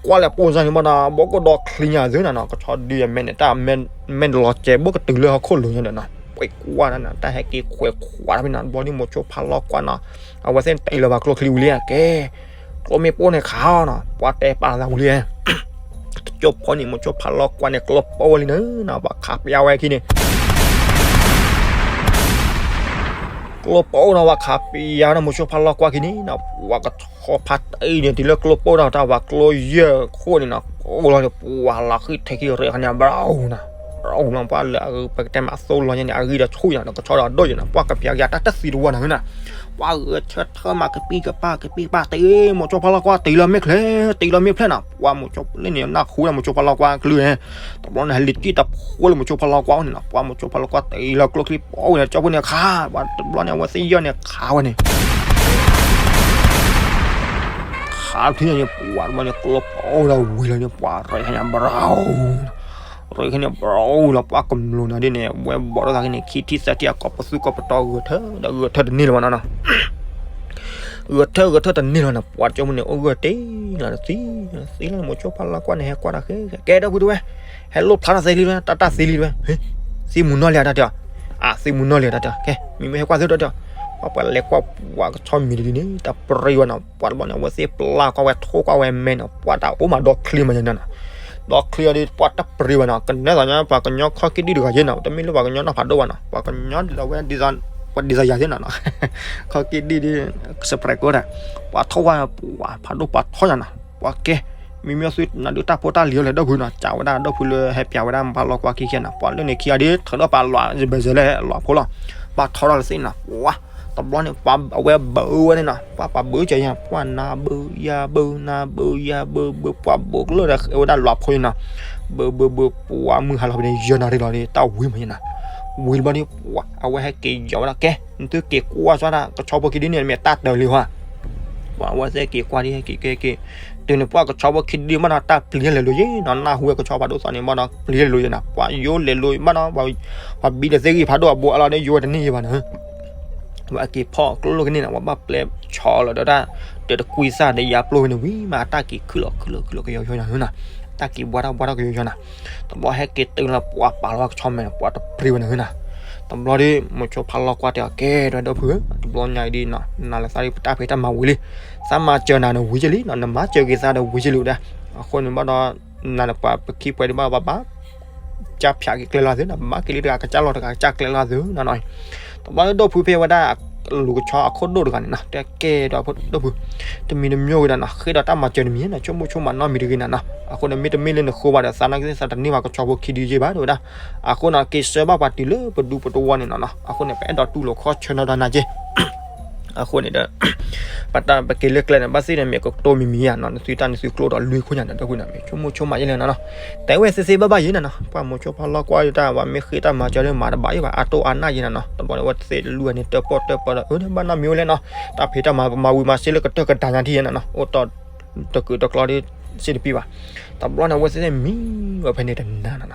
ကွၢ်လဲၤပိၢ်စၢ်န့ၣ်မ့ၢ်နီၤ ဘီကဒီးချံညါသုနီၤနီၤ ကဆီဒုအမဲာ်န့ၣ် တၢ်မဲာ်လီၤစဲးဘိကတုၤလၢဟီၣ်ခိၣ်လိၤညါဒီးနီၤ ပှၤကွၢ်နီၤ တၢ်ဟဲက့ၤခွဲးခွးတၢ်ဖဲနီၤ ဘျီဒုမိၤဆိဖးလီၤကွၢ်နီၤ အဝဲသ့ၣ်န့ၣ်တအံၤလၢၤဘၣ်ကျိချံဝံၤလံဧါ ကဲ ကျိမ့ၢ်ပိၢ်န့ၣ်ခးအီၤနီၤ ပှၤတဲပာ်လီၤသးဝံၤလံ တကၠိဖိန့ၣ် မိၤဆိဖးလီၤကွၢ်န့ၣ် ကျိပိၢ်ဝဲလံနီၤ ပှၤခးပျါဝဲခံန့ၣ် ကျိပိၢ်နီၤ ဝဲခးပယါနီၤ မိၤဆိဖါလီၤကွၢ်ခံန့ၣ်နီၤ ပှၤကဆီဖါတံၢ်န့ၣ် တုၤလၢကျိပိၢ်နီၤ တၢ်ဝဲကျိယဲၢ်ခိၣ်န့ၣ်နီၤ ကိးလီၤန့ၣ် ပှၤလီၤဃံၢ်ထဲခံရ့ၣ်ခါန့ၣ် ဘြၣ်နီၤ ဘြၣ်လီၤ ပှၤလၢအဂ့ၤ ပကတဲမးအသိလီၤညါန့ၣ် အဂံၢ်ဒီးဆူၣ်ညါနီၤ ကဆီဒီးအဒိၣ်ယဲနီၤ ပှၤကပျးကယၤတၢ်တသံတဝီနီၤနီၤ ပှၤဂဲၤဆၢထၢၣ်မးကပံၢ်ကပၢ်ကပံၢ်ကပၢ်တ့ မိၤဆိဖါလီၤကွၢ်တ့လီၤမ့ၢ်ချ့ တ့လီၤမ့ၢ်ဖျဲၣ်နီၤ ပှၤမိၤဆိလၢန့ၣ် နၢ်ဟူဒီးမိၤဆိဖါလီၤကွၢ်ကလုၢ် တဘျီန့ၣ် ဟဲလံၤတံၢ်တဖိလၢမိၤဆိဖါလီၤကွၢ်အိၣ်န့ၣ်နီၤ ပှၤမိၤဆိဖါလီၤကွၢ်တ့လီၤကျိချံပီဝဲန့ၣ် ကၠီဖိန့ၣ်ခး ပှၤတဘျီန့ၣ် အဝဲသ့ၣ်ယီၢ်န့ၣ်ခးဝဲန့ၣ် ခးထံၣ်န့ၣ် ပှၤတဘျီန့ၣ် ကျိပိၢ်ဒီးဝံၤလီၤန့ၣ် ပှၤရ့ၣ်ခါန့ၣ် ဘြၣ် ရ့ၣ်ခါန့ၣ် ဘြၣ်လီၤ ပှၤကမျူၤနီၤဒ်န့ၣ် ဝဲဘီၣ်ထီၣ်သးက့န့ၣ် ခံထံၣ်သၢထံၣ်အကိးပသူကိးပတီၤ ဂဲၤထၢၣ်ဒီးဂဲၤထၢၣ်တန့ၢ်လၢၤဘၣ်နီၤနီၤ ဂဲၤထၢၣ်ဂဲၤထၢၣ်တန့ၢ်လီၤနီၤ ပှၤကၠီဖိန့ၣ်အိၣ်ဂၢၢ်တ့ၢ်လီၤတသံ သံလၢမိၤဆိဖါလီၤကွၢ်န့ၣ် ဟဲကွၢ်တၢ်ဃဲ ကဲဒီပုၢ်တဝဲ ဟဲလိၣ်ဖျါထီၣ်သ့လံဝဲ တၢ်တၢ်သံလံတဝဲ သံမုၢ်နီၢ်လံတၢ်တၢ် အသံမုၢ်နီၢ်လံတၢ်တၢ် ကဲ မ့မ့ၢ်ဟဲကွၢ်သ့တၢ်တၢ် ပှၤပှၤလဲၤကွၢ်ပှၤကဆီမံၤတဒ်န့ၣ် တၢ်ပြံဝဲနီၤ ပှၤတဘျီန့ၣ် အဝဲသ့ၣ်ပျၢ်ကွၢ်ဝဲထိၣ်ကွၢ်ဝဲမဲနီၤ ပှၤတၢ်အိၣ်မးဒီချံမးယဲနီၤ ဒီချံအီၤဒ် ပှၤတၢ်ပြံဝဲနီၤ ကနဲသိးညါ ပှၤကညီခီၣ်ကံၣ်ဒံၣ်တဂၤယဲနီၤ တမ့ၢ်လၢပှၤကညီနီၢ်ဖးဒိၣ်ဘၣ်နီၤ ပှၤကညီလၢဝဲ ပှၤဒံၣ်စယၤသ့နီၤနီၤ ခီၣ်ကံၣ်ဒံၣ်ဒ် စပြဲးကိးတၢ် ပှၤထိၣ်ကွၢ် ပှၤဖးဒိၣ်ပှၤထိၣ်ညါနီၤ ပှၤကဲ မ့မ့ၢ်သုနဒုးတၢ်ဖိတၢ်လံၤအီၤလဲၣ် ဒီပုၢ်နီၤ ကးဝဲဒၣ်ဒီပုၢ်လၢဟဲပျးဝဲဒၣ်ဖါလီၤကွၢ်ခံခံနီၤ ပှၤလၢန့ၣ်ခံဂၤဒ် ထုးထီၣ်ပာ်လီၤ ဘဲၣ်စၢၤလၢလီၤဖိလီၤ ပှၤထီထီၣ်လၢသ့ၣ်နီၤ ပှၤ တဘျီန့ၣ် ပှၤအဝဲဘၢဝဲန့ၣ်နီၤ ပှၤပှၤဘၢကဲယဲ ပှၤနၤဘၢယၤဘၢ နၤဘၢယၤဘၢ ဘၢပှၤဘိးကျၢၢ်ဒီးဝဲဒၣ်လီၤဖိန့ၣ်နီၤ ဘၢဘၢဘၢ ပှၤမုၢ်ဟါလီၤဖဲန့ၣ် ယဲၢ်နၣ်ရံၣ်လီၤဒီး တၢ်ဝံၤမးယဲနီၤ ဝံၤတဘျီန့ၣ် ပှၤအဝဲဟဲက့ၤယီၤဝဲဒၣ်ကဲ နသုက့ၤကွၢ်စၢ်ဒၣ် ကဆီဖိခံဒ်န့ၣ် မ့ၢ်တၢ်တၢၢ်လံဟါ ပှၤအဝဲသ့ၣ်က့ၤကွၢ်ဒ် ဟဲက့ၤက့ၤက့ၤ တုၤန့ၣ်ပှၤကဆီဖိခံဒ်မးနီၤ တၢ်ပျံၤလဲၤလိၤယဲနီၤ နၢ်ဟူဝဲကဆီဖးဒိၣ်သီန့ၣ်မးနီၤ ပျံၤလဲၤလိၤယဲနီၤ ပှၤယိၣ်လဲၤလိၤမးနီၤ ပှၤဘံဒီးသ့ၣ်ဂံၢ်ဖးဒိၣ်အဘိအလီၤဒီး ယိၣ်ဝဲတန့ၢ်ယဲဘၣ်နီၤ ပှၤက့ၤဖီၣ်ကျိလိာ်ကန့ၢ်နီၤ ပှၤဘၣ်ပျဲဆီလီၤဒီးတၢ် တၢ်တကွံသၣ်ဒီးယၤပျိဝဲန့ၣ်ဝံၤမး တၢ်က့ၤခုၣ်လီၤခုၣ်လီၤခုၣ်လီၤကယီယီနီၤ တၢ်က့ၤဘှါထီၣ်ဘှါထီၣ်ကယီယီနီၤ တဘျီဟဲက့ၤတုၤလီၤ ပှၤပာ်လီၤကဆီမဲာ်နီၤ ပှၤတပြံဝဲန့ၣ်နီၤ တဘျီဒီး မိၤဆိဖါလီၤကွၢ်တဲအီၤ ကဲ ဒီပုၢ် တဘျီညါအံၤဒ်နီၤ နၤလၢသးဒ်ပတၢ်ဖံးတၢ်မၤဝံၤလံ သးမၤစၢၤနၤန့ၣ်ဝံၤကလံနီၤ နမၤစၢၤက့ၤသးဒီးဝံၤကလံဝဲဒၣ် အဃိန့ၣ်ဘၣ်ဒီး နၤန့ၣ်ပှၤပခံပှဲၤဒံးဘၣ် ပှၤဘၣ် ကၢ်ဖၠးက့ၤကျဲလၢသုနီၤ ပဘၣ်က့ၤလံတဂၤ ကစၢ်လီၤတဂၤ ကစၢ်ကျဲလၢသုနီၤနီၤ တဘျီဒီပုၢ်ဖဲဝဲဒၣ် လူၤကဆီအခိၣ်ဒိၣ်တဂၤန့ၣ်နီၤ တဲကဲဒီးဒီပုၢ် တမံၤတမံၤဝဲဒၣ်နီၤ ဃ့ဒီးတၢ်မၤစၢၤတမံၤနီၤ ဆိကမိၣ်ဆိကမးနီတမံၤတဂ့ၤနၤနီၤ အဃိန့ၣ် မ့တမ့ၢ်လၢနဃိဘၣ်ဒီး သးနာ်က့သးတန့ၢ်ဘၣ်ကဆီဖိခံဒုယဲၢ်ဘၣ် တဲဝဲဒၣ် အဃိန့ၣ် က့ၤဆှၢဘၣ်ပှၤတုၤလၢပဒူပတဝီန့ၣ်နီၤနီၤ အဃိန့ၣ် ပအဲၣ်ဒိးတူၢ်လိာ်ခီဆၢနီၤဒီးနၤက့ အဃိန့ၣ်ဒီး ပတၢ်ပက့ၤလၢကျဲန့ၣ် ဘၣ်သ့ၣ်န့ၣ် မ့ၢ်ကတိၤမံၤမံၤယါနီၤ နသုတၢ်နသုကျိဒီးလွံၢ်ခိၣ်ညါဒီး ဒီပုၢ်နီၤ မ့ၢ်ဆိကမိၣ်ဆိကမးယဲလဲၣ်နီၤနီၤ တဲဝဲသ့သ့ဘၣ်ဘၣ်ယဲနီၤနီၤ ပှၤမိၤဆိဖါလီၤကွၢ်တၢ် ပှၤမ့ၢ်ဃ့တၢ်မၤစၢၤလၢမၤတဘၣ်ယဲဘၣ် အတိၢ်အနၢ်ယဲနီၤနီၤ တဘျီန့ၣ် အဝဲသ့ၣ်လူၤန့ၣ် တၢၣ်ပီၣ်တၢၣ်ပီဒီး အၢ ဘၣ်နီတမံၤဝဲလဲၣ်နီၤ တၢ်ဖံးတၢ်မၤပမၤဝံၤမၤစ့လၢကတၢၢ်ကတၢၢ်ညါထံၣ်ယဲနီၤနီၤ အိၣ်တီၢ်တကုာ်တကျီဒ်စ့တပံၤဘၣ် တဘျီန့ၣ် အဝဲသ့ၣ်မံဝဲဖဲန့ၣ်တနၤနီၤနီၤ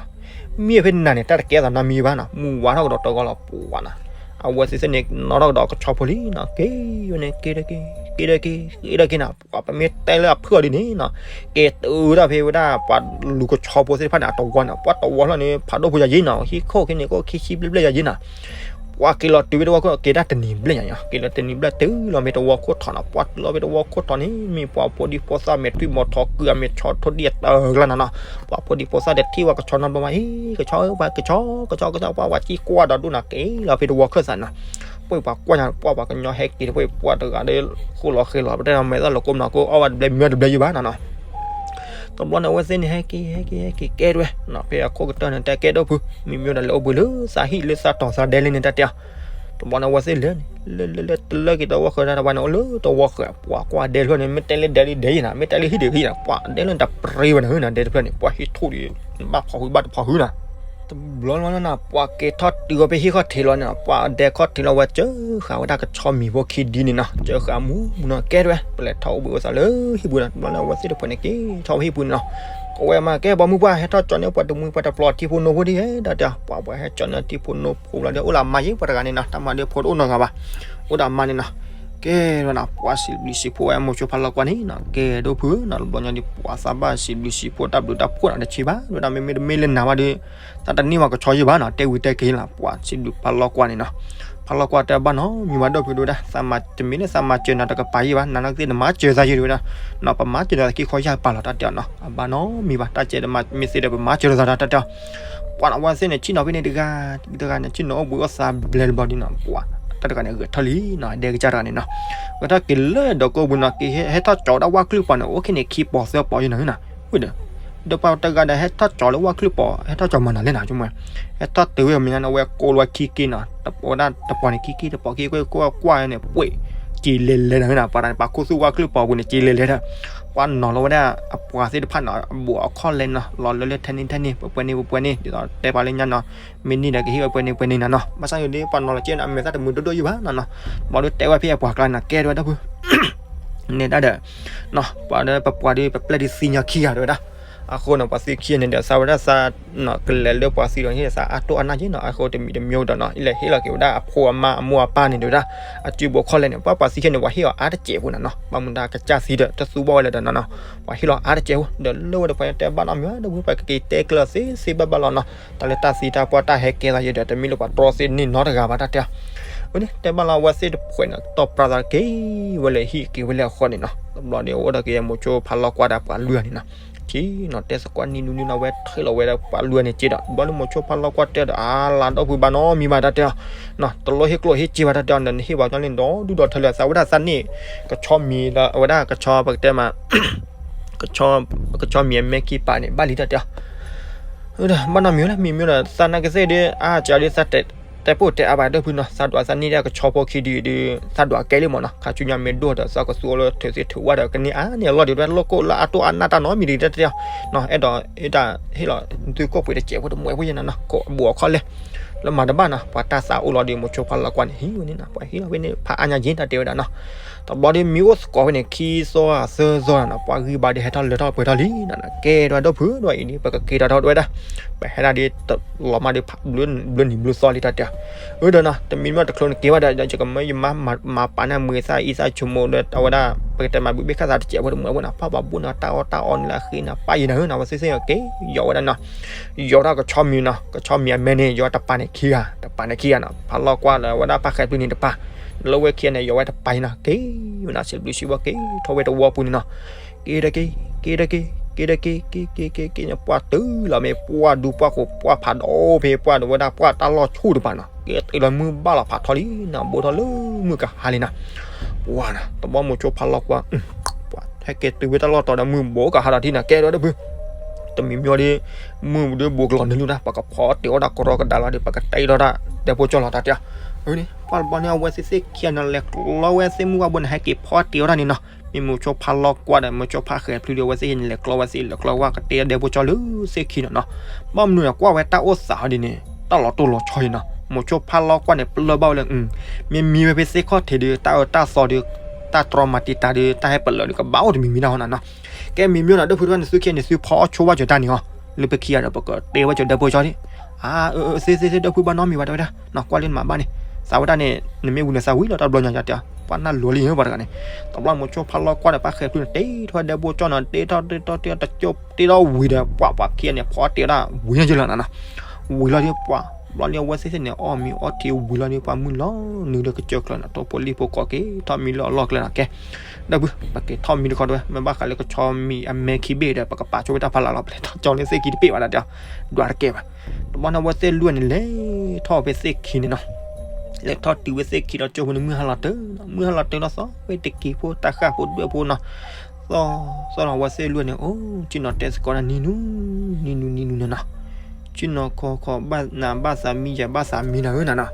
မံဝဲဖဲနၤန့ၣ် တၢ်တကဲသိးနီတမံၤဘၣ်နီၤ မုၢ်ဝါထီၣ်ကဒီးတဂီၤလီၤပှၤနီၤ အဝဲသ့ၣ်သ့ၣ်န့ၣ် နီၣ်ထီၣ်ကဒီးကဆီဖိလံနီၤ က့ၤဝဲန့ၣ် က့ၤဒီးက့ၤ က့ၤဒီးက့ၤ က့ၤဒီးက့ၤနီၤ ပှၤပမ့ၢ်တဲလၢအဖုၣ်အီၤဒ်န့ၣ်နီၤ က့ၤတုၤဒၣ်ဖဲဝဲဒၣ် ပှၤလူၤကဆီဖိသ့ၣ်တဖၣ်န့ၣ် အတဝီန့ၣ် ပှၤတဝီလီၤန့ၣ် ဖးဒိၣ်ဖိယၤယ့နီၤ ဟံၣ်ခိၣ်ခဲန့ၣ် ကအိၣ်ခံဆံဘျဲၣ်ဘျဲၣ်ယၤယ့နီၤ ပှၤက့ၤလီၤတုၤဝဲတဝီခိၣ် က့ၤတၢ်တနံၤဘျဲၣ်ညါ က့ၤလီၤတနံၤဘျဲၣ်တုၤလီၤမ့ၢ်တဝီခိၣ်ထီၣ်နီၤ ပှၤတုၤလီၤမ့ၢ်တဝီခိၣ်ထီၣ်န့ၣ် မ့ၢ်ပှၤဖိဒံဖိသၣ်မ့ၢ်ထွံၣ်မီၤထီၣ်ကုၢ်အမ့ၢ်ဆီထိၣ်ဒံၣ်အတၢ်ကျါနီၤနီၤ ပှၤဖိဒံဖိသၣ်တထံၣ်ဝဲကဆီနီတဘျီဘၣ် ဟ့ၣ် ကဆီဧၢ ပှၤကဆီ ကဆီ ကဆီ ပှၤပှၤစံၣ်ကွၢ်ဒီးဒိၣ်နီၤ က့ၤလီၤဖဲတဝီခၢၣ်သးနီၤ ပှၤပှၤကွၢ်ညါ ပှၤပှၤကညီဟဲက့ၤတဖၣ် ပှၤတဂၤဒီး ဃိလီၤဃဲလီၤ ပတဲမ့ၢ်သၣ်လီၤကိးမနီၤ ကအိၣ်ဝဲတဘျဲမံၤတဘျဲယုဘၣ်နီၤနီၤ တဘျီန့ၣ် အဝဲသ့ၣ်န့ၣ် ဟဲက့ၤ ဟဲက့ၤ ဟဲက့ၤ ကဲတဝဲ ဖဲအခိၣ်ကတၢၢ်န့ၣ် တဲကဲဒိၣ်ဖု မ့မ့ၢ်ဝဲဒၣ်လဲၤအိၣ်ဘှံးလၢသးဟံၣ်လၢသးတီၤသးဒဲလံန့ၣ် တၢ်တဲအီၤ တဘျီန့ၣ် အဝဲသ့ၣ်လဲၤန့ၣ် လၢလၢလၢတလၢက့ၤတဝီဃၢၤတၢ်တဝါန့ၣ် အိၣ်လၢတဝီဃၢၤ ပှၤကွၢ်ဒဲတဖျၢၣ်န့ၣ် မ့ၢ်တဲလၢဒဲလံဒဲယံၤနီၤ မ့ၢ်တဲလၢဟံၣ်ဒံးဟံၣ်နီၤ ပှၤဒဲလၢတပရ့ဝဲန့ၣ်ဟူနီၤ ဒဲတဖျၢၣ်န့ၣ် ပှၤဟံၣ်ထူၣ်ဒီး ဘၣ်ဖီၣ်ဃုာ်ဘၣ်တဖီၣ်ဃုာ်နီၤ တဘျီလီၤနီၤ ပှၤက့ၤထီၣ်တုၤဝဲဖဲဟံၣ်ခီၣ်ထံးလီၤန့ၣ် ပှၤဒဲခီၣ်ထံးလီၤဝဲ စၢဃာ်ဝဲဒၣ်ကဆီမံၤဖိခံဒ်န့ၣ်နီၤ စၢဃာ်မူမူနီၤ ကဲတဝဲ ပလဲၤထီၣ်အိၣ်ဘှံးအိၣ်သးလၢဟံၣ်ပူၤနီၤ တဘျီလီၤ အဝဲသ့ၣ်တဖၣ်န့ၣ် က့ၤထီၣ်ဝဲဟံၣ်ပူၤန့ၣ်နီၤ ကဝဲမး ကဲပှၤမုၢ်ပှၢ်ဟဲထီၣ်ကၠီန့ၢ်ပှၤတမှံၤပှၤတပျီၤထံဖိနိဖိဒ် တၢ်တဲအီၤ ပှၤပှၤဟဲကၠီန့ၢ်ထံဖိနိဖိဘျီဒီး အိၣ်လၢမါယ့ၢ်ပှၤတဂၤန့ၣ်နီၤ တၢ်မၤဒီးဖိတအိၣ်နီတဂၤဘၣ် အိၣ်ဒီးအမါန့ၣ်နီၤ ကဲတဝဲနီၤ ပှၤစံးဘျုးစံးဖှိၣ်ဝဲမိၤဆိဖါလီၤကွၢ်န့ၣ်နီၤ ကဲဒိၣ်ဖုနီၤ တဘျီညါဒီး ပှၤသးဘၣ်စံးဘျုးစံးဖှိၣ်တၢ်ဘျုးတၢ်ဖှိၣ်နီၤ တဆံးဘၣ် တဝဲဒၣ် မ့မ့ၢ်တမ့ၢ်လၢနၤဘၣ်ဒီး သးတန့ၢ်ဘၣ်ကဆီယ့ၢ်ဘၣ်နီၤ တဲဝံၤတဲက့ၤလီၤ ပှၤစံးဘျုးဖါလီၤကွၢ်န့ၣ်နီၤ ဖါလီၤကွၢ်တဲဘၣ်နီတမံၤဘၣ် ဒီပုၢ်တဝဲဒၣ် သးမၤတမံၤလၢသးမၤစၢၤနၤတကပၤယ့ၢ်ဘၣ် နၤနီၢ်ကသ့ၣ်နမၤစၢၤသးယ့ၢ်တဝဲဒၣ် နီၤ ပမၤစၢၤနၤသးခံခီယၢ်ပာ်လီၤ တၢ်တဲအီၤနီၤ အဘၣ်နီတမံၤဘၣ် တၢ်ကဲတမၤမ့ၢ်သ့ဒီး ပမၤစၢၤလိာ်သးဒီး တၢ်တဲအီၤ ပှၤနီၤ အဝဲသ့ၣ်န့ၣ် ဆ့ၣ်နီၤဖဲန့ၣ်တဂၤ တဂၤန့ၣ် ဆ့ၣ်နီၤအိၣ်ဘှံးအိၣ်သးဘျဲၣ်တဘျီဒ်နီၤ ပှၤ တၢ်တဂၤန့ၣ်ဂဲၤထီၣ်လံနီၤ, ဒဲကစၢ်တဂၤန့ၣ်နီၤ, ဂဲၤထီၣ်က့ၤလၢဒီးကိးပူၤနီၤ, က့ၤဟဲထီၣ်ကၠီၤဝဲဒၣ်ဝၣ်ချၢၣ်ပီၤန့ၣ် အိၣ်ခဲန့ၣ်ခံပီၤသၢပီၤယဲနီၤနီၤ, ဝံၤဒီး ဒီးပှၤတဂၤဒီးဟဲထီၣ်ကၠီၤလၢဝၣ်ချၢၣ်ပီၤ ဟဲထီၣ်ကၠီၤမၤနၤလဲၣ်နီၤ, ဆိကမိၣ် ဟဲထီၣ်တုၤဝဲမ့ၢ်ညါန့ၣ် အဝဲကိးလီၤခံက့နီၤ, တပီၤဝဲဒၣ်တပီၤန့ၣ်ခံက့ တပီၤခံက့ ကွၢ်ကွၢ်န့ၣ် ပှ့ၤ က့ၤလဲၤလဲၤနီၤ, ပှၤတဂၤန့ၣ် ပှၤခိၣ်သူၣ်ဝၣ်ချၢၣ်ပီၤပူၤန့ၣ် က့ၤလဲၤလဲၤဒီး ပှၤနီၤလီၤဝဲဒၣ်အပှၤသ့ၣ်တဖၣ်နီၤ, အဘူးအခီၣ်လဲနီၤ, လီၤလၢလၢထဲန့ၣ်ထဲန့ၣ် ပှဲၤပှဲၤန့ၣ် ပှဲၤပှဲၤန့ၣ်, ဒ်သိးတဲပှၤလၢညါနီၤ, မ့ၢ်န့ၢ်ဒီးကဟ့ၣ်ဝဲပှဲၤန့ၣ်ပှဲၤန့ၣ်နီၤနီၤ, ဘၣ်ဆၣ်ယိၤဒ်ပှၤနီၤလီၤက့န့ၣ် အမဲာ်သၣ်တမုာ်ဒိၣ်ဒိၣ်ယံၤဘၣ်နီၤနီၤ, ဘျီဒုးတဲဝဲဖဲအပှၤကျါနီၤ, ကဲတဲဝဲဒၣ်ဖု န့ၣ်ဒၣ်ဒီး ပှၤဒီးပပှၤဒီး ပပျဲၢ်ဒုးသံညီခံဂၤတဲဝဲဒၣ်, အဃိန့ၣ် ပှၤသံခံဂၤန့ၣ်ဒီး သးဝဲဒၣ်သး ကလဲၤလၢပှၤသံဒီး ဟ့ၣ်သးအါတိၢ်အါနၢ်က့နီၤ, အဃိတမံၤတမံၤဒီးနီၤ, အံၤလဲၤဟ့ၣ်လီၤက့ၤဝဲဒၣ်အဖိအမါအမိၢ်အပၢ်န့ၣ်တဲဝဲဒၣ်, အစုဘိခီၣ်လဲန့ၣ် ပှၤပှၤသံခံဂၤန့ၣ် ပှၤဟ့ၣ်အီၤအါတစဲးဖိနီၤနီၤ, ဘၣ်မနုၤတၢ်ကစၢ်သံဒီး တသူဘၣ်ဝဲလၢၤဒီးနီၤနီၤ, ပှၤဟ့ၣ်လီၤအါတစဲးဖိ, ဒီးလၢဝဲဒီးပှၤတဲဘၣ်နီတမံၤဒီး ပှၤကက့ၤတဲကျၢၤသ့သ့ဘၣ်ဘၣ်လီၤနီၤ, တၢ်လၢတၢ်သံတၢ်ပှၢ်တၢ်ဟဲကဲသးယဲဒီး တမ့ၢ်လၢပှၤတြီသ့န့ၢ်နီတဂၤဘၣ်တၢ်တဲအီၤ ဝဲန့ၣ် တဲဘၣ်လီၤအဝဲသ့ၣ်တဖှဲးန့ၣ် တီၢ်ပြၢသးက့ၤဝဲလၢဟံၣ်က့ၤဝဲလၢအဃီန့ၣ်နီၤ, တဘျီဒီးအိၣ်ဒီးက့ၤမိၤဆိဖါလီၤကွၢ်ဒီးပှၤလွံၢ်ဂၤန့ၣ်နီၤ, ထံၣ်နီၤ တဲသကိးနံၣ်နူနံၣ်နီၤ ဝဲထံၣ်လီၤဝဲဒၣ်ပှၤလွံၢ်ဂၤန့ၣ်က့ဒီး တဘျီဒီးမိၤဆိဖါလီၤကွၢ်တဲဒီး အါလါဒီပုၢ်ဘၣ်နီတမံၤဘၣ်တၢ်တဲအီၤ, တလိၣ်ဟ့ၣ်ကျိၣ်ဟ့ၣ်စ့ဘၣ်တၢ်တဲအီၤ နဟ့ၣ်ပှၤကညီလံဒီဒူၣ်ဒီထၢလၢ သးဝဲဒၣ်သးန့ၣ် ကဆီမံၤလၢအဝဲဒၣ်ကဆီ ပကတဲမး ကဆီမံၤအမဲခံပာ်န့ၣ် ဘၣ်လံတၢ်တဲအီၤ ဘၣ်နီတမံၤလၢ မ့မ့ၢ်ဒီး သးနာ်က့သ့ၣ်ဒီး အါစှၤဒီး သးတဲ တဲပိၢ်တဲအါဘၣ်ဒီပုၢ်နီၤ, သးဒွးသးန့ၢ်ဒၣ်ကဆီဖိခံဒုဒီး သးဒွးကဲလံမးနီၤ, ခါဆူညါမ့ၢ်ဒိၣ်ဒီး သးကသူအီၤလၢထုးသ့ထုးဝၣ်ဒီး ကန့ၢ်အါန့ၢ်အလီၢ်ဒံး တလိၣ်ကိၣ်လၢအတိၢ်အါနၢ်တၢ်နီတမံၤဒံးတၢ်တဲအီၤ, အဲၣ်ဒိး ဟ့ၣ်တၢ်ဟ့ၣ်လီၤ သုကိၣ်ပှ့ၤတစဲးဖိတမှဲးဖိယဲနီၤနီၤ, ကိးအဘူးအခီၣ်လဲၢ် လၢမၤတဘၣ်နီၤ, ပှၤတၢ်သးအိၣ်လီၤဒီး မိၤဆိဖါလီၤကွၢ်န့ၣ် ဟံးဝဲန့ၣ်နီၤ, ပှၤဟ့ၣ်လီၤဝဲန့ၣ် ဖးအါညါက့တၢ်တဲဝဲဒၣ်နီၤ, တဘျီဒီးမ့ၢ်အိၣ်သကိးဝဲန့ၣ် ခံသီသၢသီနီၤ, ပှၤဂံၢ်ဘါဒီးဟဲထီၣ်လၢထီၣ်ပှဲၤထီၣ်လံနီၤ, ကဲဒီးဒီပုၢ်ဒီးအံၤဒ် ပကက့ၤတၢ်ထီၣ်တဝဲဒၣ်, ပဟဲဒၣ်ဒ် လီၤမၢ်ဒီး ဘျုးနံၤဘျုးသီလံတၢ်တဲအီၤ, အၢဒီးနီၤ တမံၤမ့ၢ်တချုးနက့ၤဘၣ်ဒီး ယကမၢယမါမၤပာ်န့ၢ်မုာ်သၣ်အံသၣ်ဆိကမိၣ်ဒီး အဝဲဒၣ် ပကတဲမၤဘုးဘ့ၣ်ခၣ်သးတစဲးဖိတမှဲးဖိနီၤ, ဖးဘၣ်ဘိၣ်န့ၣ် တၢ်အီၣ်တၢ်အီန့ၣ်လၢအဃ့န့ၣ် ပၢ်ယံၤနၤဧၢနီၤ, အဝဲသ့ၣ်သ့ၣ်က့ၤ ယီၤဝဲဒၣ်နီၤ, ယီၤထီၣ်ကဆီမံၤနီၤ, ကဆီမံၤအမဲန့ၣ် ယီၤတပၤန့ၣ်ခံဂၤ, တပၤန့ၣ်ခံဂၤနီၤ, ဖါလီၤကွၢ်လၢအဝဲဒၣ်ပၢ်ဃဲၤပျုၢ်န့ၣ်တပၤ, လၢဝဲခံဂၤန့ၣ် ယီၤဝဲတပၤအံၤနီၤ, က့ၤဝဲနီၤ စံးဘျုးစံးဝီက့ၤထီၣ်ဝဲတဝီပူၤန့ၣ်နီၤ, က့ၤဒီးက့ၤ က့ၤဒီးက့ၤ က့ၤဒီးက့ၤ က့ၤက့ၤက့ၤက့ၤန့ၣ် ပှၢ်တုၤလီၤမ့ၢ်ပှၢ်ဒူပှၢ်ခိၣ်ပှၢ်ဖးဒီးဖဲပှၢ်ဒီးဝဲဒၣ်ပှၢ်တၢ်လီၢ်ဆူၣ်တပၤနီၤ, က့ၤတုၤလီၤမုၢ်ဘၣ်လီၤဖးထီလံနီၤ, ဘူးထီၣ်လၢမုၢ်ကဟါလံနီၤ, ပှၢ်နီၤ တဘျီမိၤဆိဖါလီၤကွၢ် ပှၢ်ဟဲက့ၤတုၤဝဲတၢ်လီၢ်တီၤဒီးမုၢ်ဘူးကဟါဒီးထံၣ်နီၤ, ကဲဒီးဒီပုၢ် တမံၤမ့ၢ်ဒီး မုၢ်ဒီးဘူးကလီၤနုာ်လံဒၣ် ပကဖီတ့ၢ်အီၣ်ဒၣ်ကရီကဒါလီၤဒီး ပကတဲအီၣ်ဒၣ်ဒဲဖိကၠီလီၤတၢ်တဲအီၤ, အၢန့ၣ် ပှၢ်တဘျီန့ၣ် အဝဲသ့ၣ်သ့ၣ်ခံဂၤနီၤ လဲၤကျီဝဲသ့ၣ်မုၢ်ဝါဘိန့ၣ် ဟဲက့ၤဖီတ့ၢ်အီၣ်ဒၣ်န့ၣ်နီၤ, မ့ၢ်မိၤဆိဖါလီၤကွၢ်ဒီး မိၤဆိဖါဃဲၤဖျုးဒီး အဝဲသ့ၣ်န့ၣ် လဲၤကျီဝဲသ့ၣ် လဲၤကျီဝဲကတဲအီၣ်ဒဲဖိကၠီလၢသ့ၣ်ခံနီၤနီၤ, ဘၣ်မနုၤန့ၣ် ကွၢ်ဝဲတၢ်အိၣ်သးဟီဒ်န့ၣ် တၢ်လီၤတိၢ်လီၤဆီအံၤနီၤ, မိၤဆိဖါလီၤကွၢ်န့ၣ် ပလၢၢ်ဘၣ်ဝဲလၢ မ့ၢ်မံဝဲဖဲသ့ၣ်ခီၣ်ထံးဒီး တၢ်အၢတၢ်သီဒီး တၢ်တြီမၤတံာ်တာ်ဒီး တၢ်ဟဲပလၢာ်ဒီး ကဘၣ်အိၣ်တမံၤမံၤဒၣ်ဟီနီၤနီၤ, ကဲမ့ၢ်မ့ၢ်နီၤ ဒီပုၢ်ဒီဝဲၢ်န့ၣ် သုခံန့ၣ် သုဖီအီၣ်ဆိဝဲကၠီတၢ်န့ၣ်ဟီ, လၢပခံဂၤဒီး ပကတဲဝဲကၠီဒဲဖိကၠီန့ၣ်, အၢ သ့သ့သ့ ဒီပုၢ်ဘၣ်နီတမံၤဘၣ်တဲဝဲဒၣ်, ကွၢ်လၢနမၤဘၣ်န့ၣ်, သးဝဲဒၣ်န့ၣ် နမ့ၢ်ဝံၤန့ၣ် သးဝံၤလီၤတၢ်ဘျီညါကတဲအီၤ, ပှၢ်နၢ်လိၤလံပှၤတဂၤန့ၣ်, တဘျီမိၤဆိဖါလီၤကွၢ်ဒီး ပှၢ်ဃဲၤဖျုးန့ၣ် တ့ထီၣ်ဒဲဖိကၠီနီၤ တ့ထီၣ်တ့ထီၣ်တ့ထီၣ်တကၠိၢ်တ့ထီၣ်ဝံၤဒီး ပှၢ်ပှၤခံဂၤန့ၣ် ဖီတ့ထီၣ်ဝံၤန့ၣ်ကလီၤနီၤနီၤ, ဝံၤလီၤဒီးပှၢ် ဘျီလံအဝဲသ့ၣ်သ့ၣ်န့ၣ် အီၣ်မ့ၤအီထံဝံၤလီၤဒီး ပှၢ်မုၢ်လီၤနုာ်လၢကစၢၢ်ကျၢၤနီၤ ထိၣ်ဖိလံၣ်ဖိကိးက့ၤထီၣ်မံလၢအလီၢ်ကျဲနီၤ ကဲ ဒီပုၢ် ပက့ၤထီၣ်မံတခီတဝဲ မ့ၢ်ဘၣ်ဃးလၢကဆီမံၤအမဲခံဘ့ၣ်ဒီး ပကပာ်ဆိဝဲတၢ်ဖီလာ်လီၤ ပလဲၤထီၣ်ကၠီလၢသ့ၣ်ခံတဘ့ၣ်ဘၣ်ဒီး ဒွးတကဲဘၣ်, တဘျီန့ၣ်အဝဲသ့ၣ်လွံၢ်န့ၣ် လဲၤထီၣ်ဖဲသ့ၣ်ခံန့ၣ်နီၤ, လဲၤထီၣ်တုၤဝဲသ့ၣ်ခံဒီးကၠိဖိန့ၣ် မုၢ်ဟါလီၤတၢၢ်နီၤ မုၢ်ဟါလီၤတၢၢ်လီၤသီဝဲတက့ၤဖိတၢ်ဃၣ်ဖိဒွဲၣ်ဖိနီၤ သီသီနီၤ အဝဲသ့ၣ်လွံၢ်န့ၣ် အိၣ် ဆ့ၣ်နီၤတဲသကိးတၢ်နံၤနူ နံၤနူ နံၤနူနီၤနီၤ, ဆ့ၣ်နီၤခီခီဘၣ်နၤဘၣ်သးမံယၤဘၣ်သးမံနၤဧၢနၤနီၤ,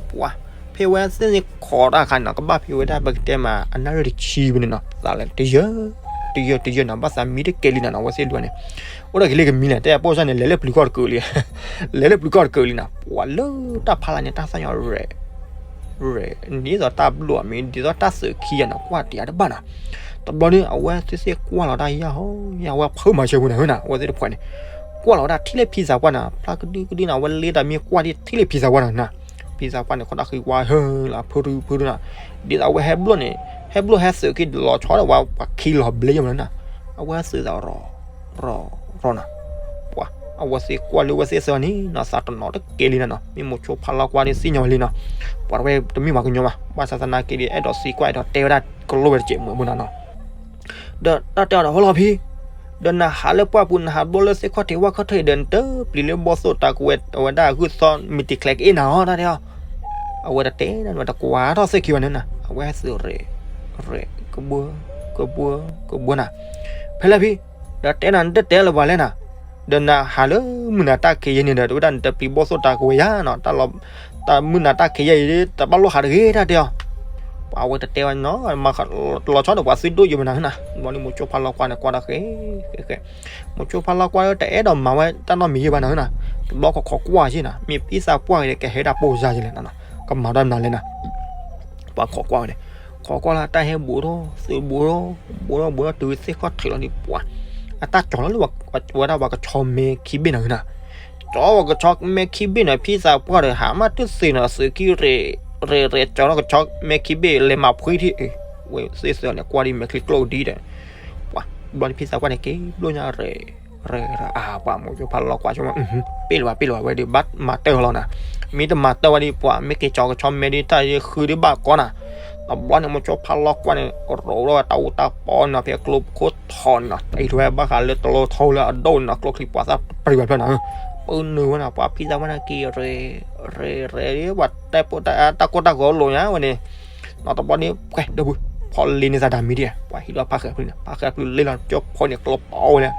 ပှၤ ဖဲဝဲသ့ၣ်န့ၣ်ခိးတၢ်အခါန့ၣ်နီၤ ကဘၣ်ဖဲဝဲဒၣ်ပကတဲမး အနၣ်ရံၣ်တဆံဖဲန့ၣ်နီၤ သးလဲၤတယၢၢ် တယၢၢ်တယၢၢ်နီၤ ဘၣ်သးမံတကဲလံနၤနီၤ အဝဲသ့ၣ်လွံၢ်န့ၣ်, အိၣ်ဒီးက့ၤလၢကမံလဲၣ် တဲအပိၢ်စၢ်န့ၣ် လဲၤလၢပျုၤကီၢ်တကၢးလံ, လဲၤလၢပျုၤကီၢ်တကၢးလံနီၤ ပှၤလၢတၢ်ဖီလာ်န့ၣ် တၢ်သၣ်ညီရဲၣ် ရဲၣ် ဒ်သိးတၢ်ဘျီၣ်မ့ၢ် ဒ်သိးတၢ်သုးခံဂၤနီၤ ကွၢ်တ့ၢ်အါတဘၣ်နီၤ, တဘျီန့ၣ် အဝဲသ့ၣ်သ့ၣ်ကွၢ်လီၤတၢ်ယၢ်ဟီ ယၢ်ဝဲဖုမၤဆၢပူၤနၤဧၢနၤ အဝဲသ့ၣ်တဖှဲးန့ၣ်, ကွၢ်လီၤဝဲဒၣ်ထံၣ်လၢဖံသးပှၢ်နၤ ဖျါကဒုကဒုနၤ အဝဲလ့တၢ်မ့ၢ်ကွၢ်ဒ်ထံၣ်လၢဖံသးပှၢ်နၤနၤ, ဖံသးပှၢ်န့ၣ် ခိးတၢ်ဃံဝါဟၢလီၤ ဖုရူဖုရူနၤ, ဒ်သိးအဝဲဟဲဘျီၣ်န့ၣ် ဟဲဘျီၣ်ဟဲသုးက့ၤလီၤဆီဒီးဝဲ ပှၤခံလီၤဘျ့ယမနၤ, အဝဲသုးသးရီၣ် ရီၣ် ရီၣ်နၤ, ပှၤ အဝဲသ့ၣ်ကွၢ်လၢဝဲသ့ၣ်သၢန့ၣ်နီၤ သးတနီၤတကဲလံနၤနီၤ မ့ၢ်မိၤဆိဖးလီၤကွၢ်ဒ်သ့ၣ်ညါဝဲလံနီၤ, ပှၤတဝဲတမ့ၢ်ပှၤကညီဘၣ် ဘၣ်ဆၣ်သနာ်က့ဒီး အဲၣ်ဒိးသံကွၢ်အဲၣ်ဒိးတဲဝဲဒၣ်ကလိဝဲတစဲးမုာ်မုာ်နၤနီၤ, ဒီးတၢ်တဲအီၤဒီး ဟီလီၤဖံ, ဒီးနဟးလၢပှၢ်ပူၤ နဟးဘျီၣ်လၢသ့ၣ်ခီၣ်ထံးဝၣ်ခီၣ်ထံးဒီး နတပျံၤလၢဘီၣ်သိၣ်တၢ်ကဝဲ အဝဲဒၣ်ဂုၢ်သီမ့ၢ်တံၤချဲက့ၤနၤဟီ တၢ်တဲအီၤ, အဝဲတတဲနၤ တကွၢ်ထီၣ်သ့ၣ်ခံဘၣ်န့ၣ်နၤ, အဝဲဟဲသုးရဲၣ် ရဲၣ် ကဘှၢ ကဘှၢ ကဘှၢနၤ, ဖဲလၢဖံ ဒီးတဲနၤ နတတဲလၢၤပှၤလဲၣ်နၤ, ဒီးနၤဟးလၢမုၢ်နၤတၢ်ခံးယဲၢ်န့ၣ်ဒီး တဝဲဒၣ်နတပျံၤဘီၣ်သိၣ်တၢ်ကဝဲၤယါနီၤ, တၢ်လီၤ တၢ်မုၢ်နၤတၢ်ခံးယဲၢ်အံၤ တဘၣ်လိၣ်ဟးတဂ့ၤတၢ်တဲအီၤ, ပှၤအဝဲတတဲဝဲနီၤ, လီၤဆီဒီးပှၤသုဒိၣ်ယိာ်မနၤနၤ, ဘျီန့ၣ်မိၤစိဖါလီၤကွၢ်န့ၣ် ကွၢ်တၢ်ဃဲ ဃဲ ဃဲ မိၤစိဖါလီၤကွၢ်တအဲၣ်ဒိးမၤဝဲတၢ်နီတမံၤယဲၢ်ဘၣ်နၤနၤ, တဘျီခီခီကွၢ်က့နၤ, မ့ၢ်ဖံသးပှၢ်ဂ့ၤဒီး ကဟဲဒၣ်ပိၢ်စါယဲၢ်လဲၣ်နၤ, ကမၤတၢ်မနုၤလဲၣ်နၤ, ပှၤခီကွၢ်ဝဲန့ၣ်, ခီကွၢ်လၢတၢ်ဟဲဘူးထီၣ် သုးဘူးထီၣ် ဘူးထီၣ်ဘူးထီၣ်တုၤသ့ၣ်ခီၣ်ထံးလီၤဒီး ပှၤ အတၢ်ကၠီၤလီၤလၢ ဝဲဒၣ်ပှၤကဆီမဲခံဘ့ၣ်နၤနၤ, ကၠီၤပှၤကဆီမဲခံဘ့ၣ်န့ၣ် ဖံသးပှၢ်ဒီး ဟးမၤတသ့နီၤ သုးကံၢ်ရ့ၣ် ရ့ၣ် ရ့ၣ် ကၠီၤထီၣ်ကဆီမဲခံဘ့ၣ် လဲၤမၤဖှံထံၣ် ဝဲသ့ၣ်သ့ၣ်န့ၣ် ကွၢ်ဒ်မဲာ်ချံကျိၣ်ဒ်ဒီး ပှၤ ဘျီန့ၣ်ဖံသးပှၢ်န့ၣ် က့ၤဘျိညါရ့ၣ် ရ့ၣ် ရ့ၣ် အါ ပှၤမိၤစိဖါလီၤကွၢ်ဆိကမိၣ် ပ့ၢ်လၢၤဘၣ် ပ့ၢ်လၢၤဘၣ်ဝဲဒီး ဘၣ်မၤတၢ်လီၤနၤ, မ့ၢ်တမၤတၢ်ဝဲဒီး ပှၤမ့ၢ်က့ၤကၠီၤကဆီမဲဒ်တၢ်ယဲၢ်ဃုဒ်ဘၣ်ကီနၤ, တဘျီန့ၣ်မိၤစိဖါလီၤကွၢ်န့ၣ် ရိးထီၣ်ဝဲတၢ်အူတၢ်ပီန့ၣ် ဖဲကျိဖိထီၣ်န့ၣ် တအံၤထီၣ်ဝဲဘၣ်ဃးလၢတလိထီလၢအဒိၣ်န့ၣ် ကျိချံပှၤသၣ်ပြံၤဘၣ်ဖျၢၣ်နၤ, ပၢနုာ်ဝဲနၤ ပှၤဖံသးပှၢ်န့ၣ်က့ၤရ့ၣ် ရ့ၣ် ရ့ၣ် ပှၤတဲပိာ်တၢ် တၢ်ကိၢ်တၢ်ဂီၤလိာ်ညါဝဲန့ၣ် နီၢ်တဘျီန့ၣ် ပှဲၤဒီပုၢ် ဖီလ့န့ၢ်သးဒၣ်မံၤဒ် ပှၤဟံးလီၤဖးဃဲၤဖျုးန့ၣ် ဖးဃဲၤဖျုးလ့လီၤကၠိဖိန့ၣ် ကျိပီဝဲလဲၣ်,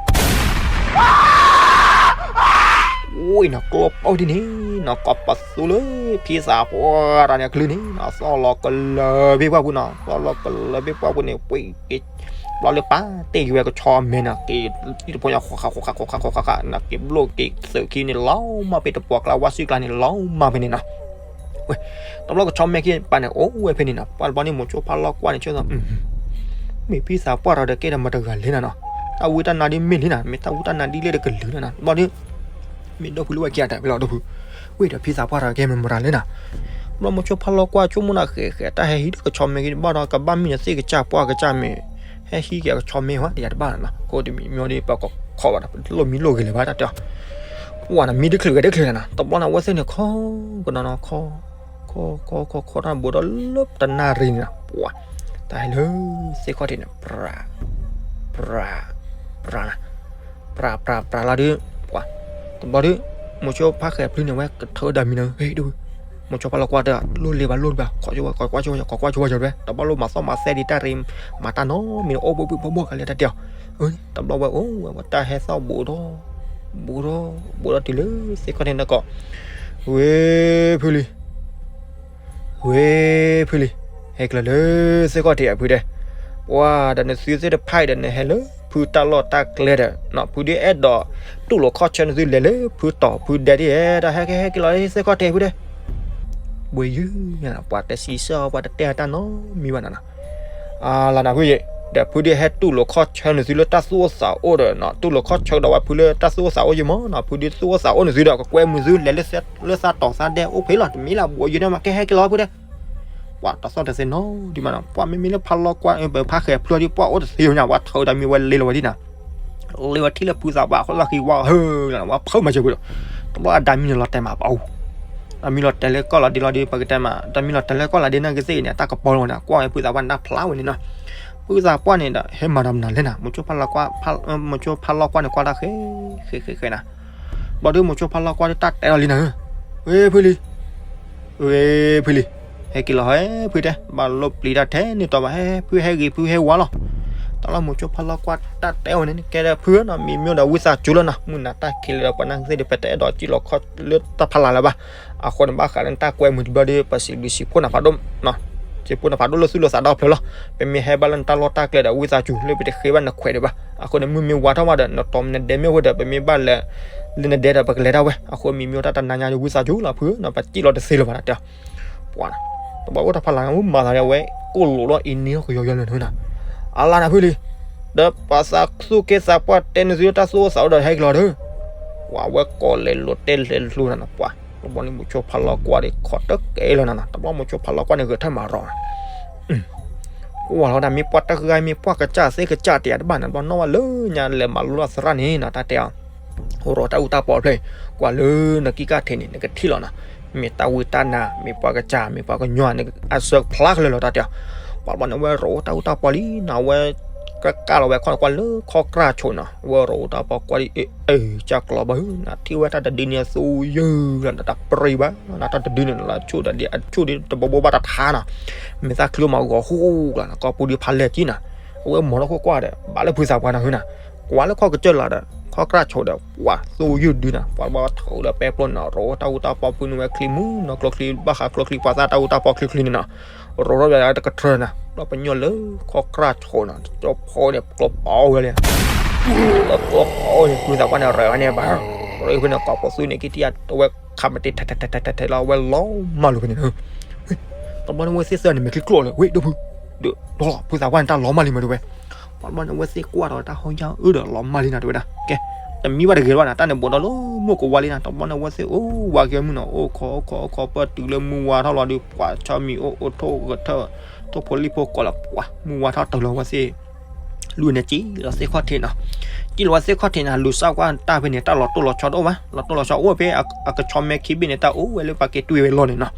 အိၣ်နီၢ်ကျိပီဒ်န့ၣ် နီၢ်ကီၢ်ပသူလၢ ဖံသးပှၢ်တၢ်န့ၣ်အကလုၢ်န့ၣ် နီၢ်သီၣ်လီၤကလၢၤဘ့ၣ်ပှၢ်ပူၤနီၢ် သီၣ်လီၤကလၢၤဘ့ၣ်ပှၢ်ပူၤန့ၣ် ပှ့ၤက့ၤ ဘျီလၢပာ်တ့ၢ်က့ၤဝဲကဆီမဲနီၢ် က့ၤတံၢ်တဖိညါ ဃိးခါ ဃိးခါ ဃိးခါ ဃိးခါ နီၢ်က့ၤဘျိၣ်က့ၤသုးခံန့ၣ် လီၤမၢ်ဖဲတပှီၤကျါ ဝါစုၣ်ကျါန့ၣ် လီၤမၢ်ဖဲန့ၣ်နီၢ် ဝဲ တဘျီကဆီမဲခံပာ်န့ၣ် အိၣ်ဝဲဖဲန့ၣ်နီၤ ပှၤတဘျီန့ၣ် မိၤစိဖါလီၤကွၢ်န့ၣ် ဆိသး မ့ၢ်ဖံသးပှၢ်တၢ်ဒီးကဲဒီးမတၤတဂၤလဲၣ်နၤနီၤ တၢ်ဝံတၢ်နါဒ်မ့ၢ်လံနၤ မ့ၢ်တၢ်ဝံတၢ်နါဒ်လဲၣ်တကလုာ်နၤနီၤ တဘျီဒီး မ့ၢ်ဒီပုၢ်လၢဝဲကဲအတၢ်ဖဲလီၤဒီပုၢ် ဝဲဒီးဖံသးပှၢ်တၢ်ကဲမတၤလဲၣ်နၤ တဘျီမိၤစိဖါလီၤကွၢ်ဆိကမိၣ်နၤဃဲၤဃဲၤ တၢ်ဟဲဟံးဒီးကဆီမဲက့ၤတဘၣ်ဒီး ကဘၣ်မ့ၢ်နသ့ၣ်ကစၢ်ပှၢ်ကစၢ်မ့ၢ် ဟဲဟံးက့ၤကဆီမဲဝဲ တယၤတဘၣ်နၤနီၤ ကိးတမံၤမ့ၢ်ဒီး ပှၤကိးခီဘၣ်ဒီး လိၣ်မံလိၣ်ဂ့ၤလၢၤဘၣ်တၢ်တဲအီၤ ပှၤနမံတချုးဂဲၤတချုးနၤနီၤ တဘျီန့ၣ် အဝဲသ့ၣ်န့ၣ် ခီ ကနီၤနီၤ ခီ ခီ ခီ ခီထီၣ်ဘူးဒီးလၢတနၣ်ရံၣ်န့ၣ်နီၤ ပှၤ တၢ်ဟဲလၢသ့ၣ်ခီၣ်ထံးန့ၣ် ပြၤ ပြၤ ပြၤနၤ ပြၤ ပြၤ ပြၤလီၤဒီး ပှၤ တဘျီဒီး မိၤစိဖါဃဲၤဖျုးန့ၣ် အဝဲကထၢဒၣ်မံၤနၤ ဟဲဒုး မိၤစိဖါလီၤကွၢ်တၢ် လိၣ်လ့ၤဘၣ်လိၣ်ဘၣ် ခိးဆိဝဲ ခိးကွၢ်ဆိဝဲ ခိးကွၢ်ဆိဝဲယီၤဝဲ တဘျီလိၣ်မၤသီၣ်မၤသဲဒ်တၢ်ရ့ မၤတၢ်နီတမံၤ အိၣ်ဘှံးဘှံးဘှီၣ်ဘှီၣ်ကလဲၤတၢ်တဲအီၤ တဘျီဝဲအိၣ်ဝဲ တၢ်ဟဲသီၣ်ဘူးထီၣ် ဘူးထီၣ် ဘူးထီၣ်တုၤလၢသ့ၣ်ခီၣ်ထံးန့ၣ်ကီး ဝ့ၢ်ဖုလံ ဝ့ၢ်ဖုလံ ဟဲက့ၤလီၤလၢသ့ၣ်ခီၣ်ထံးအဖုဒဲး ပှၤဒီးနသုသ့ၣ်တဖၣ်အံၤဒီး နဟဲလၢဖုတၢ်လီၢ်တၢ်ကျဲဒီး ဖုဒုးအဲၣ်ဒိးတူၢ်လိာ်ခီၣ်ဆၢနသုလဲၤလၢဖုတီၤဖုဒဲးဒ် တၢ်ဟဲက့ၤဟဲက့ၤလီၤလၢသ့ၣ်ခီၣ်ထံးဖုဒဲး ဘှံးယုၢ် ပှၤတစံးဆၢအီၤ ပှၤတတဲအတၢ်နီတမံၤဘၣ်နၤနီၤ အလၤနၤဖုယဲၢ် ဒီးဖုဒုးဟဲတူၢ်လိာ်ခီၣ်ဆၢနသုလၢတၢ်သူၣ်အိၣ်သးအိၣ်ဒီး တူၢ်လိာ်ခီၣ်ဆၢကဒီးဝဲဖုလၢတၢ်သူၣ်အိၣ်သးအိၣ်ယဲၢ်မးနီၤ ဖုဒုးသူၣ်အိၣ်သးအိၣ်နသုဒီး ကကွဲမုာ်သုလဲၤလၢသးတီၤသးဒဲးအိၣ်ဖဲလီၤ တမ့ၢ်လၢဘှံးယုၢ်န့ၣ်မး ကဟဲက့ၤလီၤဖုဒဲး ပှၤတသီၣ်တသဲနီတမံၤဘၣ်နီၤ ပှၤမ့မ့ၢ်လၢဖါလီၤကွၢ် ဖါဃဲၤဖျုးဒ်ပှၤအိၣ်တသ့ညါ ပှၤထၢတၢ်မံၤဝဲလ့လီၤဝဲဒ်နၤ လ့ဝဲထံၣ်လၢဖုသးပှၢ်အဃိသးဃံဝါ ဟၢ ဝဲဖုမၤစၢၤဖုဒီး တဘျီအတၢ်မံၤန့ၣ်လီၤတဲာ်မးပအူ တၢ်မံၤလီၤတဲာ်လၢကီၢ်လီၤဒ့လီၤဒီး ပကတဲမး တၢ်မံၤလီၤတဲာ်လၢကီၢ်လီၤဒ့နာ်က့သ့ၣ်အံၤန့ၣ် အတၢ်ကပီၤလီၤန့ၣ် ကွၢ်ဝဲဖုသးပှၢ်န့ၣ် တၢ်ဖျါဝဲန့ၣ်နီၤ ဖုသးပှၢ်န့ၣ်ဒီး ဟဲမၤတၢ်မနုၤလဲၣ်နၤ မိၤစိဖါလီၤကွၢ် မိၤစိဖါလီၤကွၢ်န့ၣ် ကွၢ်တၢ်ဃဲ ဃဲဃဲဃဲနၤ ဘျီဒီးမိၤစိဖါလီၤကွၢ်ဒီးတၢ်တဲလီၤလံနၤ ဝ့ၢ်ဖုလံ ဝ့ၢ်ဖုလံ ဟဲက့ၤလီၤဟဲဖုတဲ ဘၣ်လိၣ်ပျံၤတၢ်ထဲန့ၣ်တီၤဘၣ် ဟဲဖုဟဲဂ့ၤဖုဟဲဝါလီၤ တၢ်လီၢ်မိၤစိဖါလီၤကွၢ်တၢ်တဲဝဲန့ၣ် ကဲဒီးဖုနီၤ မံၤမ့ၢ်ဒီးဝံသးစူၤလီၤနီၤ မုၢ်နၤတၢ်ခံးလၢဒီး ပှၤနာ်က့သ့ၣ်ဒီး ပတအဲၣ်ဒိးစံၣ်လီၤခီၣ်လၢတၢ်ဖးလၢ်လၢၤဘၣ် အဃိန့ၣ်ဘၣ်ဃးလၢနတၢ်ကွဲမုာ်တဘျီဒီး ပစံးဘျုးစံးဖှိၣ်နၤဖးဒိၣ် စံးဖှိၣ်နၤဖးဒိၣ်လၢသူၣ်လၢသးဒီဖျၢၣ်လီၤ ပမ့ၢ်ဟဲဘၣ်လၢနတၢ်လီၢ်တၢ်ကျဲဒီး ဝံသးစူၤလၢပတဃ့ဘၣ်နခွဲးဒံးဘၣ် အဃိန့ၣ် မုၢ်မ့ၢ်ဝါထီၣ်မးဒီး နတီၤနဒဲမ့ၢ်အိၣ်ဒီး ပမ့ၢ်ဘၣ်လဲၤ လၢနဒဲဒီး ပကလဲၤဒၣ်ဝဲ အဃိမံၤမ့ၢ်အိၣ်တၢ်တနါညါဒီး ဝံသးစူၤလီၤဖုနီၤ ပစံၣ်လီၤတသ့လၢၤဘၣ်တၢ်တဲအီၤ ပှၤ တဘျီအိၣ်တၢ်ဖးလၢ် မၤသးဒ်ဝဲ ကိၣ်လိာ်လီၤအံၤန့ၢ်ကယီယီလၢနၤ အလါနၤဖုလံ ဒီးပှၤသးသူၣ်က့သးပှၢ်တဲနသုတၢ်သူၣ်အိၣ်သးအိၣ်ဒီးဟဲက့ၤလီၤဒီး ပှၤဝဲကိးလဲၤလိာ်တဲလဲၤလိာ်နၤ ပှၤ တဘျီန့ၣ်မိၤစိဖါလီၤကွၢ်ဒီး ခိးတကဲလၢနၤ တဘျီမိၤစိဖါလီၤကွၢ်န့ၣ် ဂဲၤထၢၣ်မၤရီၤ ကွၢ်လီၤဒၣ်မ့ၢ်ပှၢ်တဂၤမ့ၢ်ပှၢ်ကစၢ်သ့ၣ်ကစၢ်တယၤတဘၣ်န့ၣ် ဘျီနီၢ်ဝဲလၢညါလဲၤမၤလိလၢသရၣ်န့ၣ်နီၤ တၢ်တဲအီၤ ရိးတၢ်အူတၢ်ပီဖျၢၣ် ကွၢ်လၢနကံၢ်ကၢ်ထံးန့ၣ် နကထံၣ်လီၤနီၤ မ့ၢ်တၢ်ဝံတၢ်နါ မ့ၢ်ပှၤကစၢ် မ့ၢ်ပှၤကညီ နကအဆၢဖျါကလၢာ်လီၤတၢ်တဲအီၤ ပှၤဘျီန့ၣ် အဝဲရိးတၢ်အူတၢ်ပီလံနီၤ အဝဲ ကကၢ်လီၤဝဲခီၣ်န့ၣ် ကွၢ်လၢခီၣ်ကြၢ်ဆိးနီၤ, ဝဲရိတၢ်ပီၣ်ကွၢ်ဒ်အ့ၣ်အ့ၣ် ကၢ်ကျီဘၣ်ဧၢနီၤ, ထံၣ်ဝဲတၢ်တဒုန့ၣ်အသူယုၢ်လီၤနီၤ, တၢ်ပြံဘၣ်နီၤ, တၢ်တဒုန့ၣ်လီၤ အဆူၣ်ဒီးအဆူၣ်ဒ်တဘိဘိဘၣ်တထါနီၤ, မ့ၢ်သၣ်ချံမၤဂီၤဟူၣ်လီၤနီၤ, ကီၢ်ပူၤဒုးဖးလဲၤကံနီၤ, အဝဲမီၤထီၣ်ခိၣ်ကွၢ်ဒီး ဘၣ်လၢဖုသးပှၢ်နီၤဟူနီၤ, ကွၢ်လၢခီၣ်ကစၢၢ်လီၤဒီး ခီၣ်ကြၢ်ဆိးဒီး ပှၤသူယုၢ်ဒုနီၤ, ပှၤဘၣ်ထုးဒီးပဲပျိနီၤ, ရိတၢ်အူတၢ်ပီၣ်ဖုန့ၣ်ဝဲချံမုၢ်နီၤ, ကျိချံဘၣ်ဃးကျိချံ ပှၤသၣ်တၢ်အူတၢ်ပီၣ်ချံချံန့ၣ်နီၤ ရိထီၣ်ဘၣ်တကထၢနီၤ, ဒီးပညိၣ်လၢခီၣ်ကြၢ်ဆိးနီၤ, ကၠီဖီန့ၣ် ကျိပီဝဲလံ, လၢကျိပီန့ၣ် ဖုသးပှၢ်န့ၣ် ရဲၣ်ဝဲန့ၣ်ဘၣ်, ရိဖဲန့ၣ် ကီၢ်ပူၤသူန့ၣ် က့ၤထံၣ်အဝဲခးမတ့ထဲထဲထဲထဲထဲလီၤ, အဝဲလီၤမၢ်လီၤဖဲန့ၣ်, တဘျီန့ၣ် အဝဲသ့ၣ်သၢန့ၣ် မဲာ်ချံကျိလီၤ, ဝဲဒိၣ်ဖု, ဒီးဖုသးပှၢ်န့ၣ် တၢ်လီၤမၢ်လံမးတဲဝဲ, တဘျီန့ၣ် အဝဲသ့ၣ်ကွၢ်ဒီးတၢ်ဟီၣ်ညါအၢဒီးလီၤမၢ်လံနီၤတဲဝဲဒၣ်, ကဲ, တမံဘၣ်တဂ့ၤဘၣ်နီၤ, တၢ်န့ၣ်ဘူးဒီးလၢမိၢ်ကဝါလံနီၤ, တဘျီန့ၣ် အဝဲသ့ၣ်အိၣ်ဝးက့ၤမုၢ်နီၤ, အိၣ်ခိးအိၣ်ခိးအိၣ်ခိး ပၢၢ်တုၤလၢမုၢ်ဝါထီၣ်လီၤဒီး ပှၤဆီမံၤအိၣ်အိၣ်ထိၣ်ဂဲၤထၢၣ်, ထိၣ်ဖိလံၣ်ဖိကိးလီၤ, ပှၤမုၢ်ဝါထီၣ်တုၤလီၤ အဝဲသ့ၣ် လူၤန့ၣ် ကံၣ်လီၤသ့ၣ်ခီၣ်ထံးနီၤ, ကံၣ်လီၤဝဲသ့ၣ်ခီၣ်ထံးန့ၣ် လူၤစၢ်ကွၢ်တၢ်ဖဲန့ၣ် တၢ်လီၤတိၢ်လီၤဆီတအိၣ်ဘၣ်, လီၤတိၢ်လီၤဆီအိၣ်ဖဲ အကဆီမဲခံဘ့ၣ်န့ၣ် တၢ်အိၣ်ဝဲလၢပှၤက့ၤတွံၢ်ဝဲလီၢ်န့ၣ်နီၤ,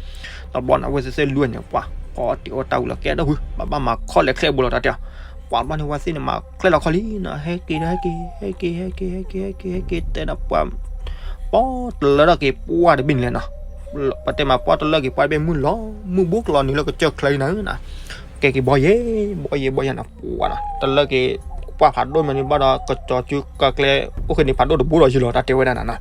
တဘျီန့ၣ် အဝဲသ့ၣ်သ့ၣ်လူၤန့ၣ် ပှၤဖီအီၣ်တ့ၢ်အီၣ်တၢ်ဝံၤလီၤ ကဲဒိၣ်ဖု, ဘၣ်ဘၣ်မၤခီၣ်လဲၤချဲဘူးလီၤတၢ်တဲ, ပှၤတဘျီန့ၣ် အဝဲသ့ၣ်န့ၣ် မၤချဲလီၤခီၣ်လံနီၤ, ဟဲက့ၤဒီးဟဲက့ၤ ဟဲက့ၤ ဟဲက့ၤ ဟဲက့ၤ ဟဲက့ၤ ဟဲက့ၤ တဲဒီးပှၤ ပီၣ်တလၢထီၣ်က့ၤပှၢ်တဘ့ၣ်န့ၣ်လဲၣ်နီၤ, ပတဲမးပှၢ်တလၢက့ၤပှၢ်တဘ့ၣ်မုၢ်လီၤ, မုၢ်ဘူးကလီၤနုာ်လၢကစၢၢ်ချၢလံနီၤ, ကဲက့ၤဘီယဲ, ဘီယဲ ဘီယဲနီၤ, ပှၤနီၤ တလၢက့ၤပှၢ်ဖးဒိၣ်မ့ၢ်န့ၣ်ဘၣ်ဒီး ကစီၤစုကကျဲ အိၣ်ဃ့န့ၣ်ဖးဒိၣ်တဘိဒီးယုာ်လီၤ တၢ်တဲဝဲဒၣ်နီၤနီၤ,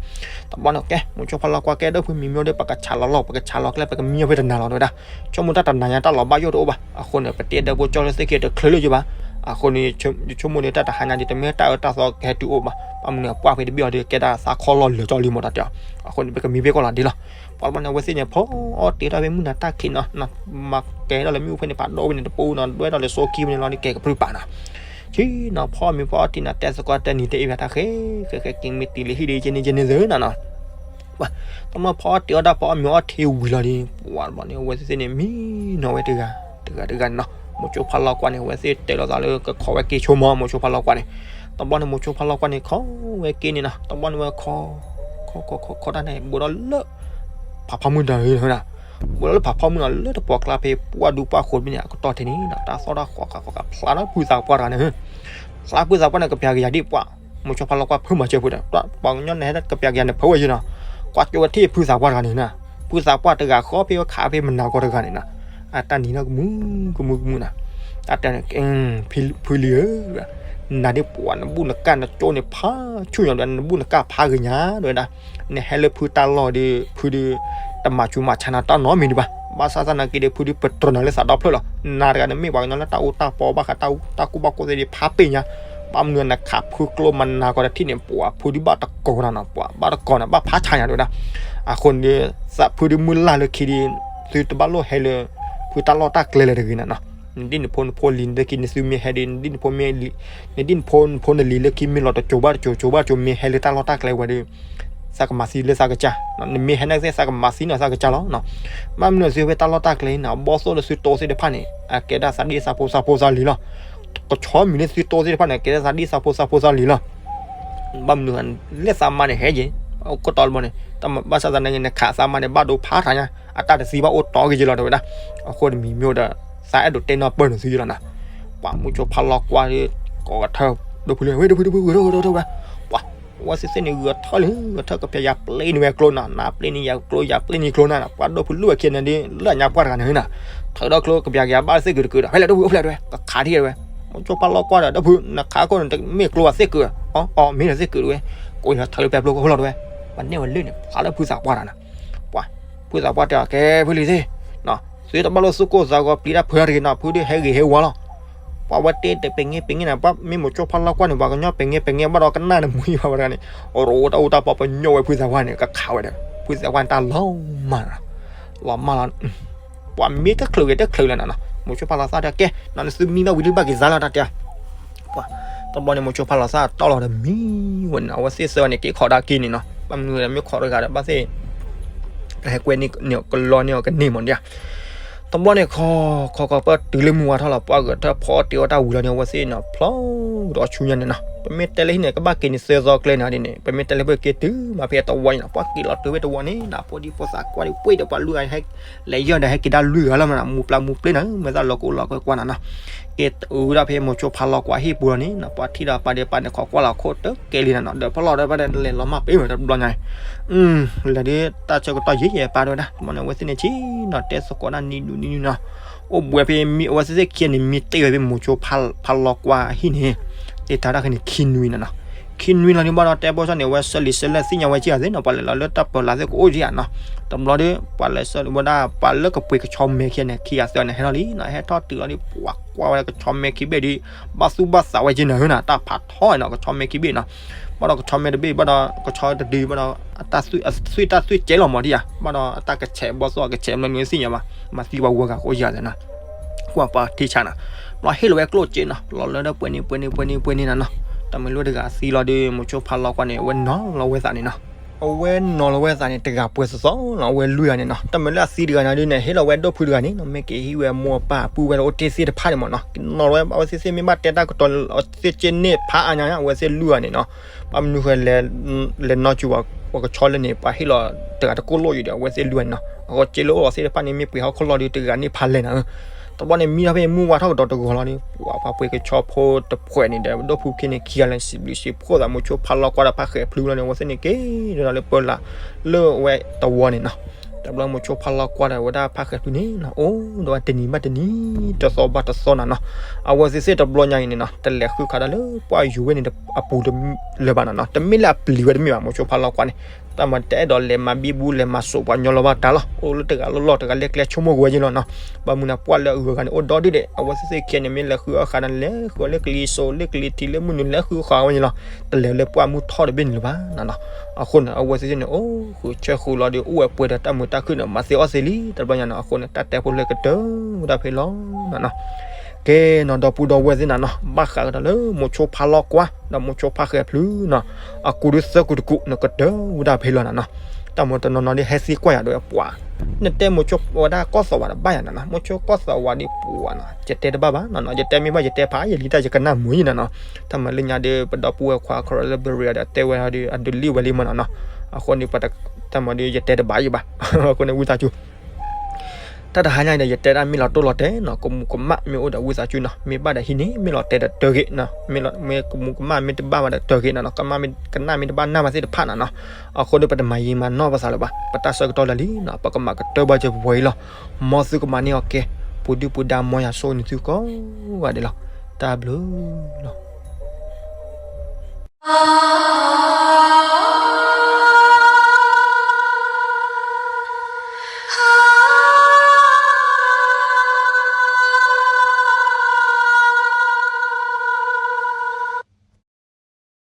တဘျီန့ၣ် ကဲ မိၤဆိဖါလီၤကွၢ် ကဲဒိၣ်ဖု မံၤမ့ၢ်အိၣ်ဒီး ပကဆးလီၤလီၤ ပကဆးလီၤကျဲ ပကမံအီၤဖဲတနၤလီၤတဲဝဲဒၣ်, ဆိကမိၣ်တၢ်တနၤညါတၢ်လီၤဘၣ်ယိၣ်တအိၣ်ဘၣ်, အဃိန့ၣ် ပတဲဒီးဖိကၠီလၢသ့ၣ်ခံတချုးလၢယဘၣ်, အဃိန့ၣ် ယဆိကမိၣ်န့ၣ် တၢ်တဟါညါဒ်တမ့ၢ်တၢ်အၢတၢ်သီကဟဲတုၤအိၣ်ဘၣ်, ဘၣ်မနုၤပှၢ်ဖဲတဘ့ၣ်အီၤဒီး ကဲဒၣ်သးခီလီၤလၢာ်ကၠီလံမး တၢ်တဲအီၤ, အဃိန့ၣ် ပကမံဖဲကီၢ်လီၤဒ်လီၤ, ပှၤတဘျီန့ၣ် အဝဲသ့ၣ်န့ၣ် ဖီအီၣ်တ့ၢ်တၢ်ဖဲမုၢ်နၤတၢ်ခံးနီၤ, မၤကဲထီၣ်လၢမ့ၣ်အူဖဲန့ၣ် ဖးဒိၣ်ဖဲန့ၣ်တပူၤနီၤ, ဒွဲထီၣ်လၢစိခံဖဲန့ၣ်လီၤန့ၣ် ကဲကပြုၢ်ပာ်နီၤ, ဆံနီၤ ဖီအီၣ်မ့ၤဖီအီၣ်ထံနီၤ တဲသကိးတနံၤတအ့ၣ်ဘၣ်တၢ်ဃဲ, ဃဲဃဲက့ၤမ့ၢ်တံၤလၢဟံၣ်ဒီး ယကန့ၢ်ယကန့ၢ်သ့နီၤနီၤ ပှၤ တဘျီဖီအီၣ်တ့ၢ်အီၣ်တၢ် ဖီအီၣ်မ့ၤအီၣ်ထံဝံၤလီၤဒီး ပှၤတဘျီန့ၣ် အဝဲသ့ၣ်န့ၣ် မံနီၤဝဲတဂၤ တဂၤတဂၤန့ၣ်နီၤ, မိၤဆိဖါလီၤကွၢ်န့ၣ် အဝဲသ့ၣ်တဲလိာ်သးလၢကခီဝဲက့ၤဆိမီၤ မိၤဆိဖါလီၤကွၢ်န့ၣ်, တဘျီန့ၣ် မိၤဆိဖါလီၤကွၢ်န့ၣ် ခီဝဲက့ၤန့ၣ်နီၤ, တဘျီန့ၣ်ဝဲခီ ခီခီခီခီတၢ်န့ၣ် ဘူးဒီးလၢ ဖးဖီမုၢ်ဒီး ဘူးဒီးလၢဖးဖီမုၢ်နီၤ လၢတပှီၢ်ကျါဖဲပှၢ်ဒူပှၢ်ဃိးတဘ့ၣ်န့ၣ် အကတီၢ်ထဲန့ၣ်နီၤ တၢ်သီၣ်တၢ်ဃီၤဃာ်ဃီၤဃာ်ဖျါဒီး ဖုသးပှၢ်တဂၤန့ၣ်, ဖျါဖုသးပှၢ်န့ၣ် ကပျၢ်ကယၤဒ်ပှၤ, မိၤဆိဖါလီၤကွၢ်ဖုမၤစၢၤဖုဒီး ပှၤကညီန့ၣ်ဟဲကပျၢ်ကယၤန့ၣ် ဖုဝဲယ့နီၤ, ကွၢ်ကၠိဝဲထံၣ်ဖုသးပှၢ်တဂၤန့ၣ်နီၤ, ဖုသးပှၢ်တဂၤဃီဖဲဝဲခးဖဲမနၤကီတဂၤန့ၣ်နီၤ, အတၢ်နံၤနီၢ်ကမူကမူကမူနီၤ, တၢ်တဲန့ၣ် ဖုလံၤဧၢ နၤဒ်ပှၤနဘူၣ်နကၢ်နကၠိန့ၣ် ဖးဆူၣ်ညါဒီး နဘူၣ်နကၢ်ဖးဂ့ၤညါဒီးဝဲဒၣ်, နဟဲလၢဖုတၢ်လီၢ်ဒီး ဖုဒီး တမၤဆူးမၤဆါနၤတၢ်နီတမံၤဒံးဘၣ်, ဘၣ်ဆၣ်သနာ်က့ဒီး ဖုဒုးပတြၢၤနၤလၢသးဒီဖျၢၣ်လီၤ, နၤတဂၤန့ၣ်မ့ၢ်ပှၤကညီလၢတၢ်အူတၢ်ပီ ဘၣ်ဃးတၢ်အူတၢ်ကူၣ်ဘၣ်ကူၣ်သ့ဒီး ဖးပ့ၢ်ညါ, ဘၣ်မနုၤနခးဖုကျိမနၤကီတထံၣ်န့ၣ် ပှၤဖုဒုးဘၣ်တကိးနၤနီၤ, ပှၤဘၣ်တကိးနၤ ဘၣ်ဖးဆါညါတဲဝဲဒၣ်, အဃိန့ၣ်ဒီး သးဖုဒုးမုၢ်လၢ်လၢခံဒီး သုတဘၣ်လိၣ်ဟဲလၢ ဖုတၢ်လီၢ်တၢ်ကျဲလၢၤတဂ့ၤနီၤနီၤ, နဒ်နဖိနဖိလံၤလၢခံ နသုမ့ၢ်ဟဲဒီး နဒ်နဖိမ့ၢ် နဒ်နဖိနဖိနလံၤလၢခံမ့ၢ်လီၤတစိၤဘၣ်တစိၤ စိၤဘၣ်တစိၤမ့ၢ်ဟဲလၢတၢ်လီၢ်တၢ်ကျဲဝဲဒီး သးကမၤသံလၢသးကစၢ်, နမ့ၢ်ဟဲနာ်က့သးကမၤသံနီၤသးကစၢ်လီၤ, ဘၣ်မနုၤသုဝဲတၢ်လီၢ်တၢ်ကျဲန့ၣ် အဘီၣ်သိၣ်လၢသုတိသ့ၣ်တဖၣ်န့ၣ် အကဲဒၣ်သးဒ့သးဖိသးဖိသးလံၤလီၤ, ကဆီမံၤလၢသုတိသ့ၣ်တဖၣ်န့ၣ် ကဲဒၣ်သးဒ့သးဖိသးဖိသးလံၤလီၤ ဘၣ်မနုၤ လၢသးမါန့ၣ်ဟဲက့ၤ, အိၣ်ကတီၢ်တဘျီန့ၣ် ဘၣ်ဆၣ်သနာ်က့ နခးသးမါန့ၣ် ဘၣ်ဒိဖးထးညါ, အတၢ်တသံဘၣ်အိၣ်တီဂ့ၤက့ၤလီၤတဲဝဲဒၣ်, အဃိတမံၤမ့ၢ်အိၣ်ဒီး သးအဲၣ်ဒိးတဲနီၢ်ပၢၢ်နုာ်သုယ့လီၤနီၤ, ပှၤမူဆိဖါလီၤကွၢ်ဒီး ကိးကထၢၣ် ဒိၣ်ဖုလံ ဝဲဒိၣ်ဖုဒိၣ်ဖု ဂဲၤထၢၣ်ဂဲၤထၢၣ်ဂဲၤထၢၣ်ဝဲဒၣ်, ပှၤ အဝဲသ့ၣ်သ့ၣ်န့ၣ် ဂဲၤထၢၣ်လံ ဂဲၤထၢၣ်ကပျၢ်ယၤပျ့န့ၢ်ဝဲကျိနီၤ, နၤပျ့န့ၢ်ယၤကျိ ယၤပျ့န့ၢ်ကျိနီၤ, ပှၤဒိၣ်ဖုလူၢ်ဝဲခံန့ၣ်ဒ် လၢအညါပှၢ်တဂၤန့ၣ်နီၤ, ထုးဒီးကျိကပျၢ်ကယၤဘၣ်သ့ၣ်ကုာ်တကုာ်ဒီး ဖဲလဲၣ်ဒိၣ်ဖုအိၣ်ဖဲလဲၣ်တဝဲ ကခးထံၣ်ဝဲ, မူဆိဖါလီၤကွၢ်ဒီး ဒိၣ်ဖု နခးခိၣ်န့ၣ် မ့ၢ်ကျိဝဲသ့ၣ်ကုာ်, အီ အီ မ့ၢ်ဒီးသ့ၣ်ကုာ်တဝဲ, ကိးလီၤထုးလၢပျၢၤပျိကအိၣ်လီၤတဝဲ, ပှၤန့ၢ်ဝဲလၢန့ၣ် ဖျါလၢဖုသးပှၢ်တဂၤနီၤ, ပှၤ ဖုသးပှၢ်တဲအီၤ ကဲ ဖုလံၤသ့ၣ် သုတဘၣ်လိၣ်သူၣ်ကိၢ်သးဂီၤပျံၤတၢ်ဖုးတၢ်တဂ့ၤနီၤ, ဖုဒုးဟဲဂ့ၤဟဲဝါလီၤ, ပှၤဝဲတဲတပ့ၤငဲပ့ၤငဲနီၤ, ပှၤမ့ၢ်မူဆိဖါလီၤကွၢ်န့ၣ် ပှၤကညီပ့ၤငဲပ့ၤငဲဘၣ်ဒီးကနၣ်နမူယံၤဘၣ်ဝဲတဂၤန့ၣ်, အိၣ်တၢ်အူတၢ်ပီပညိၣ်ဝဲဖုသးပှၢ်န့ၣ် ကခးဝဲဒီး ဖုသးပှၢ်န့ၣ်တၢ်လီၤမၢ်နီၤ, လီၤမၢ်လီၤ, ပှၤမ့ၢ်တချုးဂ့ၤတချုးလဲၣ်နီၤနီၤ, မူဆိဖါလီၤသးဒီး ကဲ နီၤနသုမံဘၣ်ဝံၤလံဘၣ်က့ၤသးလီၤတၢ်တဲ ပှၤ တဘျီန့ၣ် မိၤဆိဖါလီၤသးတီၢ်လီၤဒီးမံဝဲန့ၣ်နီၤ, အဝဲသ့ၣ်သၢဂၤန့ၣ် က့ၤခိးဒၣ်က့ၤန့ၣ်နီၤ, ဘၣ်မနုၤလဲၣ် မ့ၢ်ခိးတဂၤဒီး ဘၣ်သ့ၣ် ဟဲကွဲန့ၢ်ကလီန့ၢ်အီၤကန့ၢ်မးဒၣ်, တဘျီန့ၣ် ခီ ခီခီပၢၢ်တုၤလၢမုၢ်ဝါထီၣ်လီၤ ပှၤဂဲၤထၢၣ်ဖီအီၣ်တ့ၢ်အီၣ်တၢ်ဝံၤလီၤန့ၣ် အဝဲသ့ၣ်နီၤ ဖျီဒီးဆူညါန့ၣ်နီၤ, ပမ့ၢ်တဲလၢဟံၣ်န့ၣ် ကဘၣ်က့ၤန့ၣ်သၢသီကျဲန့ၣ်ဒ်န့ၣ် ပမ့ၢ်တဲလၢပက့ၤတုၤမးဖဲတဝီန့ၣ်နီၤ ပှၤက့ၤလီၤတုၤဖဲတဝီန့ၣ်နီၤ ဖိဒံဖိသၣ်ကွၢ်ဒီးပှ့ၤဒီးပှၤလွံၢ်ဂၤ လဲၤယီၢ်ဒီးဟဲက့ၤဒၣ်လွံၢ်ဂၤလီၤမးနီၤ မူပျၢ်မူပျ့ၤနီၤ မ့ၢ်သးလီၤကအိၣ်လီၤကဲကွၢ်နီၤနီၤ က့ၤတုၤဒၣ်ဖဲမိၤဆိဖါလီၤကွၢ်ဟံၣ်ပူၤလီၤန့ၣ်နီၤ ပှၤထံၣ်ဒီးပၢ်ဒီးပၢ်န့ၣ် ခိးကွၢ်လီၤခိၣ်တကဲလံနီၤနီၤ ဒီးဖီလီၤဒီးပၢ်ဒီးလဲၤလီၤမၢ်ပ့ၤဝဲတဘျီညါ လဲၤဒ်တၢ်ဆၢကတီၢ်ယံာ်ယံာ်ပၢ်ဒိၣ်ဝဲဒၣ် တဘျီန့ၣ် အဝဲသ့ၣ်န့ၣ်ဆံနီၤ တဲသကိးဒၣ်နံၤဒူနံၤနံၤနီၤ အိၣ်ဘှံးဖဲမ့ၢ်အဝဲသ့ၣ်ခံဂၤန့ၣ် မ့ၢ်တ့ၢ်ဝဲဖဲမိၤဆိဖါလီၤကွၢ်ဟံၣ်န့ၣ် တဲတၢ်တၢ်ခဲန့ၣ် ခံနွံနီၤနီၤ ခံနွံလီၤန့ၣ်ဘၣ်ဒီး တဲဘၣ်ဆၣ်န့ၣ် အဝဲဆၢလံာ်ဆၢလဲၣ်သ့ၣ်ညါဝဲက့ၤဧါသ့ၣ်နီၤ ပှၤလဲၤလီၤလၢတၢ်ပၢၤလၢ်သ့ၣ်ကအိၣ်က့ၤဧါနီၤ တဘျီဒီး ပှၤလဲၤဆၢဝဲဒၣ် ပှၤလၢကပှ့ၤကဆီမဲခံဂၤန့ၣ် ခံဂၤသၢဂၤန့ၣ် ဟဲထီၣ်လံနီၤ ဟဲထီၣ်တုၤလီၤဒီး ပှၤကွၢ်ဝဲဒၣ်ကဆီမဲခံဘ့ၣ်ဒီး ဘၣ်သူၣ်ဘၣ်သးဝဲက့ၤနီၤနီၤ တၢ်ဖးထီနီၤ ကဆီမဲခံဘ့ၣ်နီၤ ဘၣ်ဒီးကဆီမဲတဘ့ၣ် ဘၣ်ဒီးကဆီတဒု ဘၣ်ဒီး အတၢ်သွံၣ်တၢ်သွံၣ်ကဲလီၤမးဒံဧါ ဘၣ်ဒီးအတၢ်ကဆဲးဘီသိၣ်အကဆဲးမနုၤသ့ၣ်ညါဘၣ် မၤသံပှၤဂၤကအိၣ်ယၤသ့ၣ်နီၤ ကွၢ်ပှၤထံဆါနီၤ ဘျီဟ့ၣ်လီၤဝဲကျိၣ်စ့နီၤ လီၤလၢဒီးပှဲၤန့ၣ်ပှဲၤန့ၣ်ပှဲၤန့ၣ်ပှဲၤန့ၣ်နီၤနီၤ တၢ်မ့ၢ်လၢတဂၤသံလီၤဒီး မိၤဆိဖါလီၤကွၢ်န့ၣ် အဝဲနီၤလီၤဝဲသးန့ၣ်နီၤ အဝဲနီၤလီၤဝဲသးန့ၣ် တဂၤပှဲၤသီသီလီၤ အဝဲလွံၢ်ဂၤန့ၣ်နီၤ တၢ်မ့ၢ်လၢအသံတဂၤန့ၣ်ဒ်န့ၣ် ဟ့ၣ်လီၤဝဲဒိၣ်ဖုတဂၤန့ၣ်နီၤ မ့ၢ်က့ၤဟ့ၣ်ဝဲမိၢ်ပၢ်ပုၢ်ဝဲၢ်ဒီးအိၣ်တ့ၢ်သ့ၣ်တဖၣ်န့ၣ်မးနီၤ နီၤလီၤဝဲအဝဲသ့ၣ်သ့ၣ်မ့ၢ်ဘၣ်တဲတၢ်ကတီၤ အဝဲသ့ၣ်က့န့ၢ်ဖးအါညါ အဝဲသ့ၣ်လွံၢ်ဂၤန့ၣ်နီၤ ဘၣ်မနုၤဃိလဲၤ လဲၤနီၢ်ကၠူပှၤကဆီလၢန့ၣ် ပှၤဟ့ၣ်လီၤတဂၤတကိၢ်လိၣ်အံၤဒီး အဝဲသ့ၣ်လွံၢ်ဂၤန့ၣ်နီၤ အဃိက့လိၣ်အီၤသ့ၣ်တဖၣ်န့ၣ် မ့ၢ်ပှ့ၤဟီၣ်ခိၣ်လီၢ်ဒီးတဂၤန့ၣ်ဖးလဲၢ်နၤဧၢ တဘျီန့ၣ် မံထီၣ်ဖဲမုၢ်ဝါထီၣ်ကဒီးတဂီၤလီၤဒီး ပှၤပှ့ၤကဆီဖိတဖှဲးန့ၣ်ဒီး ဒိၣ်ဖုခံန့ၣ်ခံဂၤလဲၤစံးဘျုးစံးဖှိၣ်သး မိၤဆိဖါလီၤကွၢ်ဒီးဖါဃဲၤဖျုးလီၤန့ၣ် အဝဲသ့ၣ်န့ၣ်က့ၤဒီးလၢပၢလၢ် လၢဝဲတဝီန့ၣ်နီၤ တဘျီမိၤဆိဖါလီၤကွၢ်ဒီးဝဲဒၣ်ဖါဃဲၤဖျုးန့ၣ်နီၤ အိၣ်ဒီးဝဲတနံၤဘၣ်တနံၤ တသီဘၣ်တသီနၤနီၤ အဝဲသ့ၣ်သ့ၣ်တဘျီညါအံၤန့ၣ်နီၤ တလဲၤဃုခးတၢ်လၢပှၢ်ယူၤဝဲန့ၣ်အပူၤလၢၤဘၣ်နၤနီၤ တမ့ၢ်လၢအပျံၤဝဲတမ့ၢ်ဘၣ် မိၤဆိဖါလီၤကွၢ်န့ၣ် တၢ်မၤတအဲၣ်ဒိးလဲၤမၤဘံဘူလဲၤမၤစိာ်ပှၤညီလီၤဘၣ်တၢ်လီၤ အိၣ်လၢတဂၤလီၢ်လီၢ်တဂၤလၢကျဲဆိကမိၣ်ကွံာ်ဝဲက့ၤလီၤနီၤ ဘၣ်မနုၤန့ၣ် ပှၢ်လၢအဂုၤအဂၤန့ၣ် အိၣ်ဒီဒူၣ်ဒဲး အဝဲသ့ၣ်သ့ၣ်ခံဂၤန့ၣ် မ့ၢ်လဲၤဃုအီၣ်ဃာ်န့ၣ် လဲၤဃုအီၣ်လၢကလံၤစိး လၢကလံၤထံး လၢမုၢ်နုာ်လဲၤဃုဃာ်ဝဲက့ၤလီၤ တလဲၤလၢပှၢ်မုၢ်ထီၣ်တဘ့ၣ်န့ၣ်လၢၤဘၣ်နၤနီၤ အဃိန့ၣ် အဝဲသ့ၣ်သ့ၣ်န့ၣ် အိၣ်ဃုာ်ဆၢဃုာ်လီၤဒီး အိၣ်ဝဲပှဲၤဒီးတၢ်မုာ်တၢ်ခုၣ်န့ၣ် မၤသ့အီၣ်သ့လံ တဘျီညါနီၤ အဃိန့ၣ် တၢ်တဲဖိလၢကတၢၢ်ဝဲဒၣ်ဖဲလီၤနၤနီၤ ကဲနီၤ ဒီပုၢ်ဒီဝဲၢ်သ့ၣ်နၤနီၤ ဘၣ်ဃးကဒီးလၢမိၤဆိဖါလီၤကွၢ် ဒီးမိၤဆိဖါဃဲၤဖျုးနီၤ အကူးဒုးသၢကူးတကူးန့ၣ် ကတၢၢ်ဝဲဒၣ်ဖဲလီၤနၤနီၤ တၢ်မၤတနီၤနီၤဒ်ဟဲသံကွၢ်ယၤဒီးပှၤ နတဲမိၤဆိဝဲဒၣ်ကီၢ်သးဝးတဘၣ်ယၤနၤနီၤ မိၤဆိကီၢ်သးဝးဒ်ပှၤနီၤ ယတဲတဘၣ်ဘၣ်နီၤနီၤ ယတဲမ့ၢ်ဘၣ်ယတဲဖးယလံတၢ်ယကနၣ်မုာ်ယံၤနၤနီၤ တၢ်မၤလၢညါဒီး ပဒီပုၢ်ဝဲၢ်ခွါခီလၢ Berea ဒီးတဲဝဲဒီး အဒုးလံၣ်ဝဲလံမးနီၤနီၤ အဃိန့ၣ် တၢ်မၤဒီးယတဲတဘၣ်ယံၤဘၣ် အဃိန့ၣ် ဝံသးစူၤ တၢ်တဟါညါအံၤဒီး ယတဲဒၣ်မ့ၢ်လီၤတိၢ်လီၤတဲာ်နီၤ ကမူးကမၣ်မ့ၢ်အိၣ်ဒီးဝံသးစူၤနီၤ မ့ၢ်ဘၣ်ဒီးဟံးန့ၢ် မ့ၢ်လီၤတဲာ်ဒီးတၢ်ဂ့ၤနီၤ မ့ၢ်ကမူးကမၣ်မ့ၢ်တဘၣ်ဘၣ်ဒီးတၢ်ဂ့ၤနီၤနီၤ ကမၣ်မ့ၢ်ကနၣ်မ့ၢ်တဘၣ်နၢ်ဘၣ်သ့ၣ်တဖၣ်နီၤနီၤ အဃိဒီး ပတမၤယံာ်မၤနီၢ်ပသးလၢၤဘၣ် ပတၢ်ဆၢကတီၢ်လၢာ်လံနီၤ ပကမၤကတၢၢ်ဘၣ်စၢၤပဝဲအံၤလီၤ မ်သုကမၤန့ၢ်အီၤကဲ ပူၤဒုၣ်ပူၤဒါ မ်ယွၤဆိၣ်ဂ့ၤနသုကိးဂၤဒဲးလီၤ တၢ်ဘျုးလီၤ